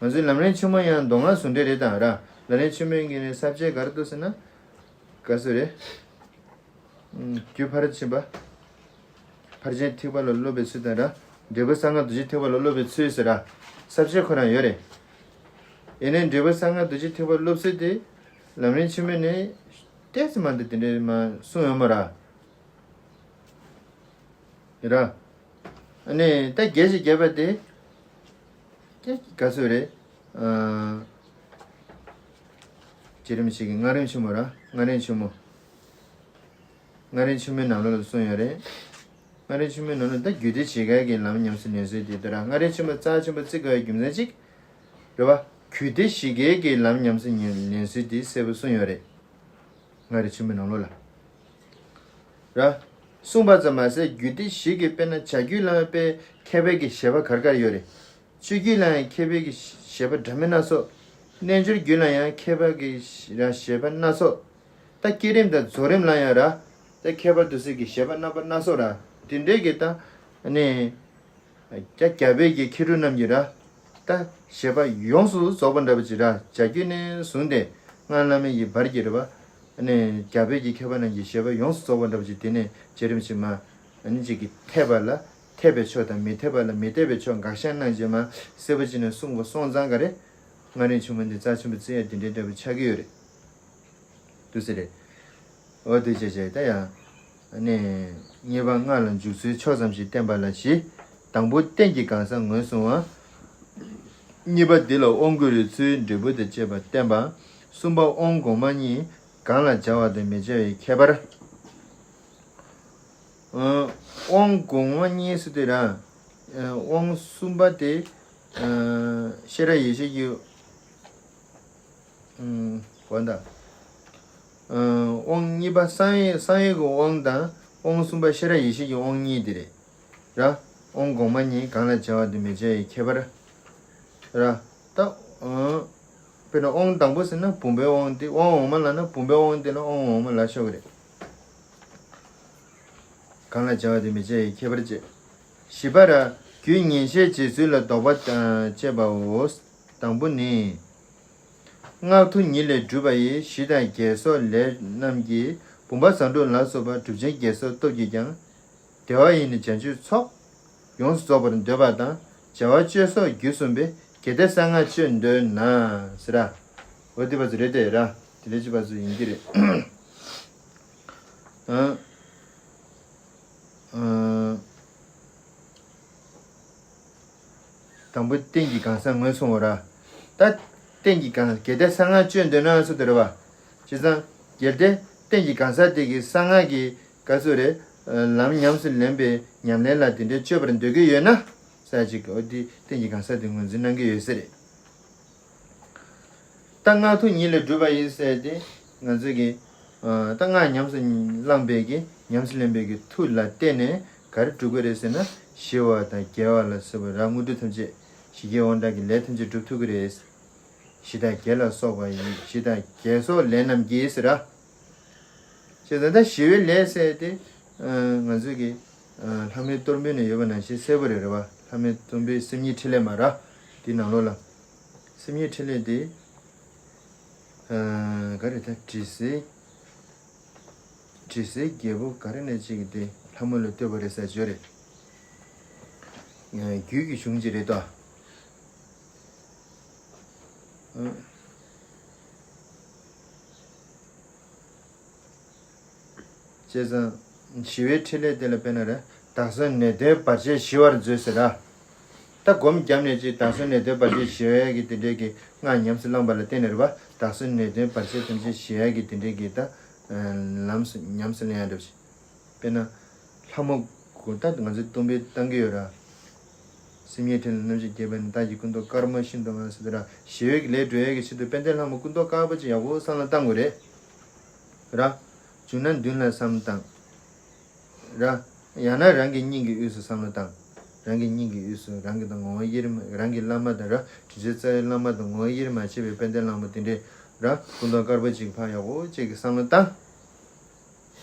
ང་ཚོའི་ལམ་རིམ་ཆེན་མོ་ཡང་མདོ་སྔགས་ཟུང་འབྲེལ་རེད་དང་ར། ལམ་རིམ་ཆེན་མོའི་གི་ནི་ས་བཅད་ག་རེ་འདུག་ཟེར་ན། ག་ཚོད་རེད། རྒྱུ་ཕར་ཕྱིན་པ། ཕར་ཕྱིན་ཐེག་པ་ལ་སློབ་པའི་ཚུལ་དང་ར། འབྲས་བུ་གསང་སྔགས་རྡོ་རྗེ་ཐེག་པ་ལ་སློབ་པའི་ཚུལ་ཟེར་ར། ས་བཅད་ཁོ་རང་ཡོད་རེད། ཡིན་ནའི་འབྲས་བུ་གསང་སྔགས་རྡོ་རྗེ་ཐེག་པ་སློབ་ཚུལ་དེ། ལམ་རིམ་ཆེན་མོ་ནས་ཏོག་ཙམ་མ་འདི་དེ་འདྲའི་མ་གསུངས་ཡོད་མ་ར། ར། ཨ་ནི་ད་རྒྱས་ཤིག་རྒྱས་པ་དེ། ཀྱེ་ག་ཚོད་རེད། ཨ། བསྐྱེད་རིམ་ཞིག་གི་སྔགས་རིམ་ཆེན་མོ་ར། སྔགས་རིམ་ཆེན་མོ། སྔགས་རིམ་ཆེན་མོའི་ནང་ལོགས་ལ་གསུངས་ཡོད་རེད། སྔགས་རིམ་ཆེན་མོའི་ནང་ལོགས་ད་རྒྱུད་སྡེ་བཞི་ཀའི་གི་ལམ་ཉམས་སུ་ལེན་ཚུལ་དེ་ལྟར་སྔགས་རིམ་ཆེན་མོ་རྩ་ཆེན་པོ་བརྩི་དགོས་པའི་རྒྱུ་མཚན་གཅིག་རེད་བ། རྒྱུད་སྡེ་བཞི་ཀའི་གི་ལམ་ཉམས་སུ་ལེན་ཚུལ་དེ་གསལ་པོ་གསུངས་ཡོད་རེད། སྔགས་རིམ་ཆེན་མོའི་ནང་ལོགས་ལ། ར། གསུངས་པ་ཙམ་མ་ཟད་རྒྱུད་སྡེ་བཞི་གི་དཔེར་ན་བྱ་རྒྱུད་ལ་དཔེ་མཁས་པའི་གི་བཞེད་པ་ག་རེ་ག་རེ་ཡོད་རེད། སྤྱོད་རྒྱུད་ལ་ཡང་མཁས་པའི་གི་བཞེད་པ་འདྲ་མིན་སྣ་ཚོགས། རྣལ་འབྱོར་རྒྱུད་ལ་ཡང་མཁས་པ་གི་ར་བཞེད་པ་སྣ་ཚོགས། ད་བསྐྱེད་རིམ་དང་རྫོགས་རིམ་ལ་ཡང་ར། ད་ཁྱད་པར་དུ་གསལ་གྱི་བཞེད་པ་རྣམ་པ་སྣ་ཚོགས་ར། དེ་འདྲའི་གི་ད། ཨ་ནི། རྒྱ་རྒྱ་བོད་ཀྱི་མཁས་གྲུབ་རྣམས་ཀྱི་ར། ད་བཞེད་པ་ཡོངས་སུ་རྫོགས་པ་འདྲ་པོ་ཅིག་ར། བྱ་རྒྱུད་ནས་བཟུང་སྟེ་སྔགས་བླ་མེད་ཀྱི་བར་གྱི་རེད་པ། ཨ་ནི་རྒྱ་བོད་ཀྱི་མཁས་པ་རྣམས་ཀྱི་བཞེད་པ་ཡོངས་སུ་རྫོགས་པ་འདྲ་པོ་ཅིག་དེ་ནས་བསྐྱེད་རིམ་ཅིག་མ། ཨ་ནི་ཅིག་གི་འཐད་པ་ལ་འཐད་པའི་ཕྱོགས་དང་མི་འཐད་པ་ལ་མི་འཐད་པའི་ཕྱོགས་དགག་བཞག་གནང་རྗེས་མ་གསལ་པོ་ཅིག་ནས་གསུངས་པ་སོང་ཙང་ག་རེ། སྔགས་རིམ་ཆེན་མོ་འདི་རྩ་ཆེན་པོ་བརྩི་ཡ་དེ་འདྲའི་འདྲ་པོ་ཆགས་ཀྱི་ཡོད་རེད། དུ་ཟེར་རེད། འོ་དེ་བྱས་བྱས་ད་ཡང་། ཨ་ནི། གཉིས་པ་སྔགས་ལ་འཇུག་ཚུལ་ཕྱོགས་ཙམ་ཞིག་བསྟན་པ་ལ་བཞི། དང་པོ་རྟེན་གྱི་གང་ཟག་ངོས་བཟུང་བ། གཉིས་པ་འདི་ལ་དབང་བསྐུར་བའི་ཚུལ་འབྲས་བུ་དང་བཅས་པ་བསྟན་པ། གསུམ་པ་དབང་གོང་མ་གཉིས་གང་ལ་སྦྱར་བ་དང་མི་སྦྱར་བའི་ཁྱད་པར། ཨ། དབང་གོང་མ་གཉིས་ཟེར་དུས་ར། ཨ། དབང་གསུམ་པ་དེ། ཨ། ཤེས་རབ་ཡེ་ཤེས་ཀྱི། ཨ། གོ་ད། ཨ། དབང་གཉིས་པ་གསང་བའི་གསང་བའི་གི་དབང་དང་དབང་གསུམ་པ་ཤེས་རབ་ཡེ་ཤེས་ཀྱི་དབང་གཉིས་དེ་རེད། ར། དབང་གོང་མ་གཉིས་གང་ལ་སྦྱར་བ་དང་མི་སྦྱར་བའི་ཁྱད་པར། ར། ད། ཨ། དཔེར་ན་དབང་དང་པོ་ཟེར་ན་བུམ་པའི་དབང་དེ་དབང་འོག་མ་ལབ་ན་བུམ་པའི་དབང་དེ་ལ་དབང་འོག་མ་ལབ་ཆོག་གི་རེད། གང་ལ་སྦྱར་བ་དེ་མི་སྦྱར་བའི་ཁྱད་པར་བཅས། བཞི་པ་ར། རྒྱུད་ཉན་བཤད་བྱེད་ཚུལ་ལ་དོགས་པ་བཅས་པའོ། དང་པོ་ནི། སྔགས་ཐུན་ཉིད་ལས་གྲུབ་པ་ཡི་ཞི་དང་རྒྱས་སོགས་ལས་རྣམས་ཀྱིས་བུམ་པ་བཟང་དྲུག་ལ་སོགས་པ་གྲུབ་ཆེན་བརྒྱད་སོགས་སྟོབས་ཀྱིས་ཀྱང་། བདེ་བ་ཡི་ནི་བྱང་ཆུབ་ཚོགས། ཡོངས་སུ་རྫོགས་པར་འདོད་པ་དང་བྱ་བ་སྤྱོད་སོགས་རྒྱུད་གསུམ་པས་གལ་ཏེ་གསང་སྔགས་སྤྱོད་འདོད་ན་ཟེར་ར། འོ་དེ་བ་ཚོ་རེད་དེ་ར། དེ་ལས་ཅི་བ་ཚོ་ཡིན་གྱི་རེད། ཨ། ཨ། དང་པོ་རྟེན་གྱི་གང་ཟག་ངོས་བཟུང་བ་ར། ད་རྟེན་གྱི་གང་གལ་ཏེ་གསང་སྔགས་སྤྱོད་འདོད་ན་ཟེར་དེ་རེད་བ། བྱས་ཙང་གལ་ཏེ་རྟེན་གྱི་གང་ཟག་དེ་གིས་གསང་སྔགས་ཀྱི་ག་ཚོད་རེད། ལམ་ཉམས་སུ་ལེན་པའི་ཉམས་ལེན་ལ་དེ་འདྲའི་སྤྱོད་པར་འདོད་ཀྱི་ཡོད་ན། ས་ཅིག་འོ་དེ་རྟེན་གྱི་གང་ཟག་དེ་ངོས་འཛིན་གནང་གི་ཡོད་ས་རེད། ད་སྔགས་ཐུན་ཉིད་ལས་གྲུབ་པ་ཡིན་ཟེར་ཏེ་ང་ཚོས་ཀྱི། ཨ། ད་སྔགས་ཉམས་སུ་བླངས་པའི་གི་ཉམས་སུ་ལེན་པའི་གི་མཐུ་ལ་བརྟེན་ནས་ག་རེ་སྒྲུབ་ཀྱི་རེད་ཟེར་ན་ཞི་བ་དང་རྒྱས་པ་ལ་སོགས་པ་ར་དངོས་གྲུབ་ཐམས་ཅད་ཞི་རྒྱས་དབང་དྲག་གི་ལས་ཐམས་ཅད་སྒྲུབ་ཐུབ་ཀྱི་རེད། ཞི་དང་རྒྱས་ལ་སོགས་པ་ཡི་ཞི་དང་རྒྱས་སོགས་ལས་རྣམས་ཀྱིས་ཟེར་ར། བྱས་ཙང་ད་ཞི་བའི་ལས་ཟེར་ཏེ། ཨ། ང་ཚོས་ཀྱི། ཨ། ལྷ་མོའི་གཏོར་འབུལ་ནས་ཡོད་པ་ནང་བཞིན་གསལ་པོ་རེད་རེད་བ། ལྷ་མོའི་གཏོར་འབུལ་སེམས་ཉིད་ཕྲིན་ལས་མ་ར། དེའི་ནང་ལོགས་ལ། སེམས་ཉིད་ཕྲིན་ལས་དེ། ཨ། ག་རེ་ད་དྲི་ཟའི། དྲི་ཟའི་རྒྱལ་པོ་ག་རེ་ནས་ཅིག་དེ་ལྷ་མོ་ལ་བསྟོད་པ་རེད་ཟེར་བརྗོད་རེད། ཨ། རྒྱུད་ཀྱི་གཞུང་ཅིག་རེད་དོ། ཨ། བྱས་ཙང་ཞི་བའི་ཕྲིན་ལས་དེ་ལ་དཔེར་ན་ར། དག་སོགས་ནད་གདོན་བར་ཆད་ཞི་བར་མཛོད་ཟེར་ར། ད་སྒོམ་བརྒྱབ་ནས་ཅིག་དག་སོགས་ནད་གདོན་བར་ཆད་ཞི་ཡ་གི་དེ་འདྲས་ཀྱི་སྔགས་ཉམས་སུ་བླངས་པ་ལ་བརྟེན་ནས་རེད་པ། དག་སོགས་ནད་གདོན་བར་ཆད་ཐམས་ཅད་ཞི་ཡ་གི་དེ་འདྲས་ཀྱི་ད་ལམ་སུ་ཉམས་སུ་ལེན་ཡ་འདྲ་པོ་ཞིག་དཔེར་ན། ལྷ་མོ་གུ་ད་ང་ཚོས་སྟོང་པའི་བཏང་གི་ཡོད་ར། སེམས་ཉིད་ཐིག་ལེ་རྣམ་ཤེས་རྒྱས་པ་ནི་བདག་གི་སྐུ་མདོག་དཀར་མོ་ཤིན་ཏུ་དངར་ཟེར་དུས་ར། ཞི་བའི་ལས་སྒྲུབ་ཡ་གི་ཆེད་དུ་དཔལ་ལྡན་ལྷ་མོ་སྐུ་མདོག་དཀར་པོ་ཅིག་ཡག་པོ་བསམ་བློ་བཏང་དགོས་རེད། ར། བྱུང་ན་མདུན་ལ་བསམ་བློ་བཏང་། ར། ཡང་ན་རང་གི་སྙིང་གི་དབུས་སུ་བསམ་བློ་བཏང་། རང་གི་སྙིང་གི་དབུས་སུ་རང་གི་དང་ངོ་བོ་དབྱེར་མ་རང་གི་བླ་མ་དང་ར་དྲིན་ཅན་རྩ་བའི་བླ་མ་དང་ངོ་བོ་དབྱེར་མ་ཕྱེ་བའི་དཔལ་ལྡན་ལྷ་མོ་དེ་འདྲས་ར་སྐུ་མདོག་དཀར་པོ་ཅིག་ཕར་ཡག་པོ་ཅིག་གི་བསམ་བློ་བཏང་།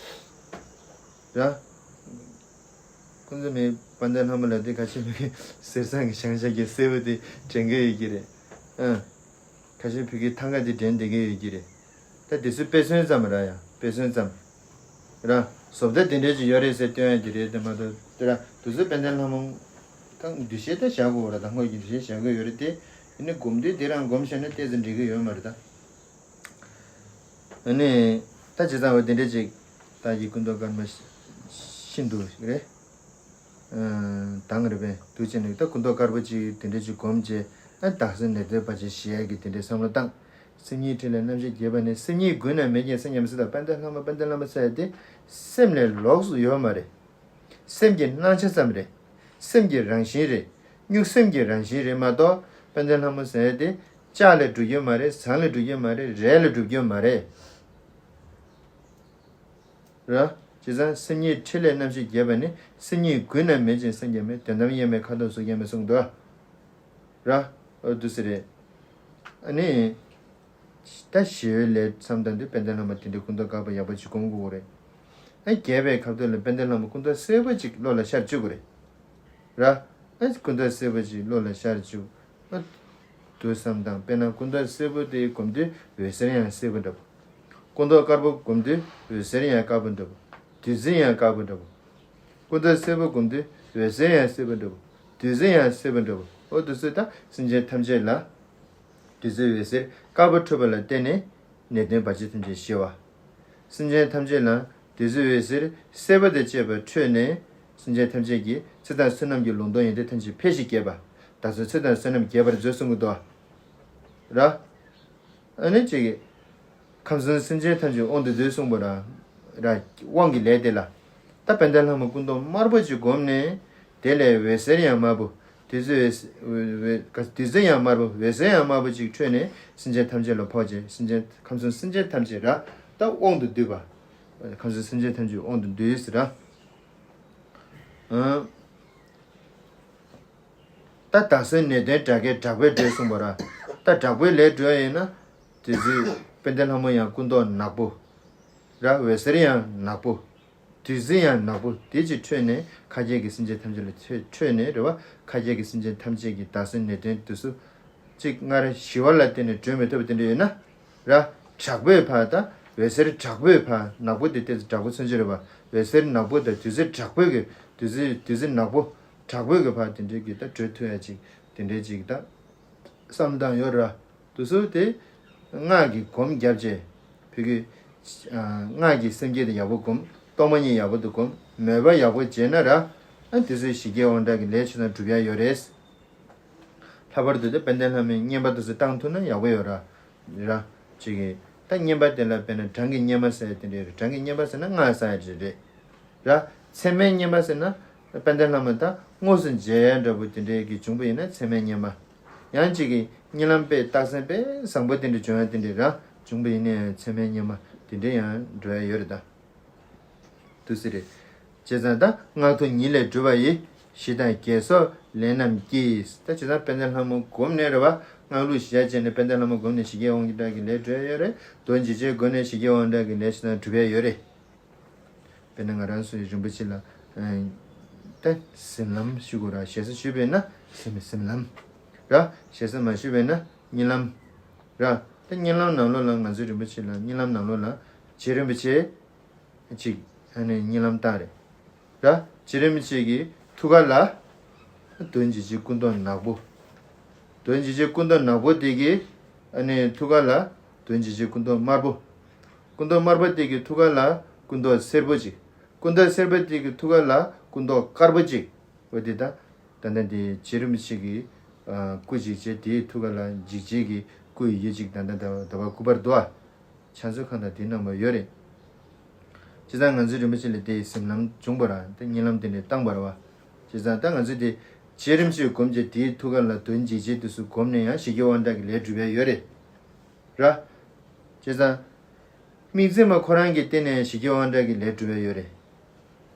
ར། ཁོང་ཚོ་མི་དཔལ་ལྡན་ལྷ་མོ་ལ་དེ་ཁ་ཆེ་མི་གི་གསེར་སྲང་གི་ཞང་ཞག་གི་སྲས་པོ་དེ་དྲན་གི་ཡོད་ཀྱི་རེད། ཨ། ཁ་ཆེ་ཕ་གི་ཐང་ག་དེ་དྲན་བསྡད་ཀྱི་ཡོད་ཀྱི་རེད། ད་དེ་ཚོ་དཔེ་མཚོན་ཙམ་ར་ཡ་དཔེ་མཚོན་ཙམ། ར། བཟོ་ལྟ་དེ་འདྲས་ཅིག་ཡོད་རེད་ཟེར་སྟོན་ཡ་གི་རེད་དེ་མ་གཏོགས་དེ་ར་དེ་ཚོ་དཔལ་ལྡན་ལྷ་མོ་ད་འདུ་ཤེས་ད་བཞག་དགོས་ར་ད་ངོས་ཀྱི་འདུ་ཤེས་བཞག་གི་ཡོད་རེད་དེ། ཡིན་ནའི་སྒོམ་དུས་དེ་རང་སྒོམ་བྱས་ན་ཏོག་ཙམ་འགྲིག་གི་ཡོད་མ་རེད་ད། ཨ་ནི། ད་བྱས་ཙང་འོ་དེ་འདྲས་ཅིག་ད་ཡི་སྐུ་མདོག་དཀར་མོ་ཤིན་ཏུ་རེད། དང་རེད་པས་འདུག་བྱས་ནས་ད་སྐུ་མདོག་དཀར་པོ་ཅིག་དེ་འདྲས་ཅིག་སྒོམ་བྱས། ཨ་དག་སོགས་ནད་གདོན་བར་ཆད་ཞི་ཡ་གི་དེ་འདྲས་བསམ་བློ་བཏང་། སེམས་ཉིད་ཐིག་ལེ་རྣམ་ཤེས་རྒྱས་པ་ནི་སེམས་ཉིད་གུད་ན་མེད་ཅིང་སེམས་ཉིད་མི་སྲིད་པ་དཔལ་ལྡན་ལྷ་མོ་དཔལ་ལྡན་ལྷ་མོ་ཟེར་ཡ་དེ་སེམས་ལས་ལོགས་སུ་ཡོད་མ་རེད། སེམས་ཀྱི་སྣང་ཆ་ཙམ་རེད། སེམས་ཀྱི་རང་བཞིན་རེད། གཉུག་སེམས་ཀྱི་རང་བཞིན་རེད་མ་གཏོགས་དཔལ་ལྡན་ལྷ་མོ་ཟེར་ཡ་དེ་ལྕགས་ལས་གྲུབ་ཀྱི་མ་རེད། ཟངས་ལས་གྲུབ་ཀྱི་མ་རེད། རས་ལས་གྲུབ་ཀྱི་མ་རེད། ར། བྱས་ཙང་སེམས་ཉིད་ཐིག་ལེ་རྣམ་ཤེས་རྒྱས་པ་ནི་སེམས་ཉིད་གུད་ན་མེད་ཅིང་སེམས་ཀྱང་མེད། དོན་དམ་དབྱེར་མེད་ཁ་དོག་གཟུགས་ཀྱང་མེད་གསུངས་འདུག་ར། འོ་འདུག་སེ་རེད། ཨ་ནི། ད་ཞི་བའི་ལས་བསམ་བཏང་དུས་དཔལ་ལྡན་ལྷ་མོ་དེ་འདྲའི་སྐུ་མདོག་དཀར་པོ་ཡག་པོ་ཅིག་སྒོམ་དགོས་རེད། ཨ་རྒྱས་པའི་ཁ་ཐུག་ལ་དཔལ་ལྡན་ལྷ་མོ་སྐུ་མདོག་སེར་པོ་ཅིག་བློ་ལ་ཤར་བཅུག་དགོས་རེད། ར། ཨ་སྐུ་མདོག་སེར་པོ་ཅིག་བློ་ལ་ཤར་བཅུག་ཨ། དུ་བསམ་དང་དཔེར་ན་སྐུ་མདོག་སེར་པོ་དེ་སྒོམ་དུས་འོད་ཟེར་ཡང་སེར་པོ་འདྲ་པོ། སྐུ་མདོག་དཀར་པོ་སྒོམ་དུས་འོད་ཟེར་ཡང་དཀར་པོ་འདྲ་པོ། བདུད་རྩི་ཡང་དཀར་པོ་འདྲ་པོ། སྐུ་མདོག་སེར་པོ་སྒོམ་དུས་འོད་ཟེར་ཡང་སེར་པོ་འདྲ་པོ། བདུད་རྩི་ཡང་སེར་པོ་འདྲ་པོ། འོ་དུ་སོ་ད་སེམས་ཅན་ཐམས་ཅད་ལ། བདུད་རྩི་འོད་ཟེར་དཀར་པོ་འཕྲོད་པ་ལ་བརྟེན་ནས་ནད་གདོན་བར་ཆད་ཐམས་ཅད་ཞི་བ། སེམས་ཅན་ཐམས་ཅད་ལ་བདུད་རྩི་འོད་ཟེར་སེར་པོ་དང་བཅས་པ་འཕྲོད་ནས་སེམས་ཅན་ཐམས་ཅད་ཀྱི་ཚེ་དང་བསོད་ནམས་ཀྱི་ལུང་སྟོང་ཡོན་ཏན་ཐམས་ཅད་འཕེལ་ཞིང་རྒྱས་པ། ད་གཟོད་ཚེ་དང་བསོད་ནམས་རྒྱས་པར་མཛོད་གསུང་གི་འདུག་ར། ཨ་ནི་ཅིག་ཁམས་གསུམ་སེམས་ཅན་ཐམས་ཅད་དབང་དུ་འདུས་གསུངས་པ་ར། ར། དབང་གི་ལས་དེ་ལ། ད་དཔལ་ལྡན་ལྷ་མོ་སྐུ་མདོག་དམར་པོ་ཅིག་བསྒོམས་ནས། དེ་ལས་འོད་ཟེར་ཡང་དམར་པོ། བདུད་རྩི་འོད་འོད་འོད་བདུད་རྩི་ཡང་དམར་པོ་འོད་ཟེར་ཡང་དམར་པོ་ཅིག་འཕྲོས་ནས་སེམས་ཅན་ཐམས་ཅད་ལ་ཕོག་བྱས་སེམས་ཅན་ཁམས་གསུམ་སེམས་ཅན་ཐམས་ཅད་ར། ད་དབང་དུ་འདུས་པ། ཁམས་གསུམ་སེམས་ཅན་ཐམས་ཅད་དབང་དུ་འདུས་ཟེར་ར། ཨང་། ད་དག་སོགས་ནད་གདོན་དགྲ་བགེགས་དྲག་པོའི་སྒྲས་གསུངས་པ་ར། ད་དྲག་པོའི་ལས་སྒྲུབ་ཡིན་ན། དེ་ཚོའི་དཔལ་ལྡན་ལྷ་མོ་ཡང་སྐུ་མདོག་ནག་པོ། ར་འོད་ཟེར་ཡང་ནག་པོ། བདུད་རྩི་ཡང་ནག་པོ་དེ་ཅིག་འཕྲོས་ནས་ཁ་རྒྱལ་གྱི་སེམས་ཅན་ཐམས་ཅད་ལ་འཕྲོས་ནས་རེད་བ། ཁ་རྒྱལ་གྱི་སེམས་ཅན་ཐམས་ཅད་ཀྱི་དག་སོགས་ནད་གདོན་དེ་ཚོ། གཅིག་སྔར་ཞི་བ་ལ་བརྟེན་ནས་གྲོལ་མི་ཐུབ་པ་དེ་འདྲ་ཡོད་ན། ར། དྲག་པོའི་ཕ་ད། འོད་ཟེར་དྲག་པོའི་ཕ་ནག་པོ་དེ་ཏོག་ཙམ་དྲག་པོ་མཚོན་གྱི་རེད་པ། འོད་ཟེར་ནག་པོ་དང་བདུད་རྩི་དྲག་པོའི་གི་བདུད་རྩི་བདུད་རྩི་ནག་པོ་དྲག་པོའི་གི་ཕ་དེ་འདྲའི་གི་ད་གྲོལ་ཐུབ་ཡ་ཅིག་དེ་འདྲའི་ཅིག་ད། བསམ་བཏང་ཡོད་ར། དུ་སུ་དེ། སྔགས་ཀྱི་སྒོམ་བརྒྱབ་བྱས། ཕ་གི། སྔགས་ཀྱི་སེམས་བསྐྱེད་དེ་ཡག་པོ་སྒོམ། གཏོར་མ་གཉིས་ཡག་པོ་དུ་སྒོམ། མོས་པ་ཡག་པོ་བྱས་ན་ར། ཨ་དེ་ཚོའི་ཞི་རྒྱས་དབང་དྲག་གི་ལས་ཆེ་ན་འགྲུབ་ཡ་ཡོད་རེད། ལྷག་པར་དུ་དེ་དཔལ་ལྡན་ལྷ་མོའི་བསྙེན་པ་དེ་ཚོ་བཏང་ཐུབ་ན་ཡག་པོ་ཡོད་ར། ར། ཅིག་གིས། ད་བསྙེན་པ་དེ་ལ་དཔེར་ན་གྲངས་ཀྱི་བསྙེན་པ་ཟེར་ཡ་དེ་འདྲ་ཡོད་རེད། གྲངས་ཀྱི་བསྙེན་པ་ཟེར་ན་སྔགས་བསགས་ཡ་དེ་རེད། ར། མཚན་མའི་བསྙེན་པ་ཟེར་ན། དཔལ་ལྡན་ལྷ་མོ་ད་དངོས་སུ་མཇལ་ཡ་འདྲ་པོ་དེ་འདྲའི་གི་བྱུང་པ་ཡིན་ན་མཚན་མའི་བསྙེན་པ། ཡང་ཅིག་གིས་གཉིད་ལམ་དཔེ་རྟགས་མཚན་དཔེ་བཟང་པོ་དེ་འདྲ་བྱུང་ཡ་དེ་འདྲ་ར། བྱུང་པ་ཡིན་ན་ཡང་མཚན་མའི་བསྙེན་པ་དེ་འདྲ་ཡང་འགྲོ་ཡ་ཡོད་རེད་ད། དུ་སི་རེད། བྱས་ཙང་ད་སྔགས་ཐུན་ཉིད་ལས་གྲུབ་པ་ཡི། ཞི་དང་རྒྱས་སོགས་ལས་རྣམས་ཀྱིས། ད་བྱས་ཙང་དཔལ་ལྡན་ལྷ་མོ་བསྒོམས་ནས་རེད་བ། སྔགས་ལུགས་གཞི་བྱས་ནས་དཔལ་ལྡན་ལྷ་མོ་བསྒོམས་ནས་ཞི་རྒྱས་དབང་གི་དྲག་གི་ལས་སྒྲུབ་ཡ་ཡོད་རེད། མདོ་འཇིགས་བྱེད་བསྒོམས་ནས་ཞི་རྒྱས་དབང་དྲག་གི་ལས་ཞི་དང་སྒྲུབ་ཡ་ཡོད་རེད། དཔེར་ན་ང་རང་ཚོའི་རིན་པོ་ཆེ་ལ། ད་གཟིམ་ལམ་ཞུ་དགོས་ར། ཞེ་ས་ཞུས་པས་ན་གཟིམ་གཟིམ་ལམ། ར། ཞེ་ས་མ་ཞུས་པས་ན་གཉིད་ལམ། ར། ད་གཉིད་ལམ་ནང་ལོགས་ལ་ང་ཚོའི་རིན་པོ་ཆེ་ལ་གཉིད་ལམ་ནང་ལོགས་ལ་རྗེ་རིན་པོ་ཆེ། གཅིག་ཨ་ནི་གཉིད་ལམ་བཏང་རེད། ར། རྗེ་རིན་པོ་ཆེ་གི་ཐུགས་ཀ་ལ། མདོ་འཇིགས་བྱེད་སྐུ་མདོག་ནག་པོ། མདོ་འཇིགས་བྱེད་སྐུ་མདོག་ནག་པོ་དེ་གི། ཨ་ནི་ཐུགས་ཀ་ལ། མདོ་འཇིགས་བྱེད་སྐུ་མདོག་དམར་པོ། སྐུ་མདོག་དམར་པོ་དེ་གི་ཐུགས་ཀ་ལ། སྐུ་མདོག་སེར་པོ་ཅིག་སྐུ་མདོག་སེར་པོ་དེ་གི་ཐུགས་ཀ་ལ། སྐུ་མདོག་དཀར་པོ་གཅིག་འོ་དེ་ད་ད་ལྟ་དེ་རྗེ་རིན་པོ་ཆེ་གི་སྐུ་འཇིགས་བྱེད་དེའི་ཐུགས་ཀ་ལ་འཇིགས་བྱེད་ཀྱི་སྐུ་ཡི་ཡུལ་གཅིག་ད་ལྟ་ད་ད་བར་སྐུ་པར་འདུག་ཨ། ཕྱག་མཛོད་ཁང་དང་དེའི་ནང་མ་ཡོད་རེད། བྱས་ཙང་ང་ཚོའི་རིན་པོ་ཆེ་ལ་དེའི་གཟིམ་ལམ་བྱུང་བ་ར་དེ་བརྙན་ལམ་དེ་འདྲས་བཏང་བ་ར་བ། བྱས་ཙང་ད་ང་ཚོས་དེ་རྗེ་རིན་པོ་ཆེའི་སྒོམ་བྱས་དེའི་ཐུགས་ཀ་ལ་དོན་འཇིགས་བྱེད་དུ་སུ་སྒོམ་ནས་ཡང་ཞི་རྒྱས་དབང་དྲག་གི་ལས་སྒྲུབ་ཡ་ཡོད་རེད། ར། བྱས་ཙང་། དམིགས་བརྩེ་མ་ཁོ་རང་གི་སྟེང་ནས་ཞི་རྒྱས་དབང་དྲག་གི་ལས་སྒྲུབ་ཡ་ཡོད་རེད།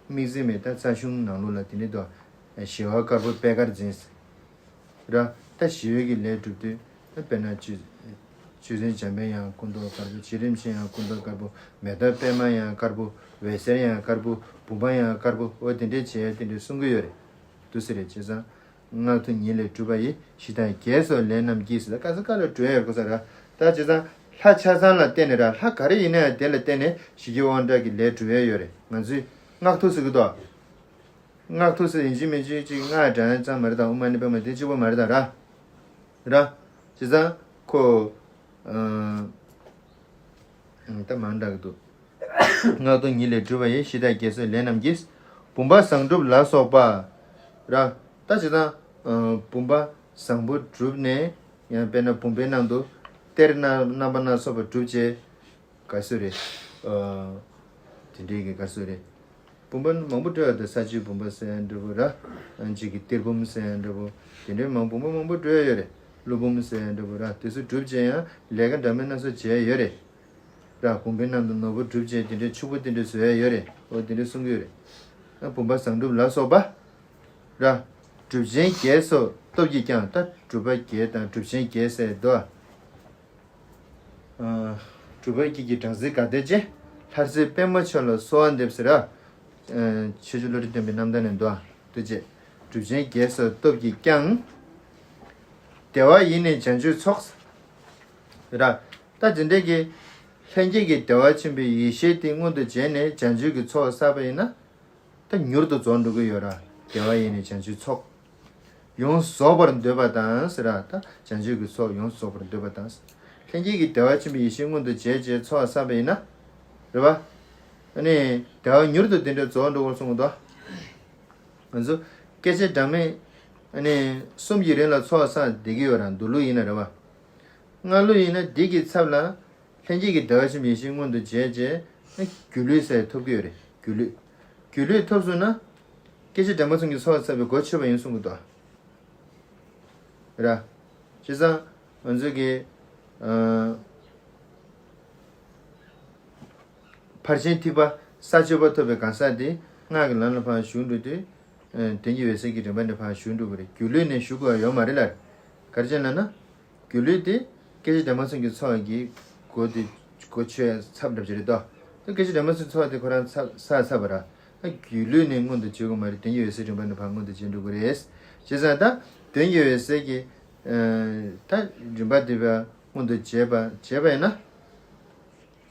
དམིགས་བརྩེ་མེད་ད་རྩ་གཞུང་ནང་ལོགས་ལ་དེ་ནི་དོ། ཞི་བ་དཀར་པོ་པད་དཀར་འཛིན། ར། ད་ཞི་བའི་གི་ལས་སྒྲུབ་དུས་ད་དཔེར་ན་ཆོས་ཆོས་སེང་འཇམ་དཔལ་ཡང་སྐུ་མདོག་དཀར་པོ། རྗེ་རིན་ཆེན་ཡང་སྐུ་མདོག་དཀར་པོ། མེ་ཏོག་པད་མ་ཡང་དཀར་པོ། འོད་ཟེར་ཡང་དཀར་པོ། བུམ་པ་ཡང་དཀར་པོ། འོ་དེ་འདྲའི་བྱས་དེ་འདྲའི་གསུང་གི་ཡོད་རེད། འདུག་སེ་རེད་བྱས་ཙང་། སྔགས་མཐུ་ཉིད་ལས་གྲུབ་པ་ཡི། གཞི་དང་རྒྱས་སོགས་ལས་རྣམས་ཀྱིས། ཟེར་ད་ག་ས་ག་ལ་གྲུབ་ཡོད་དགོས་ས་ར། ད་བྱས་ཙང་ལྷ་ཆ་ཚང་ལ་བརྟེན་ནས་ར་ལྷ་ག་རེ་ཡིན་ན་ཡང་དེ་ལ་བརྟེན་ནས་ཞི་རྒྱས་དབང་དྲག་གི་ལས་གྲུབ་ཡོད་ཡོད་རེད། ང་ཚོས་སྔགས་མཐུ་ཟེར་གི་འདུག་སྔགས་མཐུ་ཟེར་ཡིན་གཅིག་མིན་གཅིག་ཅིག་སྔགས་འདྲ་ཡང་ཙམ་མ་རེད་དང་ཨོཾ་མ་ཎི་པདྨེ་དེ་གཅིག་པོ་མ་རེད་དང་ར། ར། བྱས་ཙང་ཁོ། ད་མང་དྲགས་འདུག་སྔགས་མཐུ་ཉིད་ལས་གྲུབ་པ་ཡི། གཞི་དང་རྒྱས་སོགས་ལས་རྣམས་ཀྱིས། བུམ་པ་བཟང་གྲུབ་ལ་སོགས་པ། ར། ད་བྱས་ཙང་། བུམ་པ་བཟང་པོ་གྲུབ་ནས། ཡང་དཔེར་ན་བུམ་པའི་ནང་དུ། གཏེར་རྣམ་པ་སྣ་ཚོགས་པ་གྲུབ་བྱས། ག་སུ་རེད། དེ་འདྲའི་གི་ག་སུ་རེད། བུམ་པ་མང་པོ་སྤྲོས་ཡོད་དེ་ས་བཅུད་བུམ་པ་ཟེར་ཡ་འདྲ་པོ་ར། གཅིག་གི་གཏེར་བུམ་ཟེར་ཡ་འདྲ་པོ། དེ་འདྲའི་མང་བུམ་པ་མང་པོ་སྤྲོས་ཡོད་རེད། ཀླུ་བུམ་ཟེར་ཡ་འདྲ་པོ་ར་དེ་ཚོ་གྲུབ་བྱས་ཡང་ལས་ཀ་འདྲ་མིན་སྣ་ཚོགས་བྱས་ཡོད་རེད། ར་བུམ་པའི་ནང་དུ་ནོར་བུ་གྲུབ་བྱས་དེ་འདྲའི་ཕྱུག་པོ་དེ་འདྲ་བཟོ་ཡ་ཡོད་རེད། འོ་དེ་འདྲ་གསུང་གི་ཡོད་རེད། བུམ་པ་བཟང་གྲུབ་ལ་སོགས་པ། ར། གྲུབ་ཆེན་བརྒྱད་སོགས་སྟོབས་ཀྱིས་བསྐྱངས་ད་གྲུབ་པ་བརྒྱད་དང་གྲུབ་ཆེན་བརྒྱད་ཟེར་དོ། གྲུབ་པ་བརྒྱད་ཀྱི་སྦྲང་རྩི་དགའ་སྟོན་ཅན། ལྷ་རྩེ་པད་མ་མཆོག་ལ་གསོལ་བ་འདེབས་ཟེར་ར། ཆོས་རྗེ་བློ་གྲོས་སྟོན་པའི་རྣམ་ཐར་ནས་འདུག་ཨ། ལྟོས་བཅས། གྲུབ་ཆེན་བརྒྱད་སོགས་སྟོབས་ཀྱིས་བསྐྱངས། བདེ་བ་ཡི་ནི་བྱང་ཆུབ་ཚོགས། ར། ད་དེ་འདྲའི་གི། ལྷན་སྐྱེས་ཀྱི་བདེ་བ་ཆེན་པོའི་ཡེ་ཤེས་དེ་མངོན་དུ་བྱས་ནས་བྱང་ཆུབ་ཀྱི་ཚོགས་བསགས་པ་ཡིན་ན། ད་མྱུར་དུ་རྫོགས་འགྲོ་གི་ཡོད་ར། བདེ་བ་ཡི་ནི་བྱང་ཆུབ་ཚོགས། ཡོངས་རྫོགས་པར་འདོད་པ་དང་ཟེར་ར་ད་བྱང་ཆུབ་ཀྱི་ཚོགས་ཡོངས་རྫོགས་པར་འདོད་པ་དང་། ལྷན་སྐྱེས་ཀྱི་བདེ་བ་ཆེན་པོའི་ཡེ་ཤེས་མངོན་དུ་བྱས་རྗེས་ཚོགས་བསགས་པ་ཡིན་ན། རེད་བ། ཨ་ནི། བདེ་བ་མྱུར་དུ་དེ་འདྲ་རྫོགས་འགྲོ་བར་གསུངས་འདུག་ང་ཚོ། སྐད་ཆ་འདྲ་མིན། ཨ་ནི། གསུམ་གྱི་རིང་ལ་ཚོགས་བསགས་བསྡད་ཀྱི་ཡོད་ར་མདོ་ལུགས་ཡིན་ན་རེད་བ། སྔགས་ལུགས་ཡིན་ན་འདི་གི་ཚབ་ལ། ལྷན་སྐྱེས་ཀྱི་བདེ་བ་ཆེན་པོའི་ཡེ་ཤེས་མངོན་དུ་བྱས་རྗེས་ནི་སྒྱུ་ལུས་ཟེར་ཐོབ་ཀྱི་ཡོད་རེད། སྒྱུ་ལུས། སྒྱུ་ལུས་ཐོབ་སོང་ན། སྐད་ཅིག་དྲན་པ་ཚུན་གྱི་ཚོགས་བསགས་པའི་སྒོ་ཆོད་པ་ཡིན་གསུང་གི་འདུག་ར། བྱས་ཙང་ང་ཚོས་ཀྱི། ཨ། ཕར་ཕྱིན་ཐིགས་པ་ས་བཅུ་པ་ཐོབ་པའི་གང་ཟག་དེ་སྔགས་ཀྱི་ལམ་ལ་ཕར་ཞུགས་འགྲོ་དུས། ཨ། དོན་གྱི་འོད་གསལ་གྱི་རིམ་པ་ནས་ཕར་ཞུགས་འགྲོ་གི་རེད། སྒྱུ་ལུས་ནས་ཞུགས་དགོས་ཡ་ཡོད་མ་རེད་ལ། ག་རེ་བྱས་ལབ་ན། སྒྱུ་ལུས་དེ་སྐད་ཅིག་དྲན་པ་ཚུན་གྱི་ཚོགས་ཀྱི་སྒོ་དེ་སྒོ་ཆོད་ཚར་འདྲ་པོ་ཅིག་རེད་དོ། ད་སྐད་ཅིག་དྲན་པ་ཚུན་ཚོགས་དེ་ཁོ་རང་ཚར་ཚར་ཚར་བ་ར། ད་སྒྱུ་ལུས་ནས་མངོན་དུ་བྱེད་དགོས་མ་རེད། དོན་གྱི་འོད་གསལ་རིམ་པ་ནས་ཕར་མངོན་དུ་བྱེད་འགྲོ་གི་རེད། བྱས་ཙང་ད་དོན་གྱི་འོད་གསལ་གྱི། ཨ། ད་རིམ་པ་དེ་བས་མངོན་དུ་བྱེད་པ་བྱེད་པ་ཡིན་ན།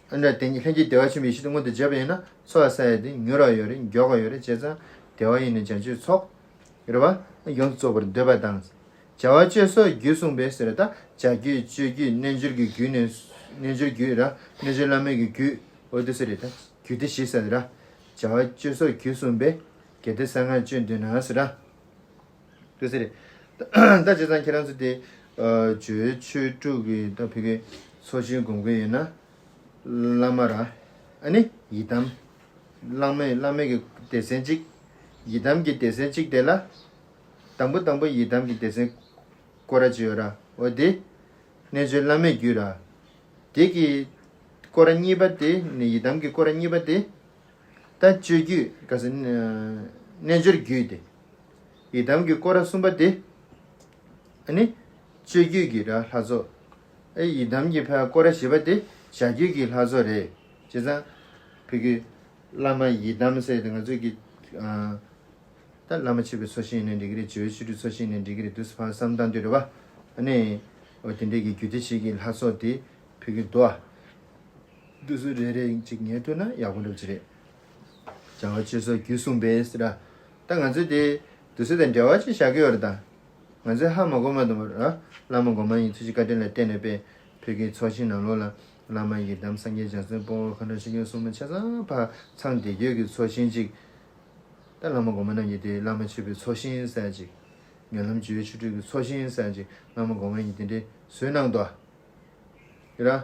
ཨ་ནི་དེ་ཉིད་ལྷན་སྐྱེས་བདེ་བ་ཆེན་པོའི་ཡེ་ཤེས་དེ་མངོན་དུ་བྱས་པ་ཡིན་ན་ཚོགས་བསགས་ཡ་དེ་མྱུར་བ་ཡོད་རེད། མགྱོགས་པ་ཡོད་རེད། བྱས་ཙང་བདེ་བ་ཡི་ནི་བྱང་ཆུབ་ཚོགས། རེད་བ། ཡོངས་རྫོགས་པར་འདོད་པ་དང་། བྱ་བ་སྤྱོད་སོགས་རྒྱུད་གསུངས་པས་ཟེར་ད་བྱ་རྒྱུད་སྤྱོད་རྒྱུད་རྣལ་འབྱོར་གྱི་རྒྱུད་ནས་རྣལ་འབྱོར་རྒྱུད་ར་རྣལ་འབྱོར་བླ་མེད་ཀྱི་རྒྱུད་འོ་དེ་ཟེར་རེད། ད་རྒྱུད་སྡེ་བཞི་ཟེར་ར། བྱ་བ་སྤྱོད་སོགས་རྒྱུད་གསུངས་པས་གལ་ཏེ་གསང་སྔགས་སྤྱོད་འདོད་ན་ཟེར་ར། དེ་ཟེར། ད་བྱས་ཙང་ཁྱེད་རང་ཚོ་དེ། ཨ། ཇོ་བོའི་ཆོས་དྲུག་གི་ད་བོད་ཀྱི་ཚོགས་ཞིང་སྒོམ་གྱི་ཡོད་ན། བླ་མ་ར། ཨ་ནི་ཡི་དམ། བླ་མའི་བླ་མའི་གི་སྡེ་ཚན་གཅིག་ཡི་དམ་གྱི་སྡེ་ཚན་གཅིག་དེ་ལ། དང་པོ་དང་པོ་ཡི་དམ་གྱི་སྡེ་ཚན་སྐོར་ར་ཅིག་ཡོད་ར། འོ་དེ། རྣལ་འབྱོར་བླ་མེད་རྒྱུད་ར། དེ་གི་སྐོར་ར་གཉིས་པ་དེ་ནི་ཡི་དམ་གྱི་སྐོར་ར་གཉིས་པ་དེ། ད་སྤྱོད་རྒྱུད་ག་ཟེར། རྣལ་འབྱོར་རྒྱུད་དེ། ཡི་དམ་གྱི་སྐོར་ར་གསུམ་པ་དེ། ཨ་ནི། སྤྱོད་རྒྱུད་ཀྱི་ར་ལྷ་ཚོགས། ཨེ་ཡི་དམ་གྱི་ཕར་སྐོར་ར་བཞི་པ་དེ་བྱ་རྒྱུད་ཀྱི་ལྷ་ཚོགས་རེད། བྱས་ཙང་། བོད་ཀྱི་བླ་མ་ཡི་དམ་ཟེར་ཏེ་ང་ཚོས་ཀྱི། ཨ། ད་བླ་མ་མཆོད་པའི་ཚོགས་ཞིང་ཡིན་ན་འགྲིག་གི་རེད། ཇོ་བོའི་ཆོས་དྲུག་ཚོགས་ཞིང་ཡིན་ན་འགྲིག་གི་རེད། དུས་སུ་ཕར་བསམ་བཏང་དུས་རེད་བ། ཨ་ནི། འོ་དེ་འདྲའི་གི་རྒྱུད་སྡེ་བཞི་གི་ལྷ་ཚོགས་དེ་ཕུལ་གྱི་འདུག་ཨ། དུས་སུ་རེ་རེ་ཅིག་ཉན་ཐུབ་ན་ཡག་པོ་འདྲ་པོ་ཅིག་རེད། བྱ་བ་སྤྱོད་སོགས་རྒྱུད་གསུངས་པས་ཟེར་ར། ད་ང་ཚོས་དེ་དུས་སུ་དང་འབྲེལ་བ་ཅིག་བཞག་གི་ཡོད་རེད་ད། ང་ཚོས་ཧ་མ་གོ་མ་གཏོགས་མ་ར། བླ་མ་གོང་མ་ཡི་ཐུགས་རྗེ་བཀའ་དྲིན་ལ་བརྟེན་ནས་དཔེ་བོད་ཀྱི་ཚོགས་ཞིང་ནང་ལོགས་ལ་བླ་མ་ཡི་དམ་སངས་རྒྱས་བྱང་སེམས་དཔའ་བོ་མཁའ་འགྲོ་ཆོས་སྐྱོང་སྲུང་མ་ཆ་ཚང་ཕར་ཚང་བསྡད་རྒྱུ་གི་ཚོགས་ཞིང་ཅིག་ད་བླ་མ་གོང་མ་རྣམས་ཀྱིས་དེ་བླ་མ་མཆོད་པའི་ཚོགས་ཞིང་ཟེར་ཅིག། ཉེ་ལམ་ཇོ་བོའི་ཆོ་འཕྲུལ་གྱི་ཚོགས་ཞིང་ཟེར་ཅིག་བླ་མ་གོང་མ་གཉིས་དེ་འདྲའི་བཟོས་གནང་འདུག་ར།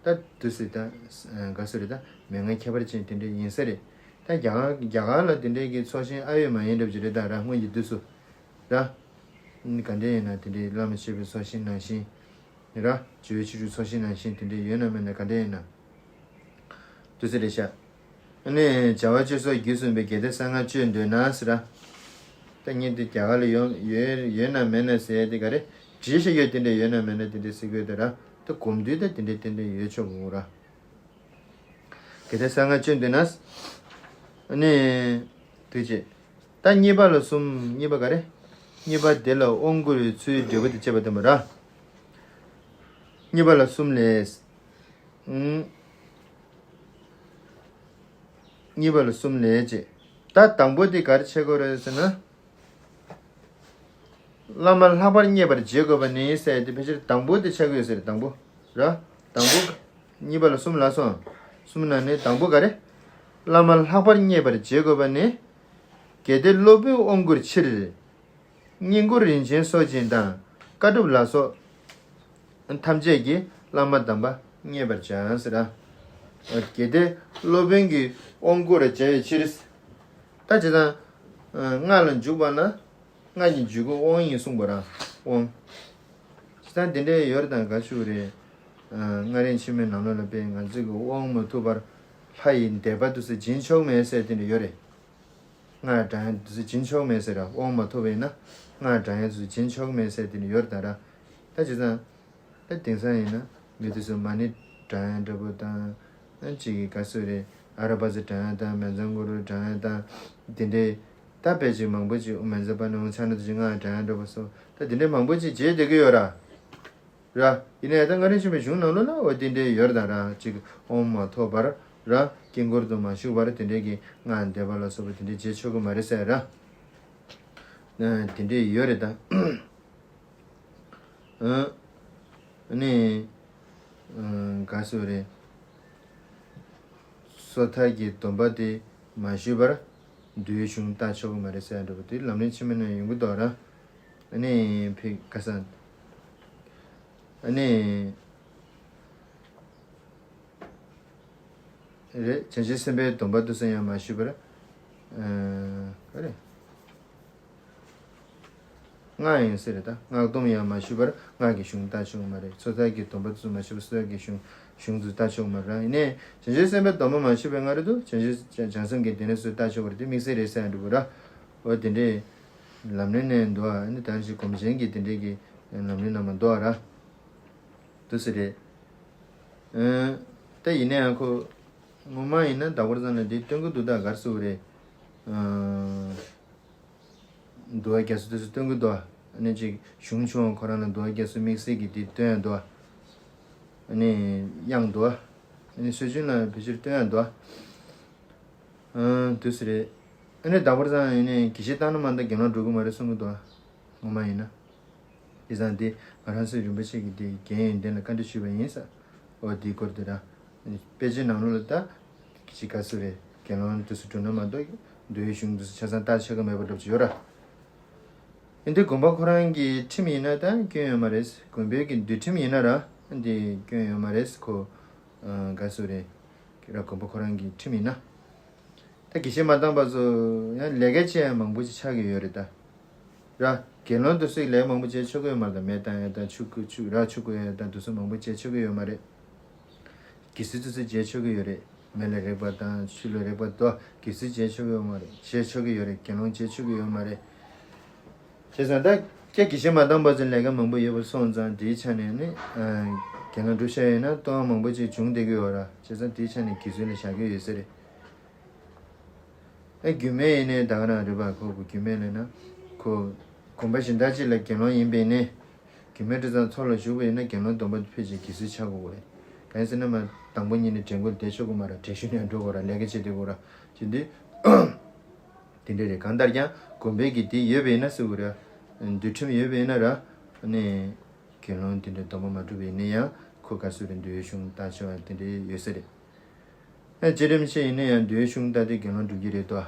ད་དུས་སུ་ད་ག་སུ་རེད། ད་མན་ངག་ཁྱད་པར་ཅན་དེ་འདྲའི་ཡིན་ས་རེད། ད་རྒྱ་གར་རྒྱ་གར་ལ་དེ་འདྲའི་གི་ཚོགས་ཞིང་ཨ་ཡོད་མ་ཡིན་འདྲ་པོ་ཅིག་རེད་ད་ར། སྔོན་གྱི་དུས་སུ་ར། ག་འདྲ་ཡིན་ན་དེ་འདྲའི་བླ་མ་མཆོད་པའི་ཚོགས་ཞིང་ནང་བཞིན། ར། ཇོ་བོའི་ཆོ་འཕྲུལ་ཚོགས་ཞིང་ནང་བཞིན་དེ་འདྲའི་ཡོད་ན་མེད་ན་ག་འདྲ་ཡིན་ན། དུས་ཚོད་རེད་ཤག། ཨ་ནི་བྱ་བ་སྤྱོད་སོགས་རྒྱུད་གསུངས་པའི་གལ་ཏེ་གསང་སྔགས་སྤྱོད་འདོད་ན་ཟེར་ར། ད་ངས་འདི་རྒྱ་གར་ལ་ཡོང་ཡོད་ཡོད་ན་མེད་ན་ཟེར་ཡ་དེ་ག་རེ། བྲིས་ཤིག་ཡོད་དེ་འདྲ་ཡོད་ན་མེད་ན་དེ་འདྲ་ཟེར་གི་ཡོད་དེ་ར། ད་གོམས་འདྲིས་ད་དེ་འདྲ་དེ་འདྲ་ཡོད་ཆོག་གི་ར། གལ་ཏེ་གསང་སྔགས་སྤྱོད་འདོད་ན། ཨ་ནི། དུས་ཅེས། ད་གཉིས་པ་ལ་གསུམ། གཉིས་པ་ག་རེ། གཉིས་པ་དེ་ལ་དབང་བསྐུར་བའི་ཚུལ་འབྲས་བུ་དེ་བྱེད་པ་བསྟན་པ་ར། གཉིས་པ་ལ་གསུམ་ལས། ཨང་། གཉིས་པ་ལ་གསུམ་ལས་ཅེས། ད་དང་པོ་དེ་ག་རེ་བྱེད་དགོས་རེད་ཟེར་ན། བླ་མ་ལྷག་པར་མཉེས་པར་བྱེད་དགོས་པ་ནི་ཟེར་ཏེ་ཕལ་ཆེར་དང་པོ་དེ་ཆགས་ཀྱི་ཡོད་ཟེར། དང་པོ་ར། དང་པོ། གཉིས་པ་ལ་གསུམ་ལ་སོང་། གསུམ་ནང་ནས་དང་པོ་ག་རེ། བླ་མ་ལྷག་པར་མཉེས་པར་བྱེད་དགོས་པ་ནི། གལ་ཏེ་སློབ་དཔོན་དབང་བསྐུར་ཕྱིར། བསྙེན་བཀུར་རིན་ཆེན་གསོག་ཅིང་དང་། དཀའ་སྒྲུབ་ལ་སོགས་ཐམས་ཅད་ཀྱིས། བླ་མ་དམ་པ་མཉེས་པར་བྱ་ཟེར་ར། གལ་ཏེ་སློབ་དཔོན་གྱི་དབང་བསྐུར་བྱ་བའི་ཕྱིར། ད་བྱས་ཙང་། སྔགས་ལ་འཇུག་པ་ན། སྔགས་ཀྱི་འཇུག་སྒོ་དབང་ཡིན་གསུངས་པ་ར། དབང་། བྱས་ཙང་དེ་འདྲའི་ཡོད་རེད་དང་ག་ཞུ་རེད། སྔགས་རིང་ཆེན་མོའི་ནང་ལོགས་ལ་དཔེ་ང་ཚོས་ཀྱི་དབང་མ་ཐོབ་བར་ལྷ་ཡི་བཟླས་པ་དུས་སུ་སྦྱིན་ཆོག་མེད་ཟེར་དེ་འདྲ་ཡོད་རེད། སྔགས་བགྲང་ཡ་དུས་སུ་སྦྱིན་ཆོག་མེད་ཟེར་ར། དབང་མ་ཐོབ་པ་ཡིན་ན་སྔགས་བགྲང་ཡ་དུས་སུ་སྦྱིན་ཆོག་མེད་ཟེར་དེ་འདྲ་ཡོད་རེད་ད་ར། ད་བྱས་ཙང་། ད་དེང་སང་ཡིན་ན་མི་དེ་ཚོ་མ་ཎི་བགྲང་ཡ་འདྲ་པོ་དང་། ཨ་ཅིག་གི་ག་ཚོད་རེད། ཨ་ར་པ་ཙི་བགྲང་ཡ་དང་། མན་ཛ་གུ་རུ་བགྲང་ཡ་དང་། དེ་འདྲའི་ད་དཔེ་ཅིག་མང་པོ་ཅིག་ཨོཾ་མན་ཛ་པ་ཎི་ཨོཾ་ཕྱག་ན་རྡོ་རྗེ་སྔགས་བགྲང་ཡ་འདྲ་པོ་སོགས་ད་དེ་འདྲའི་མང་པོ་ཅིག་བྱེད་བསྡད་ཀྱི་ཡོད་ར། ར། ཡིན་ནའི་ད་སྔགས་རིང་ཆེན་མོའི་གཞུང་ནང་ལོགས་ལ་འོ་དེ་འདྲའི་ཡོད་རེད་ད་ར། ཅིག་ཨོཾ་མ་ཐོབ་བར་ར། དཀྱིལ་འཁོར་དུ་མ་ཞུགས་པར་དེ་འདྲའི་གི་སྔགས་བཟླས་པ་ལ་སོགས་པ་དེ་འདྲའི་བྱེད་ཆོག་གི་མ་རེད་ཟེར་ར། དེ་འདྲའི་ཡོད་རེད་ད། ཨ་ནི། ག་ཟེར་རེད། སོ་ཐར་གྱི་སྡོམ་པ་དེ་མ་ཞུས་པར་འདུལ་གཞུང་བལྟ་ཆོག་གི་མ་རེད་ཟེར་ཡ་འདྲ་པོ་དེ་ལམ་རིམ་ཕྱི་མ་ནས་ཡོང་གི་འདུག་ར། ཨ་ནི་ཕི་ག་ས། ཨ་ནི། རེད། བྱང་ཆུབ་སེམས་དཔའི་སྡོམ་པ་དེ་ཚོ་ཡང་མ་ཞུས་པར། ཨ། ག་རེ། སྔགས་ཡིན་ཟེར་རེད་ད། སྔགས་སྡོམ་ཡང་མ་ཞུས་པར་སྔགས་ཀྱི་གཞུང་བལྟ་ཆོག་གི་མ་རེད། སོ་ཐར་གྱི་སྡོམ་པ་དེ་ཚོ་མ་ཞུས་པར་སོ་ཐར་གྱི་གཞུང་གཞུང་དེ་ཚོ་བལྟ་ཆོག་གི་མ་རེད། ཡིན་ནའི་བྱང་ཆུབ་སེམས་དཔའི་སྡོམ་པ་མ་ཞུས་པའི་སྔ་རོལ་དུ་བྱང་ཆུབ་བྱང་སེམས་ཀྱི་སྡེ་སྣོད་ཚོ་བལྟ་ཆོག་གི་རེད། དེ་དམིགས་བསལ་རེད་ཟེར་ཡ་འདྲ་པོ་ར། འོ་དེ་འདྲས་ལམ་རིམ་ནས་འདུག་ཨ། ཨ་ནི་ད་ཅི་སྒོམ་ཆེན་གྱི་དེ་འདྲས་ཀྱི་ལམ་རིམ་ནང་མ་འདུག་ཨ་ར། དུ་སི་རེད། ཨ། ད་ཡིན་ན་ཡང་ཁོ་ངོ་མ་ཡིན་ན་ད་བར་ཙམ་ལ་འདི་སྟོན་གི་འདུག་ད་གར་སུ་རེད། ཨ། འདུལ་བ་རྒྱ་མཚོ་དུ་སི་སྟོན་གི་འདུག་ཨ་ནི་ཅིག་གཞུང་ཆུང་བ་ཁོ་རང་ལ་འདུལ་བ་རྒྱ་མཚོ་དམིགས་བསལ་གྱི་འདི་སྟོན་ཡ་འདུག་ཨ་ནི་དབྱངས་འདུག་ཨ་ནི་སྲོལ་རྒྱུན་ལ་ཕལ་ཆེར་སྟོན་ཡ་འདུག་ཨ། དུ་སི་རེད། ཨ་ནི་ད་བར་ཙམ་ཡིན་ནའི་དགེ་བཤེས་སྟག་སྣ་མ་དང་དགེ་སློང་འགྲོ་གི་མ་རེད་གསུང་གི་འདུག་ཨ། ངོ་མ་ཡིན་ན། དེ་ཙང་དེ་ང་རང་ཚོའི་རིན་པོ་ཆེ་གིས་དེ་རྒན་ཡོན་ཏན་ལ་བཀའ་འདྲི་ཞུས་པ་ཡིན་ས། འོ་དེའི་སྐོར་དེ་ར། དཔེ་ཆའི་ནང་ལོགས་ལ་ད། ཅི་ག་ཚོད་རེད། དགེ་སློང་དུ་སུ་གྲུབ་ན་མ་གཏོགས་འདུལ་བའི་གཞུང་དུ་སུ་ཆ་ཚང་བལྟ་ཆོག་གི་མེད་པ་འདྲ་པོ་ཅིག་ཡོད་ར། ཨ་འདི་དགོན་པ་ཁོ་རང་གི་ཁྲིམས་ཡིན་ན་ད་སྐྱོན་ཡོད་མ་རེད། དགོན་པའི་གི་འདུལ་ཁྲིམས་ཡིན་ན་ར། ཨ་འདི་སྐྱོན་ཡོད་མ་རེད་ཁོ། ཨ་ག་ཚོད་རེད། ར་དགོན་པ་ཁོ་རང་གི་ཁྲིམས་ཡིན་ན། ད་དགེ་བཤེས་མ་བཏང་བ་ཚོ་ཡང་ལས་ཀ་བྱེད་ཡ་མང་པོ་ཅིག་ཆགས་ཀྱི་ཡོད་རེད་ད། ར། དགེ་སློང་དེ་ཚོས་ལས་མང་པོ་བྱེད་ཆོག་གི་ཡོད་མ་རེད་ད། མེ་བཏང་ཡ་དང་ཆུ་བསྐོལ་ཆུ་ར་ཆུ་བསྐོལ་ཡ་དང་དེ་ཚོ་མང་པོ་བྱེད་ཆོག་གི་ཡོད་མ་རེད། དགེ་ཚུལ་དེ་ཚོ་བྱེད་ཆོག་གི་ཡོད་རེད། མེ་ལ་རེག་པ་དང་ཆུ་ལ་རེག་པ་དོ་དགེ་ཚུལ་བྱེད་ཆོག་གི་ཡོད་མ་རེད། བྱེད་ཆོག་གི་ཡོད་རེད། དགེ་སློང་བྱེད་ཆོག་གི་ཡོད་མ་རེད། བྱས་ཙང་ད་ཀྱེ་དགེ་བཤེས་མ་བཏང་བ་ཚོས་ལས་ཀ་མང་པོ་ཡོད་པ་སོང་ཙང་དེའི་ཆ་ནས་ནི། ཨ། དགེ་སློང་སྒྲུབ་བྱ་ཡོད་ན་ལྟུང་བ་མང་པོ་ཅིག་བྱུང་བསྡད་ཀྱི་ཡོད་ར། བྱས་ཙང་དེའི་ཆ་ནས་དགེ་ཚུལ་ལ་བཞག་གི་ཡོད་ས་རེད། ཨ། རྒྱུད་སྨད་ཡིན་ནའི་ད་ག་རང་རེད་པ། ཁོ་གི་རྒྱུད་སྨད་ལབ་ན། ཁོ་དགོན་པ་གཞན་དག་ཅིག་ལ་དགེ་སློང་ཡིན་པས་ནི། རྒྱུད་སྨད་གྲྭ་ཚང་ཚོགས་ལ་ཞུགས་པ་ཡིན་ན་དགེ་སློང་སྡོམ་པ་ཕལ་ཆེར་དགེ་ཚུལ་ཆགས་དགོས་རེད། གང་ཡིན་ཟེར་ན་མ་དང་པོ་ཉིད་ནས་བྲན་སྐུལ་བསྡད་ཆོག་གི་མ་རེད། བྲན་གཡོག་ནས་འགྲོ་དགོས་ར། ལས་ཀ་བྱེད་བསྡད་དགོས་ར། བྱེད་དུས་དེ་འདྲ་རེད། གང་ལྟར་ཀྱང་དགོན་པའི་གི་དེ་ཡོད་པ་ཡིན་ན་ཟེར་དགོས་ར། འདུལ་ཁྲིམས་ཡོད་པ་ཡིན་ན་ར། ཨ་ནི། དགེ་སློང་དེ་འདྲའི་སྡོམ་པ་མ་གྲུབ་པ་ཡིན་ན་ཡང་ཁོ་ག་ཚོད་རེད། འདུལ་བའི་གཞུང་བལྟ་ཆོག་པ་དེ་འདྲ་ཡོད་ས་རེད། ཨ། བྱེད་རིམ་བྱས་ཡིན་ན་ཡང་འདུལ་བའི་གཞུང་ལྟར་དེ་དགེ་སློང་སྒྲུབ་ཀྱི་རེད་དོ།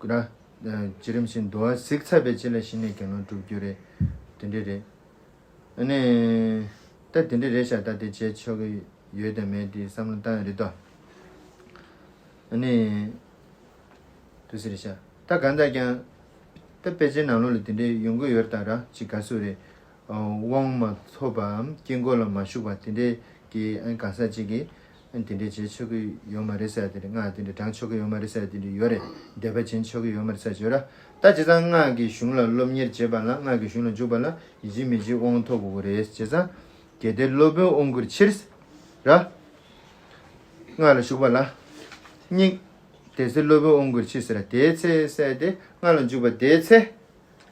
ར། བྱེད་རིམ་བཞིན་འདུལ་བ་གཟིགས་ཚར་བའི་རྗེས་ལ་གཞི་ནས་དགེ་སློང་སྒྲུབ་རྒྱུ་རེད། དེ་འདྲ་རེད། ཨ་ནི། ད་དེ་འདྲ་རེད་ཤག་ད་དེ་བྱས་ཆོག་གི་ཡོད་དམ་མེད་དེ་བསམ་བློ་བཏང་ཡ་རེད་དོ། ཨ་ནི། དུ་ཟེར་ཤག་ད་གང་ལྟར་ཀྱང་། ད་དཔེ་ཆའི་ནང་ལོགས་ལ་དེ་འདྲའི་ཡོང་གི་ཡོད་ད་ར་ཅིག་ག་སུ་རེད། དབང་མ་ཐོབ་པའམ་དཀྱིལ་འཁོར་ལ་མ་ཞུགས་པ་དེ་འདྲའི་གི་ཨ་གང་ཟག་ཅིག་གིས་ཨ་དེ་འདྲའི་བྱེད་ཆོག་གི་ཡོད་མ་རེད་ཟེར་དེ་འདྲ་སྔགས་དེ་འདྲ་བགྲང་ཆོག་གི་ཡོད་མ་རེད་ཟེར་དེ་འདྲ་ཡོད་རེད། འདོད་པ་བྱེད་ཆོག་གི་ཡོད་མ་རེད་ཟེར་ཡོད་ར། ད་བྱས་ཙང་སྔགས་ཀྱི་གཞུང་ལ་སློབ་གཉེར་བྱེད་པ་ལ་སྔགས་ཀྱི་གཞུང་ལ་འཇུག་པ་ལ་ཡིན་གཅིག་མིན་གཅིག་དབང་ཐོབ་དགོས་ཀྱི་རེད། བྱས་ཙང་གལ་ཏེ་སློབ་དཔོན་དབང་བསྐུར་ཕྱིར། ར། སྔགས་ལ་ཞུགས་པ་ལ། སྙིང་། དེ་ཚེ་སློབ་དཔོན་དབང་བསྐུར་ཕྱིར་ཟེར་དེའི་ཚེ་ཟེར་ཏེ་སྔགས་ལ་འཇུག་པ་དེའི་ཚེ།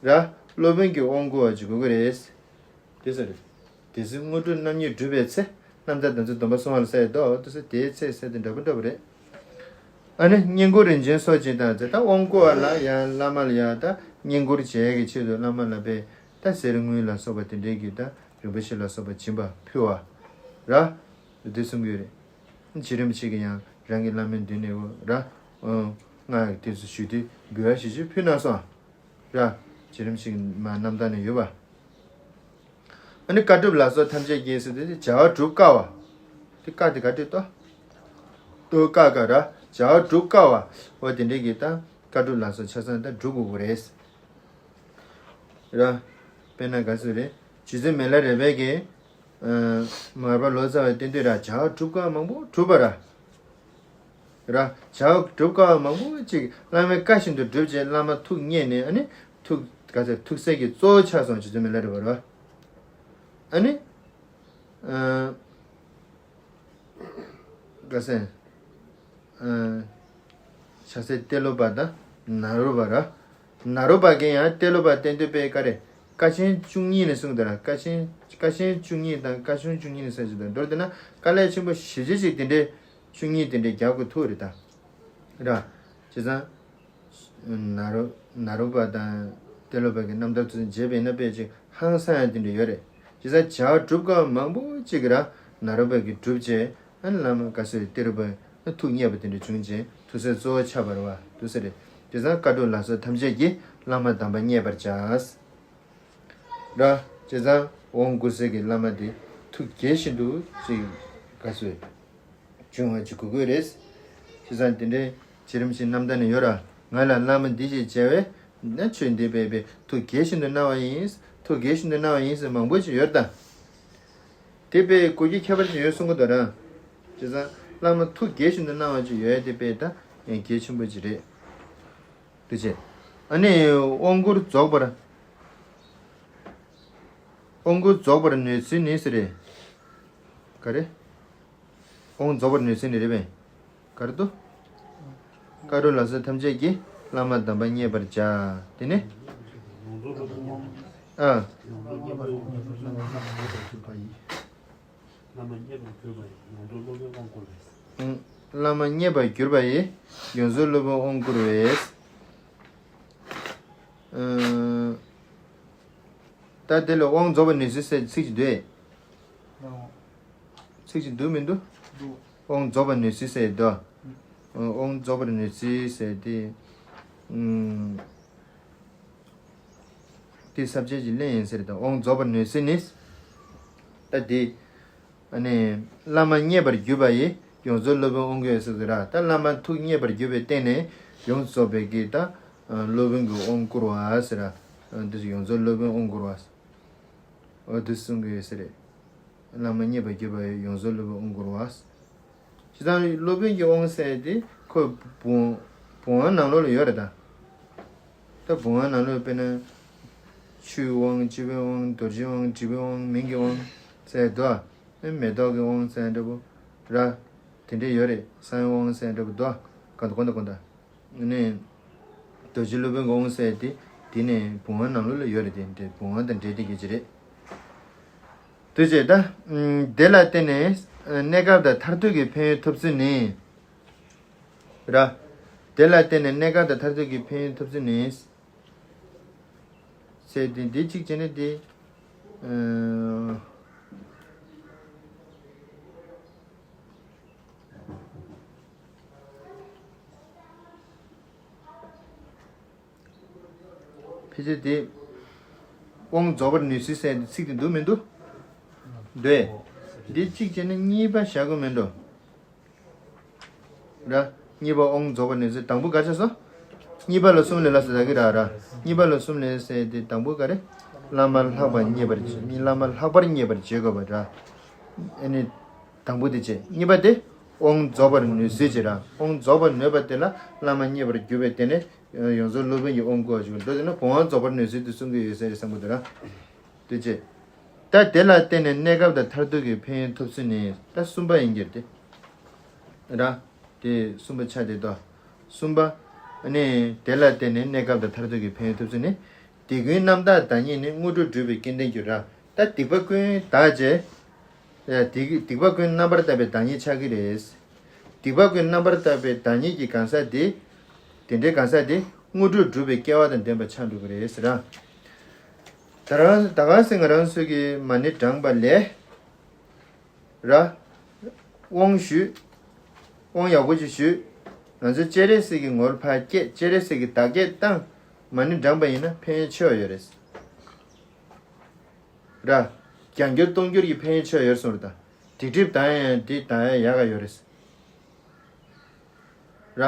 ར། སློབ་དཔོན་གྱི་དབང་བསྐུར་བ་ཅིག་དགོས་ཀྱི་རེད། དེ་ཟེར། དེ་ཚེ་དངོས་གྲུབ་རྣམ་གཉིས་སྒྲུབ་པའི་ཚེ། རྣམ་ཐར་དམ་ཚིག་སྡོམ་པ་གསུང་བ་ལ་ཟེར་དོ་དེ་ཚེ་དེའི་ཚེ་ཟེར་དེ་འདྲ་པོ་འདྲ་པོ་རེད། ཨ་ནི་བསྙེན་བཀུར་རིན་ཆེན་གསོག་ཅིང་དང་ཟེར་ད་དབང་བསྐུར་བ་ལ་ཡང་བླ་མ་ལ་ཡང་ད་བསྙེན་བཀུར་བྱེད་ཀྱི་ཆེད་དུ་བླ་མ་ལ་པས་ད་གསེར་དངུལ་ལ་སོགས་པ་དེ་འདྲའི་གི་ད་རིན་པོ་ཆེ་ལ་སོགས་པ་སྦྱིན་པ་ཕུལ་བ། ར། དེ་གསུང་གི་ཡོད་རེད། བྱེད་རིམ་གཅིག་གི་ཡང་རང་གི་བླ་མའི་མདུན་ནས་འོ་ར། ཨོ། སྔགས་ཀྱི་དུས་སུ་ཞུས་ཏེ་འབུལ་བ་ཞིག་ཞུ་ཕུལ་གནང་སོང་། ར། བྱེད་རིམ་གཅིག་མ་རྣམ་ཐར་ནས་ཡོད་པ། ཨ་ནི་དཀའ་སྒྲུབ་ལ་སོགས་ཐམས་ཅད་ཀྱིས་ཟེར་ཏེ་བྱ་བ་སྒྲུབ་དཀའ་བ། དེ་དཀའ་དེ་ག་སྒྲུབ་ཏོ། ཏོ་དཀའ་དཀའ་ར། བྱ་བ་སྒྲུབ་དཀའ་བ། འོ་དེ་འདྲའི་གི་ད་དཀའ་སྒྲུབ་ལ་སོགས་ཆ་ཚང་ད་སྒྲུབ་དགོས་ཀྱི་རེད། ར། དཔེར་ན་ག་ཚོད་རེད། རྗེ་བཙུན་མི་ལ་རས་པས་ཀྱིས། མར་པ་ལོ་ཙཱ་བའི་བསྟན་དུས་ར་བྱ་བ་སྒྲུབ་དཀའ་བ་མང་པོ་བསྒྲུབས་པ་ར། ར། བྱ་བ་སྒྲུབ་དཀའ་བ་མང་པོ་ཅིག་བླ་མའི་བཀའ་བཞིན་དུ་བསྒྲུབས་རྗེས་བླ་མ་ཐུགས་མཉེས་ནས་ཨ་ནི་ཐུགས་ག་ཚོད་ཐུགས་སྲས་ཀྱི་གཙོ་བོ་ཆགས་སོང་རྗེ་བཙུན་མི་ལ་རས་པ་ར། ཨ་ནི། ཨ། ག་ཟེར། ཨ། ཕྱག་འཚལ་ཏེ་ལོ་པ་དང་ནཱ་རོ་པ་ར། ནཱ་རོ་པ་གིས་ཡང་ཏེ་ལོ་པ་བསྟན་དུས་པའི་ཀ་རེ། ཀ་ཆེན་བཅུ་གཉིས་ནས་གསུངས་དང་ར། ཀ་ཆེན་ཀ་ཆེན་བཅུ་གཉིས་དང་ཀ་ཆུང་བཅུ་གཉིས་ནས་གསུངས་ཀྱི་འདུག་མདོར་བསྡུ་ན་དཀའ་ལས་ཆེན་པོ་ཞེ་ཅིག་ཅིག་དེ་འདྲའི་བཅུ་གཉིས་དེ་འདྲའི་རྒྱག་དགོས་ཐུག་རེད་ད། ར། བྱས་ཙང་། ནཱ་རོ་ནཱ་རོ་པ་དང་ཏེ་ལོ་པ་གི་རྣམ་ཐར་དེ་ཚོ་མཇལ་བས་ན་དཔེ་ཅིག་ཧང་སང་ཡ་དེ་འདྲ་ཡོད་རེད། བྱས་ཙང་བྱ་བ་སྒྲུབ་དཀའ་བ་མང་པོ་ཅིག་ར་ནཱ་རོ་པ་གིས་བསྒྲུབས་རྗེས་ཨ་ནི་བླ་མ་ག་ཚོད་ཏེ་རུ་པ་ཐུགས་མཉེས་པ་དེ་འདྲ་བྱུང་རྗེས་ཐུགས་སྲས་གཙོ་བོ་ཆགས་པ་རེད་བ་དུ་ཟེར་རེད། བྱས་ཙང་བཀའ་སྒྲུབ་ལ་སོགས་ཐམས་ཅད་ཀྱིས་བླ་མ་དམ་པ་མཉེས་པར་བྱ། ར། བྱས་ཙང་དབང་བསྐུར་སའི་གི་བླ་མ་དེ་ཐུགས་དགྱེས་བཞིན་དུ་ཅིག་ག་ཚོད། བྱུང་བ་ཅིག་དགོས་ཀྱི་རེད། བྱས་ཙང་དེ་འདྲའི་བྱེད་རིམ་ཞིག་རྣམ་ཐར་ནས་ཡོད་ར། ང་ལ་བླ་མ་འདི་ཞེས་བྱ་བས་ན་ཆོས་འདི་སྦས་པས་ཐུགས་དགྱེས་བཞིན་དུ་གནང་བ་ཡིན། ཐུགས་དགྱེས་བཞིན་དུ་གནང་བ་ཡིན་ཟེར་མང་པོ་ཅིག་ཡོད་ད། དེ་དཔེ་གོ་རྒྱུ་ཁྱད་པར་ཅིག་ཡོད་གསུང་གི་འདུག་ར། བྱས་ཙང་བླ་མ་ཐུགས་དགྱེས་བཞིན་དུ་གནང་བ་ཅིག་ཡོད་དེ་དཔེ་ད་གལ་ཆེན་པོ་ཅིག་རེད། དེ་བྱས། ཨ་ནི་དབང་བསྐུར་རྫོགས་པར། དབང་བསྐུར་རྫོགས་པར་ནུས་ཚུལ་ནི་ཟེར་རེད། ག་རེ། དབང་རྫོགས་པར་ནུས་ཚུལ་ནི་རེད་པས། ག་རེ་འདུག་བཀའ་སྒྲུབ་ལ་སོགས་ཐམས་ཅད་ཀྱིས་བླ་མ་དམ་པ་མཉེས་པར་བྱ། དེ་ནི། ཨ། བླ་མ་མཉེས་པར་གྱུར་པ་ཡིས་ཡོངས་རྫོགས་སློབ་དཔོན་དབང་བསྐུར་བས། བླ་མ་མཉེས་པར་གྱུར་པ་ཡིས་ཡོངས་རྫོགས་སློབ་དཔོན་དབང་བསྐུར་བས། ཨ། ད་དེ་ལ་དབང་རྫོགས་པར་ནུས་ཚུལ་ཟེར་ཚིག་ཅིག་འདུག་ཚིག་ཅིག་འདུག་མི་འདུག་འདུག་དབང་རྫོགས་པར་ནུས་ཚུལ་ཟེར་འདུག་དབང་རྫོགས་པར་ནུས་ཚུལ་ཟེར་དེ། ཨུམ། དེ་ས་བཅད་ཀྱི་གླེང་ཡིན་ཟེར་དང་དབང་རྫོགས་པར་ནུས་ཚུལ་ནི། ད་དེ། ཨ་ནི། བླ་མ་མཉེས་པར་གྱུར་པ་ཡིས་ཡོངས་རྫོགས་སློབ་དཔོན་དབང་བསྐུར་ཟེར་ཟེར་ར། ད་བླ་མ་ཐུགས་མཉེས་པར་གྱུར་པའི་སྟེང་ནས་ཡོངས་རྫོགས་པའི་གི་ད། སློབ་དཔོན་གྱི་དབང་བསྐུར་བ་ཟེར་ར། འདི་ཡོངས་རྫོགས་སློབ་དཔོན་དབང་བསྐུར་བ། འོ་འདི་གསུང་གི་ཡོད་ས་རེད། བླ་མ་མཉེས་པར་གྱུར་པ་ཡིས་ཡོངས་རྫོགས་སློབ་དཔོན་དབང་བསྐུར་བ། བྱས་ཙང་སློབ་དཔོན་གྱི་དབང་ཟེར་དེ་ཁོ་བུམ་བུམ་དབང་ནང་ལོགས་ལ་ཡོད་རེད་ད། ད་བུམ་དབང་ནང་ལོགས་དཔེར་ན། ཆུའི་དབང་ལྕི་བའི་དབང་རྡོ་རྗེའི་དབང་དྲི་མའི་དབང་མིང་གི་དབང་ཟེར་འདུག་ཨ། མེ་ཏོག་གི་དབང་ཟེར་འདྲ་པོ་ར། དེ་འདྲས་ཡོད་རེད། གསང་བའི་དབང་ཟེར་འདྲ་པོ་འདུག་ཨ། གང་དུ་གང་དུ་གང་དུ། ནས། རྡོ་རྗེ་སློབ་དཔོན་གྱི་དབང་ཟེར་དེ་དེ་ནས་བུམ་དབང་ནང་ལོགས་ལ་ཡོད་རེད། དེ་འདྲས་བུམ་དབང་དང་འབྲེལ་ཏེ་གི་ཅི་རེད། དུ་བྱས་ད། དེ་ལ་བརྟེན་ནས་གནས་སྐབས་དང་མཐར་ཐུག་གི་ཕན་ཡོན་ཐོབ་ཚུལ་ནི། ར། དེ་ལ་བརྟེན་ནས་གནས་སྐབས་དང་མཐར་ཐུག་གི་ཕན་ཡོན་ཐོབ་ཚུལ་ནི། ཟེར་དེ་འདི་གཅིག་བྱས་ན་དེ། ཨ། ཕལ་ཆེར་དེ། དབང་རྫོགས་པར་ནུས་སྲིད་ཟེར་ཚིག་དེ་འདུག་མི་འདུག་འདུག་འདི་གཅིག་བྱས་ན་གཉིས་པ་བཞག་དགོས་མི་འགྲོ། ར། གཉིས་པ་དབང་རྫོགས་པར་ནུས་སྲིད། དང་པོ་ག་ཆགས་སོང་། གཉིས་པ་ལ་གསུམ་ལས་ལ་ཟེར་ད་གི་ར་ར། གཉིས་པ་ལ་གསུམ་ལས་ཟེར་དེ་དང་པོ་ག་རེ། བླ་མ་ལྷག་པར་མཉེས་པར་བྱེད། གཉིས། བླ་མ་ལྷག་པར་མཉེས་པར་བྱེད་དགོས་པ་ར། ཨ་ནི། དང་པོ་དེ་བྱས། གཉིས་པ་དེ། དབང་རྫོགས་པར་ནུས་སྲིད་ཅེས་ར། དབང་རྫོགས་པར་ནུས་པ་དེ་ལ་བླ་མ་མཉེས་པར་གྱུར་པས་དེ་ནས། ཡོངས་རྫོགས་སློབ་དཔོན་གྱི་དབང་བསྐུར་བ་ཞིག་འགྲོ་དེ་ན་དབང་རྫོགས་པར་ནུས་སྲིད་དུ་གསུང་གི་ཡོད་ཟེར་བསམ་གི་འདུག་ར། དེ་བྱས། ད་དེ་ལ་བརྟེན་ནས་གནས་སྐབས་དང་མཐར་ཐུག་གི་ཕན་ཡོན་ཐོབ་ཚུལ་ནི་ད་གསུམ་པ་ཡིན་གྱི་རེད་དེ། ར། དེ་གསུམ་པ་ཆགས་བསྡད་དོ། གསུམ་པ། ནི་དེ་ལ་བརྟེན་ནས་གནས་སྐབས་དང་མཐར་ཐུག་གི་ཕན་ཡོན་ཐོབ་ཚུལ་ནི། སྡིག་ཀུན་རྣམ་དག་བདག་ཉིད་ནི། དངོས་གྲུབ་སྒྲུབ་པའི་རྐྱེན་ལྡན་གྱུར་ར། ད་སྡིག་པ་ཀུན་དག་བྱས། སྡིག་སྡིག་པ་ཀུན་རྣམ་པར་དག་པའི་བདག་ཉིད་ཆགས་ཀྱི་རེད། སྡིག་པ་ཀུན་རྣམ་པར་དག་པའི་བདག་ཉིད་ཀྱི་གང་ཟག་དེ། དེ་འདྲའི་གང་ཟག་དེ་དངོས་གྲུབ་སྒྲུབ་པའི་སྐལ་བ་དང་ལྡན་པ་ཆགས་འགྲོ་གི་རེད་ཟེར་ར། ད་རང་ད་ག་སེ་ང་རང་ཚོ་གི་མ་ཎི་བགྲངས་པ་ལས། ར། དབང་ཞུས། དབང་ཡག་པོ་ཅིག་ཞུས། ང་ཚོའི་སྤྱན་རས་གཟིགས་ཀྱི་ངོ་བོར་ཕར་བསྐྱེད། སྤྱན་རས་གཟིགས་ཀྱི་བདག་བསྐྱེད་བཏང་། མ་ཎི་བགྲངས་པ་ཡིན་ན་ཕན་ཡོན་ཆེ་བ་ཡོད་རེད། ར། བརྒྱ་འགྱུར་སྟོང་འགྱུར་གྱི་ཕན་ཡོན་ཆེ་བ་ཡོད་གསུངས་རེད་ད། སྡིག་སྒྲིབ་དག་ཡང་འདི་དག་ཡང་ཡག་ག་ཡོད་རེད། ར།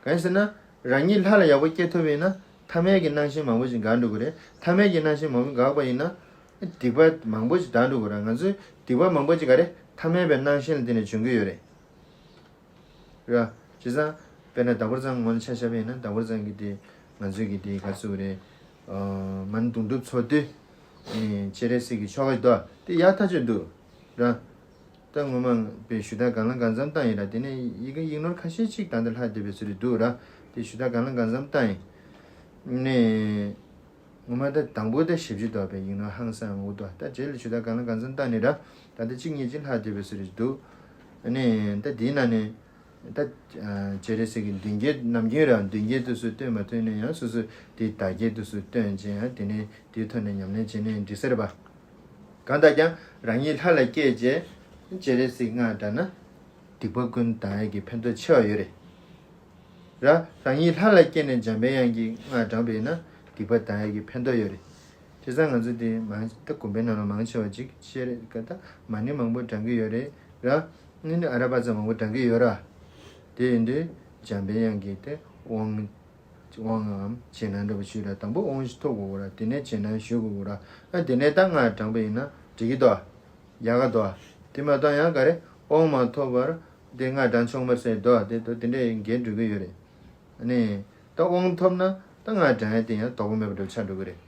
གང་ཡིན་ཟེར་ན། རང་ཉིད་ལྷ་ལ་ཡག་པོ་སྐྱེ་ཐུབ་པ་ཡིན་ན་ཐ་མལ་གྱི་སྣང་ཞེན་མང་པོ་ཞིག་འགག་འགྲོ་གི་རེད། ཐ་མལ་གྱི་སྣང་ཞེན་མང་པོ་འགག་པ་ཡིན་ན། སྡིག་པ་མང་པོ་ཞིག་འདག་འགྲོ་གི་རེད། ང་ཚོའི་སྡིག་པ་མང་པོ་ཞིག་ག་རེ་ཐ་མལ་པའི་སྣང་ཞེན་ལ་བརྟེན་ནས་འབྱུང་གི་ཡོད་རེད། ར། བྱས་ཙང་། དཔེར་ན་དང་པོ་ཚང་ངོ་ནས་ཆ་བཞག་པ་ཡིན་ན་དང་པོ་ཚང་གི་དེ། ང་ཚོའི་གི་དེ་ག་ཚོད་རེད། མ་ཎི་དུང་སྒྲུབ་ཚོགས་དུས། སྤྱན་རས་གཟིགས་ཀྱི་ཆོ་ག་དོ་དེ་ཡག་ཐག་ཆོད་འདུག་ར། ད་ངོ་མ་པའི་ཞུ་དག་གང་ལ་གང་འཚམ་བཏང་ཡིན་ར། དེ་ནས་ཡི་གེ་ཡིག་ནོར་ཁ་ཤས་ཅིག་ད་འདི་ལྷག་བསྡད་པའི་ཚུལ་རེད་འདུག་ར། དེ་ཞུ་དག་གང་ལ་གང་འཚམ་བཏང་ཡིན། ནས། ངོ་མ་ད་དང་པོ་ད་ཞིབ་ཅིག་འདུག་པའི་ཡིག་ནོར་ཧང་སང་འུ་འདུག་ད་རྗེས་ལ་ཞུ་དག་གང་ལ་གང་འཚམ་བཏང་ནས་ར། ད་ལྟ་གཅིག་གཉིས་ཅིག་ལྷག་བསྡད་པའི་ཚུལ་རེད་འདུག་ནས་ད་དེའི་ནང་ནས། ད། སྤྱན་རས་གཟིགས་ཀྱི་མདུན་བསྐྱེད་ནམ་རྒྱུན་ར་མདུན་བསྐྱེད་དུས་སུ་བཏོན་མ་ཐུབ་ན་ཡང་སོ་སོ་དེའི་བདག་བསྐྱེད་དུས་སུ་བཏོན་བྱས་ཡང་དེ་ནས་དེའི་ཐོག་ནས་ཉམས་ལེན་བྱས་ནས་འགྲིག་ས་རེད་པ། གང་ལྟར་ཀྱང་རང་ཉིད་ལྷ་ལ་སྐྱེས་རྗེས་སྤྱན་རས་གཟིགས་སྔགས་བགྲངས་ན། སྡིག་པ་ཀུན་དག་ཡས་ཀྱི་ཕན་ཐོགས་ཆེ་བ་ཡོད་རེད། ར། རང་ཉིད་ལྷ་ལ་སྐྱེས་ནས་འཇམ་པའི་དབྱངས་ཀྱི་སྔགས་བགྲངས་པས་ན་སྡིག་པ་དག་ཡས་ཀྱི་ཕན་ཐོགས་ཡོད་རེད། བྱས་ཙང་ང་ཚོ་དེ་མང་ད་དགོན་པའི་ནང་ལ་མང་ཆེ་བ་ཅིག་ཤེས་རེད་ཀ་ད་མ་ཎི་མང་པོ་བགྲང་གི་ཡོད་རེད་ར། ཨ་ནི་ཨ་ར་པ་ཙམ་མང་པོ་བགྲང་གི་ཡོད་ར། དེ་ཡིན་དུས་འཇམ་པའི་དབྱངས་ཀྱི་དེ་དབང་དབང་ངམ་རྗེས་གནང་འདྲ་པོ་ཞུས་ར། དང་པོ་དབང་ཞིག་ཐོབ་དགོས་ར། དེ་ནས་རྗེས་གནང་ཞུ་དགོས་ར། ཨ་དེ་ནས་ད་སྔགས་བགྲངས་པ་ཡིན་ན་འགྲིག་གི་འདུག་ཡག་ག་འདུག་དེ་མ་གཏོགས་ཡང་ག་རེ་དབང་མ་ཐོབ་པར་དེ་སྔགས་བགྲང་ཆོག་མ་རེད་ཟེར་འདུག་དེ་དེ་འདྲས་འགལ་འགྲོ་གི་ཡོད་རེད། ཨ་ནི། ད་དབང་ཐོབ་ན་ད་སྔགས་བགྲང་ཡ་དེ་ཡང་དོགས་པ་མེད་པ་འདྲ་པོ་ཆགས་འགྲོ་གི་རེད།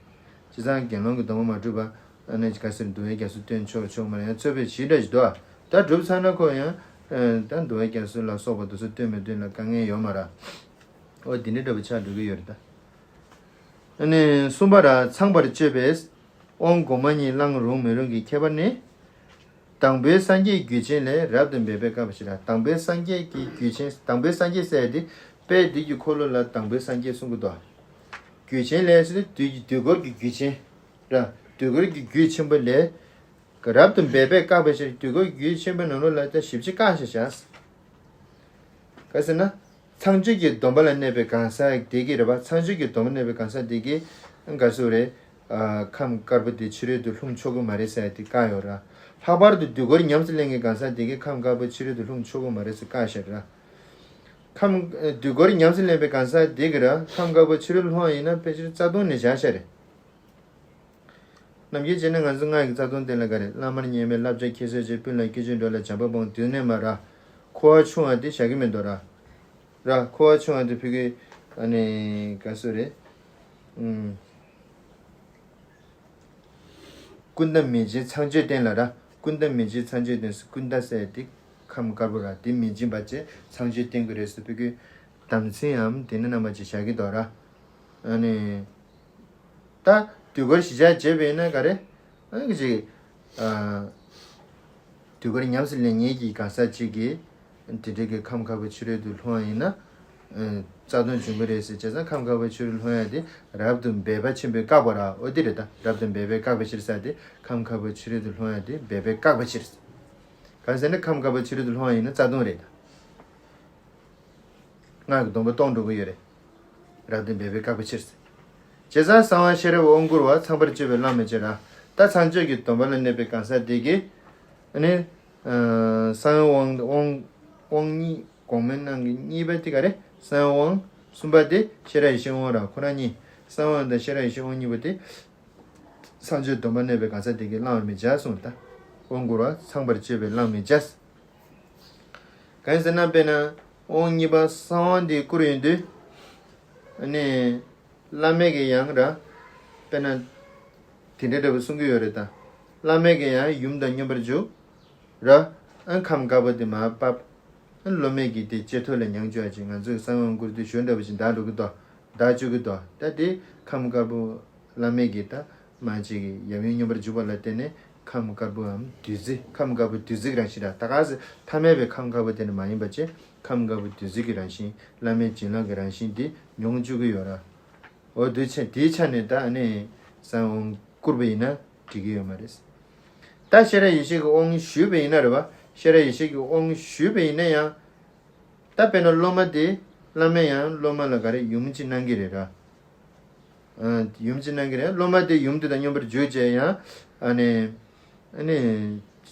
བྱས་ཙང་དགེ་སློང་གི་སྡོམ་པ་མ་གྲུབ་པ། ཨ་ནི་ག་ཟེར་འདུལ་བའི་རྒྱ་མཚོ་བཏོན་ཆོག་ཆོག་མ་རེད། ཡང་རྩོད་པའི་གཞི་འདྲ་ཞིག་འདུག་ད་གྲུབ་ཚར་ན་ཁོ་ཡང་། ཨ་འདུལ་བའི་རྒྱ་མཚོ་ལ་སོགས་པ་དེ་ཚོ་བཏོན་མི་བཏོན་ལ་དཀའ་ངལ་ཡོད་མ་རེད། ཨོ་དེ་འདྲ་འདྲ་པོ་ཆགས་འགྲོ་གི་ཡོད་རེད་ད། ཨ་ནི་གསུམ་པ་ར་ཚངས་པར་སྤྱོད་པས་དབང་གོང་མ་གཉིས་བླང་རུང་མི་རུང་གི་ཁྱད་པར་ནི། དང་པོའི་སངས་རྒྱས་རྒྱུད་ཆེན་ལས་རབ་ཏུ་འབད་པས་བཀག་པའི་ཕྱིར། དང་པོའི་སངས་རྒྱས་ཀྱི་རྒྱུད་ཆེན། དང་པོའི་སངས་རྒྱས་ཟེར་ཡ་དེ་དཔལ་དུས་ཀྱི་འཁོར་ལོ་ལ་དང་པོའི་སངས་རྒྱས་གསུང་གི་འདུག་རྒྱུད་ཆེན་ལས་ཟེར་དུས་ཀྱི་དུས་འཁོར་གྱི་རྒྱུད་ཆེན་ར། དུས་འཁོར་གྱི་རྒྱུད་ཆེན་པོ་ལས་རབ་ཏུ་འབད་པས་བཀག་པའི་ཕྱིར། དུས་འཁོར་རྒྱུད་ཆེན་པོའི་ནང་ལོགས་ལ་ད་ཞིབ་ཅིང་བཀག་བཞག་བཞག་ག་ཟེར་ན། ཚངས་སྤྱོད་ཀྱི་སྡོམ་པ་ལ་གནས་པའི་གང་ཟག་དེ་གིས་རེད་པ། ཚངས་སྤྱོད་ཀྱི་སྡོམ་པ་གནས་པའི་གང་ཟག་དེ་གིས་ག་ཟེར་རེད། ཨ་ཁམས་དཀར་པོ་དེ་ཕྱི་རོལ་དུ་ལྷུང་ཆོག་གི་མ་རེད་ཟེར་ཡ་དེ་བཀག་ཡོད་ར། ལྷག་པར་དུ་དུས་འཁོར་ཉམས་སུ་ལེན་མཁན་གང་ཟག་དེ་གིས་ཁམས་དཀར་པོ་ཕྱི་རོལ་དུ་ལྷུང་ཆོག་གི་མ་རེད་ཟེར་བཀག་བཞག་ར། ཁམས་ཨ་དུས་འཁོར་ཉམས་སུ་ལེན་པའི་གང་ཟག་དེ་གིས་ར་ཁམས་དཀར་པོ་ཕྱི་རོལ་ལྷུང་བ་ཡིན་ན་ཕལ་ཆེར་རྩ་ལྟུང་ནས་བཞག་བཞག་རེད། ནམ་རྒྱུན་བྱས་ན་ང་ཚོ་སྔགས་ཀྱི་རྩ་ལྟུང་དེ་ལ་ག་རེ། བླ་མར་ཉན་པས་བསླབ་བྱ་ཁྱད་གསོད་བྱེད། སྤུན་ལ་སྐྱོན་བརྗོད་འགྲོ་ལ་བྱམས་པ་སྤོང་། དུས་ནས་མ་ར། ཁུ་བ་ཆུང་བ་དེ་བཞག་གི་མི་འདུག་ར། ར་ཁུ་བ་ཆུང་བ་དེ་ཕ་གི་ཨ་ནི་ག་ཟེར་རེད། ཨུམ། ཀུན་ད་མི་འཇིགས་ཚངས་སྤྱོད་བསྟེན་ལ་ར། ཀུན་ད་མི་འཇིགས་ཚངས་སྤྱོད་བསྟེན་ཟེར། ཀུན་ད་ཟེར་དེ་ཁམས་དཀར་པོ་ར། དེ་མི་འཇིགས་པ་བྱས་ཚངས་སྤྱོད་བསྟེན་དགོས་རེད་ཟེར་ཕ་གི་དམ་ཚིག་གམ་དེ་ནི་རྣམ་པ་ཅིག་བཞག་གི་འདུག་ར། ཨ་ནི། ད་དུས་འཁོར་གཞིར་བཞག་བྱས་པས་ན་ག་རེ། ཨ་ནི་ཅིག་ཨ། དུས་འཁོར་ཉམས་སུ་ལེན་མཁན་གྱི་གང་ཟག་ཅིག་གིས་དེ་འདྲའི་གི་ཁམས་དཀར་པོ་ཕྱི་རོལ་དུ་ལྷུང་བ་ཡིན་ན། ཨ་རྩ་ལྟུང་འབྱུང་གི་རེད་ཟེར། བྱས་ཙང་ཁམས་དཀར་པོ་ཕྱི་རོལ་ལྷུང་ཡ་དེ་རབ་ཏུ་འབད་པ་ཆེན་པོས་བཀག་པ་ར། འོ་དེ་རེད་ད། རབ་ཏུ་འབད་པས་བཀག་པའི་ཕྱིར་ཟེར་དེ་ཁམས་དཀར་པོ་ཕྱི་རོལ་དུ་ལྷུང་ཡ་དེ་འབད་པས་བཀག་པའི་ཕྱིར། གང་ཟེར་ན་ཁམས་དཀར་པོ་ཕྱི་རོལ་དུ་ལྷུང་བ་ཡིན་ན་རྩ་ལྟུང་རེད་ད། སྔགས་ཀྱི་སྡོམ་པ་གཏོང་འགྲོ་གི་ཡོད་རེད། རབ་ཏུ་འབད་པས་བཀག་པའི་ཕྱིར། བྱས་ཙང་གསང་བ་ཤེས་རབ་དབང་བསྐུར་བ། ཚངས་པར་སྤྱོད་པས་བླང་མི་བྱ་ར། ད་ཚངས་སྤྱོད་ཀྱི་སྡོམ་པ་ལ་གནས་པའི་གང་ཟག་དེ་གིས་ཨ་ནི་གསང་བའི་དབང་དབང་དབང་གཉིས། གོང་མའི་ནང་གི་གཉིས་པ་དེ་ག་རེ། གསང་བའི་དབང་། གསུམ་པ་དེ་ཤེས་རབ་ཡེ་ཤེས་དབང་ར། ཁོ་རང་གཉིས། གསང་བའི་དབང་དང་ཤེས་རབ་ཡེ་ཤེས་དབང་གཉིས་པོ་དེ་ཚངས་སྤྱོད་སྡོམ་པ་གནས་པའི་གང་ཟག་དེ་གིས་བླང་བར་མི་བྱ་གསུངས། ད་དབང་བསྐུར་བ། ཚངས་པར་སྤྱོད་པས་བླང་མི་བྱ། གང་ཡིན་ཟེར་ན། དཔེར་ན་དབང་གཉིས་པ་གསང་བ་འདི་བསྐུར་ཡོང་དུས། ཨ་ནི་བླ་མས་ཀྱི་ཡང་ར། དཔེར་ན་དེ་འདྲ་འདྲ་པོ་གསུང་གི་ཡོད་རེད་ད། བླ་མས་ཀྱི་ཡང་ཡུམ་དང་སྙོམས་པར་འཇུག་ར། ཨ་ཁམས་དཀར་པོ་དེ་མར་ཕབ། ཨ་སློབ་མས་ཀྱི་དེ་ལྕེ་ཐོད་ལ་མྱང་བཅུག་ཡ་ཅིག་ང་ཚོས་གསང་བའི་དབང་བསྐུར་དུས་ཞོ་འདྲ་པོ་ཅིག་འདག་འགྲོ་གི་འདུག་འདག་བཅུག་གི་འདུག་ད་དེ་ཁམས་དཀར་པོ། བླ་མས་ཀྱི་ད་མར་ཅིག་ཡབ་ཡུམ་སྙོམས་པར་འཇུག་པ་ལ་བརྟེན་ནས་ཁམས་དཀར་པོའམ་བདུད་རྩི། ཁམས་དཀར་པོ་བདུད་རྩི་གི་རང་བཞིན་ར། ད་ག་ཟེ་ཐ་མལ་པའི་ཁམས་དཀར་པོ་དེ་ནི་མ་ཡིན་པ་བྱས། ཁམས་དཀར་པོ་བདུད་རྩི་གི་རང་བཞིན། བླ་མའི་བྱིན་རླབས་ཀྱི་རང་བཞིན་དེ་མྱོང་བཅུག་གི་ཡོད་ར། འོ་དུས་ཆ་དེའི་ཆ་ནས་ད་ཨ་ནི་གསང་དབང་བསྐུར་བ་ཡིན་ན་འགྲིག་གི་ཡོད་མ་རེད། ད་ཤེས་རབ་ཡེ་ཤེས་ཀྱི་དབང་ཞུས་པ་ཡིན་ན་རེད་བ། ཤེས་རབ་ཡེ་ཤེས་ཀྱི་དབང་ཞུས་པ་ཡིན་ན་ཡང་། ད་དཔེར་ན་སློབ་མ་དེ། བླ་མས་ཡང་སློབ་མ་ལ་ག་རེ་ཡུམ་ཅིག་གནང་གི་རེད་ར། ཨ་ཡུམ་ཅིག་གནང་གི་རེད། སློབ་མ་དེ་ཡུམ་དེ་དང་སྙོམས་པར་འཇུག་བྱས་ཡང་། ཨ་ནི་ཨ་ནི་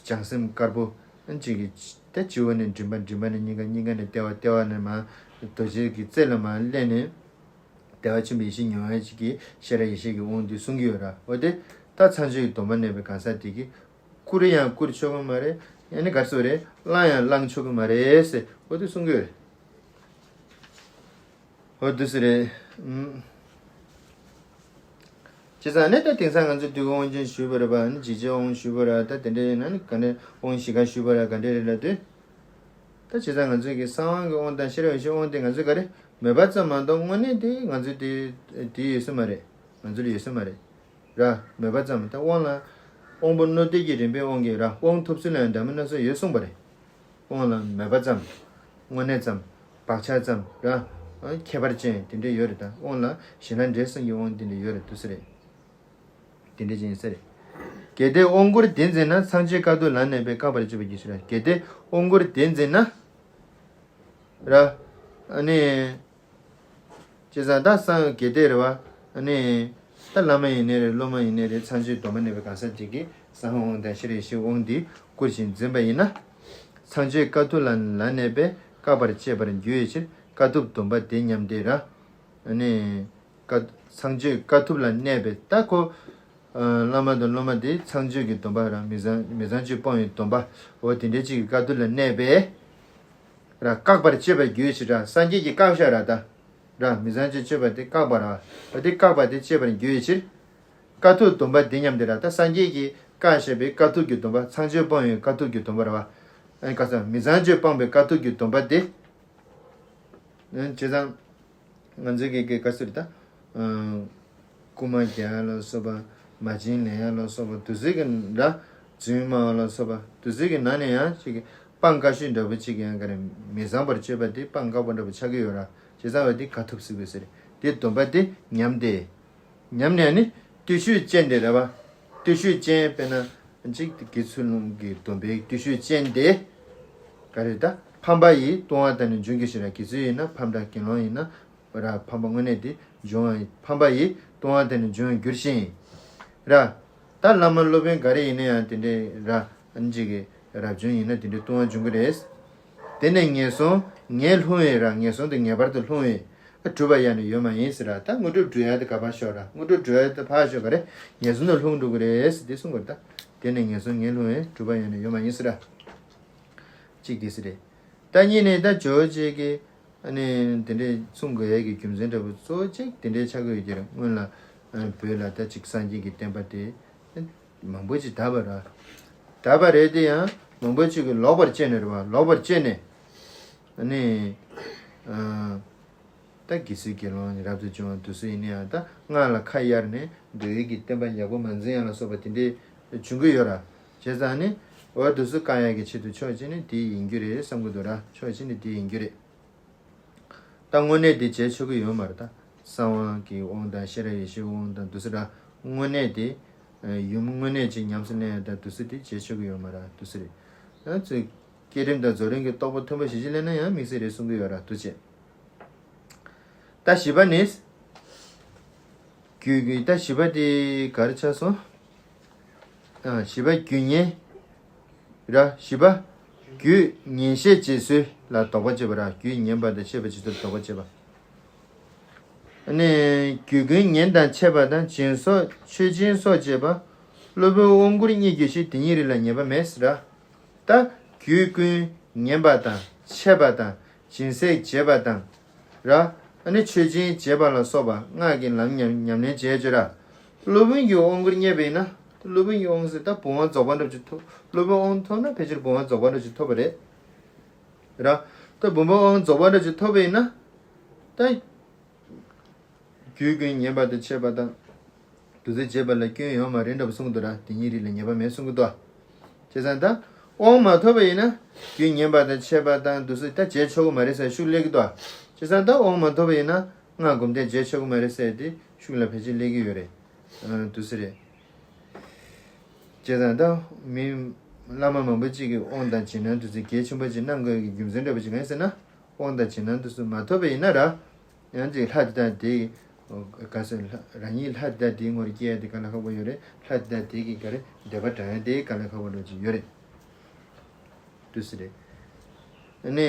བྱང་སེམས་དཀར་པོ་ཨ་ཅིག་གིས་ད་སྤྱི་བོ་ནས་མགྲིན་པ། མགྲིན་པ་ནས་སྙིང་ག། སྙིང་ག་ནས་ལྟེ་བ། ལྟེ་བ་ནས་མར་རྡོ་རྗེ་གི་རྩེ་ལ་མར་སླེབས་ནས། བདེ་བ་ཆེན་པོའི་ཡེ་ཤེས་མྱོང་ཡ་ཅིག་གིས་ཤེས་རབ་ཡེ་ཤེས་ཀྱི་དབང་དེ་གསུང་གི་ཡོད་ར། འོ་དེ་ད་ཚངས་སྤྱོད་ཀྱི་སྡོམ་པ་གནས་པའི་གང་ཟག་དེ་གིས་བསྐུར་ཡང་བསྐུར་ཆོག་གི་མ་རེད། ཡང་ནི་ག་རེ་ཟེར་རེད། བླང་ཡང་བླང་ཆོག་གི་མ་རེད་ཟེར། འོ་དེ་གསུང་གི་ཡོད་རེད། འོ་དེ་ཟེར་རེད། ཨུམ། བྱས་ཙང་ནི་ད་དེང་སང་ང་ཚོས་དུས་ཀྱི་དབང་ཆེན་ཞུས་པ་རེད་པ། ནི་འཇིགས་བྱེད་དབང་ཞུས་པ་རེད། ད་དེ་འདྲ་ཡིན་ན་ནི་ག་འདྲ། དབང་བཞི་ཀ་ཞུས་པ་རེད། ག་འདྲ་རེད་ལབ་དུས། ད་བྱས་ཙང་ང་ཚོས་ཀྱི་གསང་བ་གི་དབང་དང་ཤེས་རབ་ཡེ་ཤེས་དབང་དེ་ང་ཚོས་ག་རེ། མོས་པ་ཙམ་མ་གཏོགས་དངོས་གནས་དེ་ང་ཚོས་དེ་དེ་ཡོད་ས་མ་རེད། ང་ཚོ་ལ་ཡོད་ས་མ་རེད། ར། མོས་པ་ཙམ། ད་དབང་ལ། དབང་པོ་རྣོ་རྟུལ་གྱི་རིམ་པས་དབང་གིས་ར། དབང་ཐོབ་ཚུལ་ལ་ཡང་འདྲ་མིན་སྣ་ཚོགས་ཡོད་གསུངས་པ་རེད། དབང་ལ་མོས་པ་ཙམ། དངོས་གནས་ཙམ། བག་ཆགས་ཙམ་ར། ཁྱད་པར་ཅན་དེ་འདྲ་ཡོད་རེད། ད་དབང་ལ་གཞན་ལ་འབྲས་གསུམ་གྱི་དབང་དེ་འདྲ་ཡོད་རེད། འདུག་སེ་རེད། དེ་འདྲ་ཅན་ཡིན་ས་རེད། གལ་ཏེ་དབང་བསྐུར་དེ་འཛིན་ན། ཚངས་སྤྱོད་དཀའ་ཐུབ་ལ་གནས་པས་བཀག་པར་བྱེད་པར་འགྱུར་ཞེས་ར། གལ་ཏེ་དབང་བསྐུར་དེ་འཛིན་ན། ར། ཨ་ནི། བྱས་ཙང་ད་གསང་། གལ་ཏེ་རེད་བ། ཨ་ནི། ད་བླ་མ་ཡིན་ནའི་རེད། སློབ་མ་ཡིན་ནའི་རེད། ཚངས་སྤྱོད་སྡོམ་པ་གནས་པའི་གང་ཟག་ཅིག་གིས་གསང་དབང་དང་ཤེས་རབ་ཡེ་ཤེས་དབང་འདི་བསྐུར་ཞིང་འཛིན་པ་ཡིན་ན། ཚངས་སྤྱོད་དཀའ་ཐུབ་ལ་ལ་གནས་པས་བཀག་པར་བྱེད་པར་འགྱུར་བའི་ཕྱིར། དཀའ་ཐུབ་སྡོམ་པ་དེ་ཉམས་ཏེ་ར། ཨ་ནི། བཀའ། ཚངས་སྤྱོད་དཀའ་ཐུབ་ལ་གནས་པའི། ད་ཁོ། ཨ། བླ་མ་དང་སློབ་མ་དེ་ཚངས་སྤྱོད་ཀྱི་སྡོམ་པ་ར། མི་ཚངས། མི་ཚངས་སྤྱོད་སྤོང་བའི་སྡོམ་པ། འོ་དེ་འདྲའི་ཅིག་གི་དཀའ་ཐུབ་ལ་གནས་པས། ར། བཀག་པར་བྱེད་པར་འགྱུར་ཞེས་ར། སངས་རྒྱས་ཀྱིས་བཀག་བཞག་ར་ད། ར། མི་ཚངས་སྤྱོད་སྤྱོད་པ་དེ་བཀག་པ་ར། འོ་དེ་བཀག་པ་དེ་བྱེད་པར་འགྱུར་བའི་ཕྱིར། དཀའ་ཐུབ་སྡོམ་པ་དེ་ཉམས་ཏེ་ར། ད་སངས་རྒྱས་ཀྱིས་བཀག་བཞག་པའི་དཀའ་ཐུབ་ཀྱི་སྡོམ་པ། ཚངས་སྤྱོད་སྤོང་བའི་དཀའ་ཐུབ་ཀྱི་སྡོམ་པ་ར་བ། ཨ་ནི་ག་ས། མི་ཚངས་སྤྱོད་སྤོང་བའི་དཀའ་ཐུབ་ཀྱི་སྡོམ་པ་དེ། བྱས་ཙང་། ང་ཚོའི་གི་གི་ག་ཟེར་ད། ཨ། རྐུན་མ་རྒྱག་ཡ་ལ་སོགས་པ། མ་བྱིན་ལེན་ཡ་ལ་སོགས་པ་དེ་ཚོའི་གི་འདྲ། རྫུན་སྨྲ་བ་ལ་སོགས་པ་དེ་ཚོའི་གི་ནང་ནས་ཡང་ཅིག་གི་སྤང་བཀག་ཤོས་འདྲ་པོ་ཅིག་ཡང་ག་རེ། མི་ཚངས་པར་སྤྱོད་པ་དེ་སྤང་བཀག་པ་འདྲ་པོ་ཆགས་ཀྱི་ཡོད་ར། བྱས་ཙང་བ་དེ་དཀའ་ཐུབ་ཟེར་དགོས་ཟེར། དེ་སྡོམ་པ་དེ་ཉམས་ཏེ། ཉམས་ནས་ནི་བརྟུལ་ཞུགས་ཅན་དེ་རེད་བ། བརྟུལ་ཞུགས་ཅན་དཔེར་ན་གཅིག་དགེ་ཚུལ་སློང་གི་སྡོམ་པའི་བརྟུལ་ཞུགས་ཅན་དེ། ག་རེ་ད། ཕམ་པ་ཡིས་ལྟུང་བ་དག་ནི་འབྱུང་འགྱུར་ཞེས་ར། དགེ་ཚུལ་ཡིན་ན་ཕམ་དང་དགེ་སློང་ཡིན་ན་ར། ཕམ་པ་དངོས་གནས་དེ་འབྱུང་བ། ཕམ་པ་ཡིས་ལྟུང་བ་དག་ནི་འབྱུང་བར་འགྱུར་ཞིང་། ར། ད་བླ་མ་སློབ་དཔོན་ག་རེ་ཡིན་ན་ཡང་དེ་འདྲའི་ར། ཨ་ནི་གཅིག་གི་རབ་བྱུང་ཡིན་ན་དེ་འདྲའི་ལྟུང་བ་འབྱུང་གི་རེད། དེ་ནས་ངན་སོང་ངས་བསླུང་བའི་ར། ངན་སོང་དེ་ངེས་པར་དུ་བསླུང་བའི། སྒྲུབ་པ་ཡང་ནི་ཡོད་མ་ཡིན་ཟེར་ར། ད་དངོས་གྲུབ་སྒྲུབ་ཡ་དེ་ག་པར་ཤོག་ར། དངོས་གྲུབ་སྒྲུབ་ཡ་དེ་ཕར་ཤོག་ག་རེ། ངན་སོང་དུ་ལྷུང་འགྲོ་གི་རེད་ཟེར་དེ་གསུང་གི་རེད་ད། དེ་ནས་ངན་སོང་ངས་བསླུང་བའི། སྒྲུབ་པ་ཡང་ནི་ཡོད་མ་ཡིན་ཟེར་ར། གཅིག་དེ་ཟེར་རེད། ད་གཉིས་ནས་ད་ཇོ་བོ་རྗེ་གིས་ཨ་ནི་དེ་འདྲའི་གསུང་དགོས་ཡ་གི་རྒྱུ་མཚན་འདྲ་པོ་གཙོ་བོ་གཅིག་དེ་འདྲའི་ཆགས་ཀྱི་ཡོད་ཀྱི་རེད། སྔོན་ལ་ཨ་བོད་ལ་ད་ཅིག་སངས་རྒྱས་ཀྱི་བསྟན་པ་དེ་མང་པོ་ཅིག་དར་བ་ར། དར་བ་རེད་དེ་ཡང་མང་པོ་ཅིག་གིས་ལོག་པར་སྤྱད་ནས་རེད་བ། ལོག་པར་སྤྱད་ནས་ཨ་ནི་ཨ། ད་དགེ་ཚུལ་དགེ་སློང་རབ་ཏུ་བྱུང་བ་དེ་ཚོ་ཡིན་ན་ཡང་ད་སྔགས་ལ་ཁ་གཡར་ནས་མདོ་ཡི་གི་བསྟན་པ་ཡག་པོ་མ་འཛིན་ཡ་ལ་སོགས་པ་དེ་འདྲའི་བྱུང་གི་ཡོད་ར། བྱས་ཙང་ནི་འོ་དེ་ཚོ་བཀག་ཡ་གི་ཆེད་དུ་ཕྱོགས་གཅིག་ནས་དེ་ཡིན་རྒྱུ་རེད་བསམ་གི་འདུག་ར། ཕྱོགས་གཅིག་ནས་དེ་ཡིན་རྒྱུ་རེད། ད་དངོས་གནས་དེ་བྱས་ཆོག་གི་ཡོད་མ་རེད་ད། གསང་བ་གི་དབང་དང་ཤེས་རབ་ཡེ་ཤེས་དབང་དང་དེ་ཚོ་ར། དངོས་གནས་དེ་ཡུམ་དངོས་གནས་ཅིག་ཉམས་སུ་ལེན་ཡ་དང་དེ་ཚོ་དེ་བྱས་ཆོག་གི་ཡོད་མ་རེད། དེ་ཚོ་རེད། ང་ཚོས་བསྐྱེད་རིམ་དང་རྫོགས་རིམ་གྱི་རྟོགས་པ་མཐོན་པོ་ཞེ་ཅིག་ལེན་ན་ཡང་དམིགས་བསལ་རེད་གསུང་གི་ཡོད་ར། དུ་བྱས། ད་བཞི་པ་ནི། རྒྱུ་རྒྱུ་ད་བཞི་པ་དེ་ག་རེ་ཆགས་སོང་། ཨ། བཞི་པ་རྒྱུ་ཉེན། ར། བཞི་པ་རྒྱུ་ཉེན་བཤད་བྱེད་སྲོལ་ལ་དོགས་པ་བྱེད་པ་ར། རྒྱུ་ཉེན་པ་དང་ཆད་པ་བྱེད་སྲོལ་ལ་དོགས་པ་བྱེད་པ། ཨ་ནི་རྒྱུ་ཀུན་ཉེན་དང་ཆད་པ་དང་སྦྱིན་སོགས་མཆོད་སྦྱིན་སོགས་བྱེད་པ། སློབ་དཔོན་དབང་བསྐུར་རྙེད་གྱུར་ཞིང་དེ་ཉིད་རིགས་ལ་ཉེས་པ་མེད་ཟེར་ར། ད་རྒྱུ་ཀུན་ཉེན་པ་དང་ཆད་པ་དང་སྦྱིན་སྲེག་བྱེད་པ་དང་། ར། ཨ་ནི་མཆོད་སྦྱིན་བྱེད་པ་ལ་སོགས་པ་སྔགས་ཀྱི་ལམ་ཉམས་ཉམས་ལེན་བྱས་བྱས་ར། སློབ་དཔོན་གྱི་དབང་བསྐུར་རྙེད་པ་ཡིན་ན། སློབ་དཔོན་གྱི་དབང་ཟེར་ད་བུམ་དབང་རྫོགས་པ་འདྲ་ཅིག་ཐོབ། སློབ་དཔོན་དབང་ཐོབ་ན་ཕལ་ཆེར་བུམ་དབང་རྫོགས་པ་འདྲ་ཅིག་ཐོབ་པ་རེད། ར། ད་བུམ་པ་དབང་རྫོགས་པ་འདྲ་ཅིག་ཐོབ་པ་ཡིན་ན། ད། རྒྱུ་ཀུན་ཉེན་པ་དང་ཆད་པ་དང་། དུག་རྫས་བྱེད་པ་ལ་སྐྱོན་ཡོད་མ་རེད་འདྲ་པོ་གསུང་གི་འདུག་ར། དེ་ཉིད་རིགས་ལ་ཉེས་པ་མེད་གསུང་གི་འདུག། བྱས་ཙང་ད་དབང་མ་ཐོབ་པ་ཡིན་ན། རྒྱུ་ཉེན་པ་དང་ཆད་པ་དང་དུག་རྫས་ད་བྱེད་ཆོག་གི་མ་རེད་ཟེར་ཤུགས་སླེབས་ཀྱི་འདུག། བྱས་ཙང་ད་དབང་མ་ཐོབ་པ་ཡིན་ན་སྔགས་སྒོམ་བཟླས་བྱེད་ཆོག་གི་མ་རེད་ཟེར་དེ་ཤུགས་ལ་ཕལ་ཆེར་སླེབས་ཀྱི་ཡོད་རེད། ཨ། དུག་རྫས་རེད། བྱས་ཙང་ད་མི་བླ་མ་མང་པོ་གཅིག་གིས་དབང་དང་རྗེས་གནང་དུག་རྫས་གལ་ཆེན་པོ་ཅིག་གནང་དགོས་ཀྱི་རྒྱུ་མཚན་འདྲ་པོ་ཅིག་གང་ཡིན་ཟེར་ན། དབང་དང་རྗེས་གནང་དུག་རྫས་མ་ཐོབ་པ་ཡིན་ན་ར། ཡང་ཅིག་ལྷ་དེ་དག་དེ། ག་ཟེར། ལྷ། རང་ཉིད་ལྷ་དེ་དག་དེའི་ངོར་སྐྱེ་ཡ་དེ་དཀའ་ལས་ཁག་པོ་ཡོད་རེད། ལྷ་དེ་དག་དེ་གི་ག་རེ་འདོད་པ་དྲང་ཡ་དེ་དཀའ་ལས་ཁག་པོ་འདྲ་ཅིག་ཡོད་རེད། དུག་རྫས་རེད། ཨ་ནི།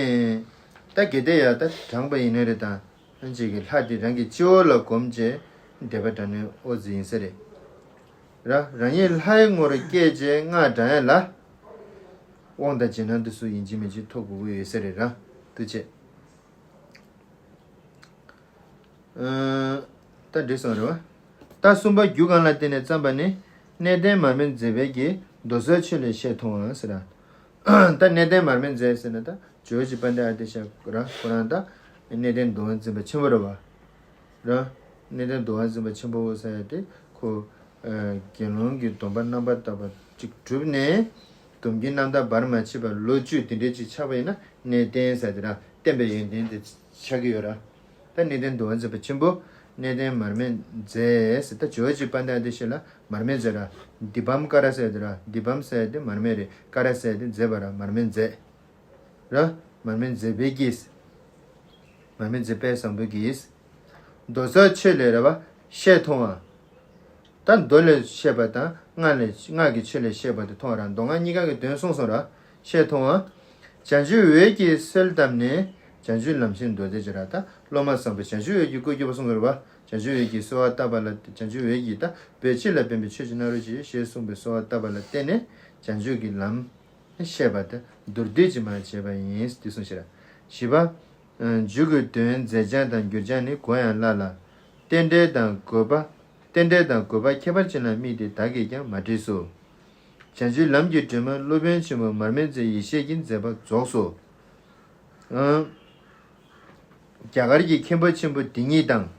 ད་གལ་ཏེ་ཡ་ད་དྲངས་པ་ཡིན་ནའི་རེད་ད། ཨ་ཅིག་གི་ལྷ་དེ་རང་གི་སྤྱི་བོ་ལ་བསྒོམས་བྱས་འདོད་པ་དྲང་ནས་ཨོ་ཙི་ཡིན་ས་རེད། ར། རང་ཉིད་ལྷའི་ངོར་སྐྱེས་བྱས་སྔགས་བགྲང་ཡ་ལ། དབང་དང་རྗེས་གནང་དུག་རྫས་ཡིན་གཅིག་མིན་གཅིག་ཐོབ་དགོས་ཀྱི་ཡོད་ས་རེད་ར། དུག་རྫས། ཨ། ད་འགྲིག་སོང་རེད་བ། ད་གསུམ་པ་རྒྱུ་གང་ལ་བརྟེན་ནས་བརྩམས་པ་ནི། གནས་བརྟན་མར་མེ་མཛད་པའི་གི་མདོ་རྩ་ཆོས་ལས་བཤད་མཐོང་བ་ཟེར་ར། ད་གནས་བརྟན་མར་མེ་མཛད་ཟེར་ན་ད་ཇོ་བོ་རྗེ་དཔལ་ལྡན་ཨ་ཏི་ཤ་ར་ཁོ་རང་ད་གནས་བརྟན་གདུང་བ་འཛིན་པ་ཆེན་པོ་རེད་བ། ར། གནས་བརྟན་གདུང་བ་འཛིན་པ་ཆེན་པོ་ཟེར་ཡ་དེ་ཁོ། ཨ། དགེ་སློང་གི་སྡོམ་པ་རྣམ་པར་དག་པ་གཅིག་གྲུབ་ནས། སྡོམ་རྒྱུན་རྣམ་དག་བར་མ་ཆད་པར་ལོ་བཅུ་དེ་འདྲའི་ཅིག་ཆགས་པ་ཡིན་ན་གནས་བརྟན་ཟེར་དེ་ར་བརྟན་པའི་ཡོན་ཏན་དེ་ཆགས་ཀྱི་ཡོད་ར། ད་གནས་བརྟན་གདུང་བ་འཛིན་པ་ཆེན་པོ་གནས་བརྟན་མར་མེ་མཛད་ཟེར། ད་ཇོ་བོ་རྗེ་དཔལ་ལྡན་ཨ་ཏི་ཤ་ལ་མར་མེ་མཛད་ར། དཱི་པཾ་ཀ་ར་ཟེར་དེ་ར། དཱི་པཾ་ཟེར་དེ་མར་མེ་རེད། ཀ་ར་ཟེར་དེ་མཛད་པ་ར། མར་མེ་མཛད། ར། མར་མེ་མཛད་པའི་གིས། མར་མེ་མཛད་པའི་བཟང་པོའི་གིས། མདོ་རྩ་ཆོས་ལས་རེད་བ། བཤད་མཐོང་བ། ད་མདོ་ལས་བཤད་པ་དང་སྔགས་ལས། སྔགས་ཀྱི་ཆོས་ལས་བཤད་པ་དེ་མཐོང་བ་ར། མདོ་སྔགས་གཉིས་ཀ་གི་དོན་གསུངས་སོང་ར། བཤད་མཐོང་བ། བྱང་ཆུབ་འོད་ཀྱིས་གསལ་བཏབ་ནས། བྱང་ཆུབ་ལམ་བཞིན་མདོ་སྡེ་སྦྱོར་ར། ད་སློབ་མ་བཟང་པོ་བྱང་ཆུབ་འོད་ཀྱིས་བསྐུལ་གྱུར་པ་གསུངས་སོང་རེད་བ། བྱང་ཆུབ་འོད་ཀྱིས་གསོལ་བ་བཏབ་པ་ལ། བྱང་ཆུབ་འོད་ཀྱིས་ད་བོད་སྤྱི་ལ་ཕན་པའི་ཆོས་ཅིག་གནང་རོགས་གྱིས་ཞེས་གསུངས་པའི་གསོལ་བ་བཏབ་པ་ལ་བརྟེན་ནས་བྱང་ཆུབ་ཀྱི་ལམ། བཤད་པ་དེ་མདོར་བསྡུས་ཀྱིས་མར་བྱས་པ་ཡིན། འདི་གསུངས་ཤིང་། བཞི་པ། མཇུག་གི་དོན་མཛད་བྱ་དང་བསྒྱུར་བྱ་ནི་གོ་ཡང་སླ་ལ། རྟེན་འབྲེལ་དང་དགོས་པ། རྟེན་འབྲེལ་དང་དགོས་པ་ཁྱད་པར་ཅན་ལ་དམིགས་ཏེ་བདག་གིས་ཀྱང་མ་བྲིས་སོ། བྱང་ཆུབ་ལམ་གྱི་སྒྲོན་མ་སློབ་དཔོན་ཆེན་པོ་མར་མེ་མཛད་ཡེ་ཤེས་ཀྱིས་མཛད་པ་རྫོགས་སོ། ཨང་། རྒྱ་གར་གྱི་མཁན་པོ་ཆེན་པོ་འདི་ཉིད་དང་།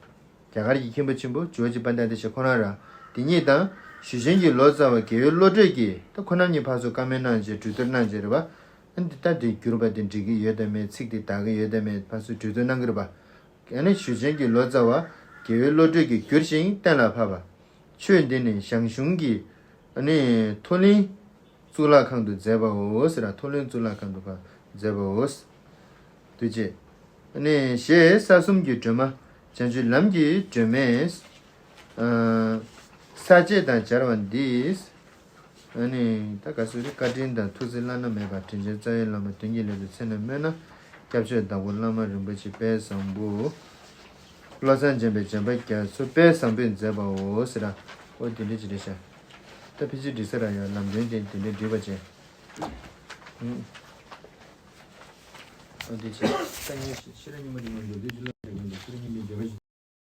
རྒྱ་གར་གྱི་མཁན་པོ་ཆེན་པོ་ཇོ་བོ་རྗེ་དཔལ་ལྡན་ཨ་ཏི་ཤ་ཁོ་རང་ར། དེ་ཉིད་དང་། ཞུ་ཆེན་གྱི་ལོ་ཙཱ་བ་དགེ་བའི་བློ་གྲོས་ཀྱིས། ད་ཁོ་རྣམ་གཉིས་ཕར་ཚུར་བཀའ་མོལ་གནང་བྱས་གྲོས་བསྡུར་གནང་བྱས་རེད་པ། ཨ་ནི་ད་དེ་བསྒྱུར་བ་དེ་འགྲིག་གི་ཡོད་དམ་མེད། ཚིག་དེ་དག་གི་ཡོད་དམ་མེད། ཕར་ཚུར་གྲོས་བསྡུར་གནང་གི་རེད་པ། ཨ་ནི་ཞུ་ཆེན་གྱི་ལོ་ཙཱ་བ་དགེ་བའི་བློ་གྲོས་ཀྱིས་བསྒྱུར་ཞིང་གཏན་ལ་ཕབ་པ། ཆོས་འདི་ནི་ཞང་ཞུང་གི། ཨ་ནི་མཐོ་གླིང་གཙུག་ལག་ཁང་དུ་མཛད་པའོ་ཟེར་ར། མཐོ་གླིང་གཙུག་ལག་ཁང་དུ་མཛད་པའོ། དུས་ཅི། ཨ་ནི་ཞེས་ས་གསུམ་གྱི་སྒྲོན་མ། བྱང་ཆུབ་ལམ་གྱི་སྒྲོན་མས། ཨ། ས་བཅད་དང་སྦྱར་བ་འདིས། ཨ་ནི་ད་ག་ཟེར་རེད། བཀའ་དྲིན་དང་ཐུགས་བརྩེ་བླ་ན་མེད་པ། དྲིན་ཅན་རྩ་བའི་བླ་མ་དོན་གྱི་ལས་ལ་ཚེ་ན་སྨོན་ན། སྐྱབས་མཆོག་བདག་པོ་བླ་མ་རིན་པོ་ཆེ་དཔལ་བཟང་པོ། བློ་བཟང་འཇམ་དཔལ་འཇམ་དཔལ་རྒྱ་མཚོ་དཔལ་བཟང་པོས་མཛད་པའོ་ཟེར་ར། ཨོ་དེ་འདྲ་ཅིག་རེད་ཤག། ད་ཕལ་ཆེར་འགྲིག་ས་ར། ཡང་ལམ་སྟོན་དེ་དེ་འདྲ་འགྲིག་པ་བྱས། ཨུམ། ཨོ་དེ་བྱས། ད་ངས་ཤེས་རབ་སྙིང་པོ་དེ་ངས་མདོར་བསྡུས་ཅིག་ལབ་རེད།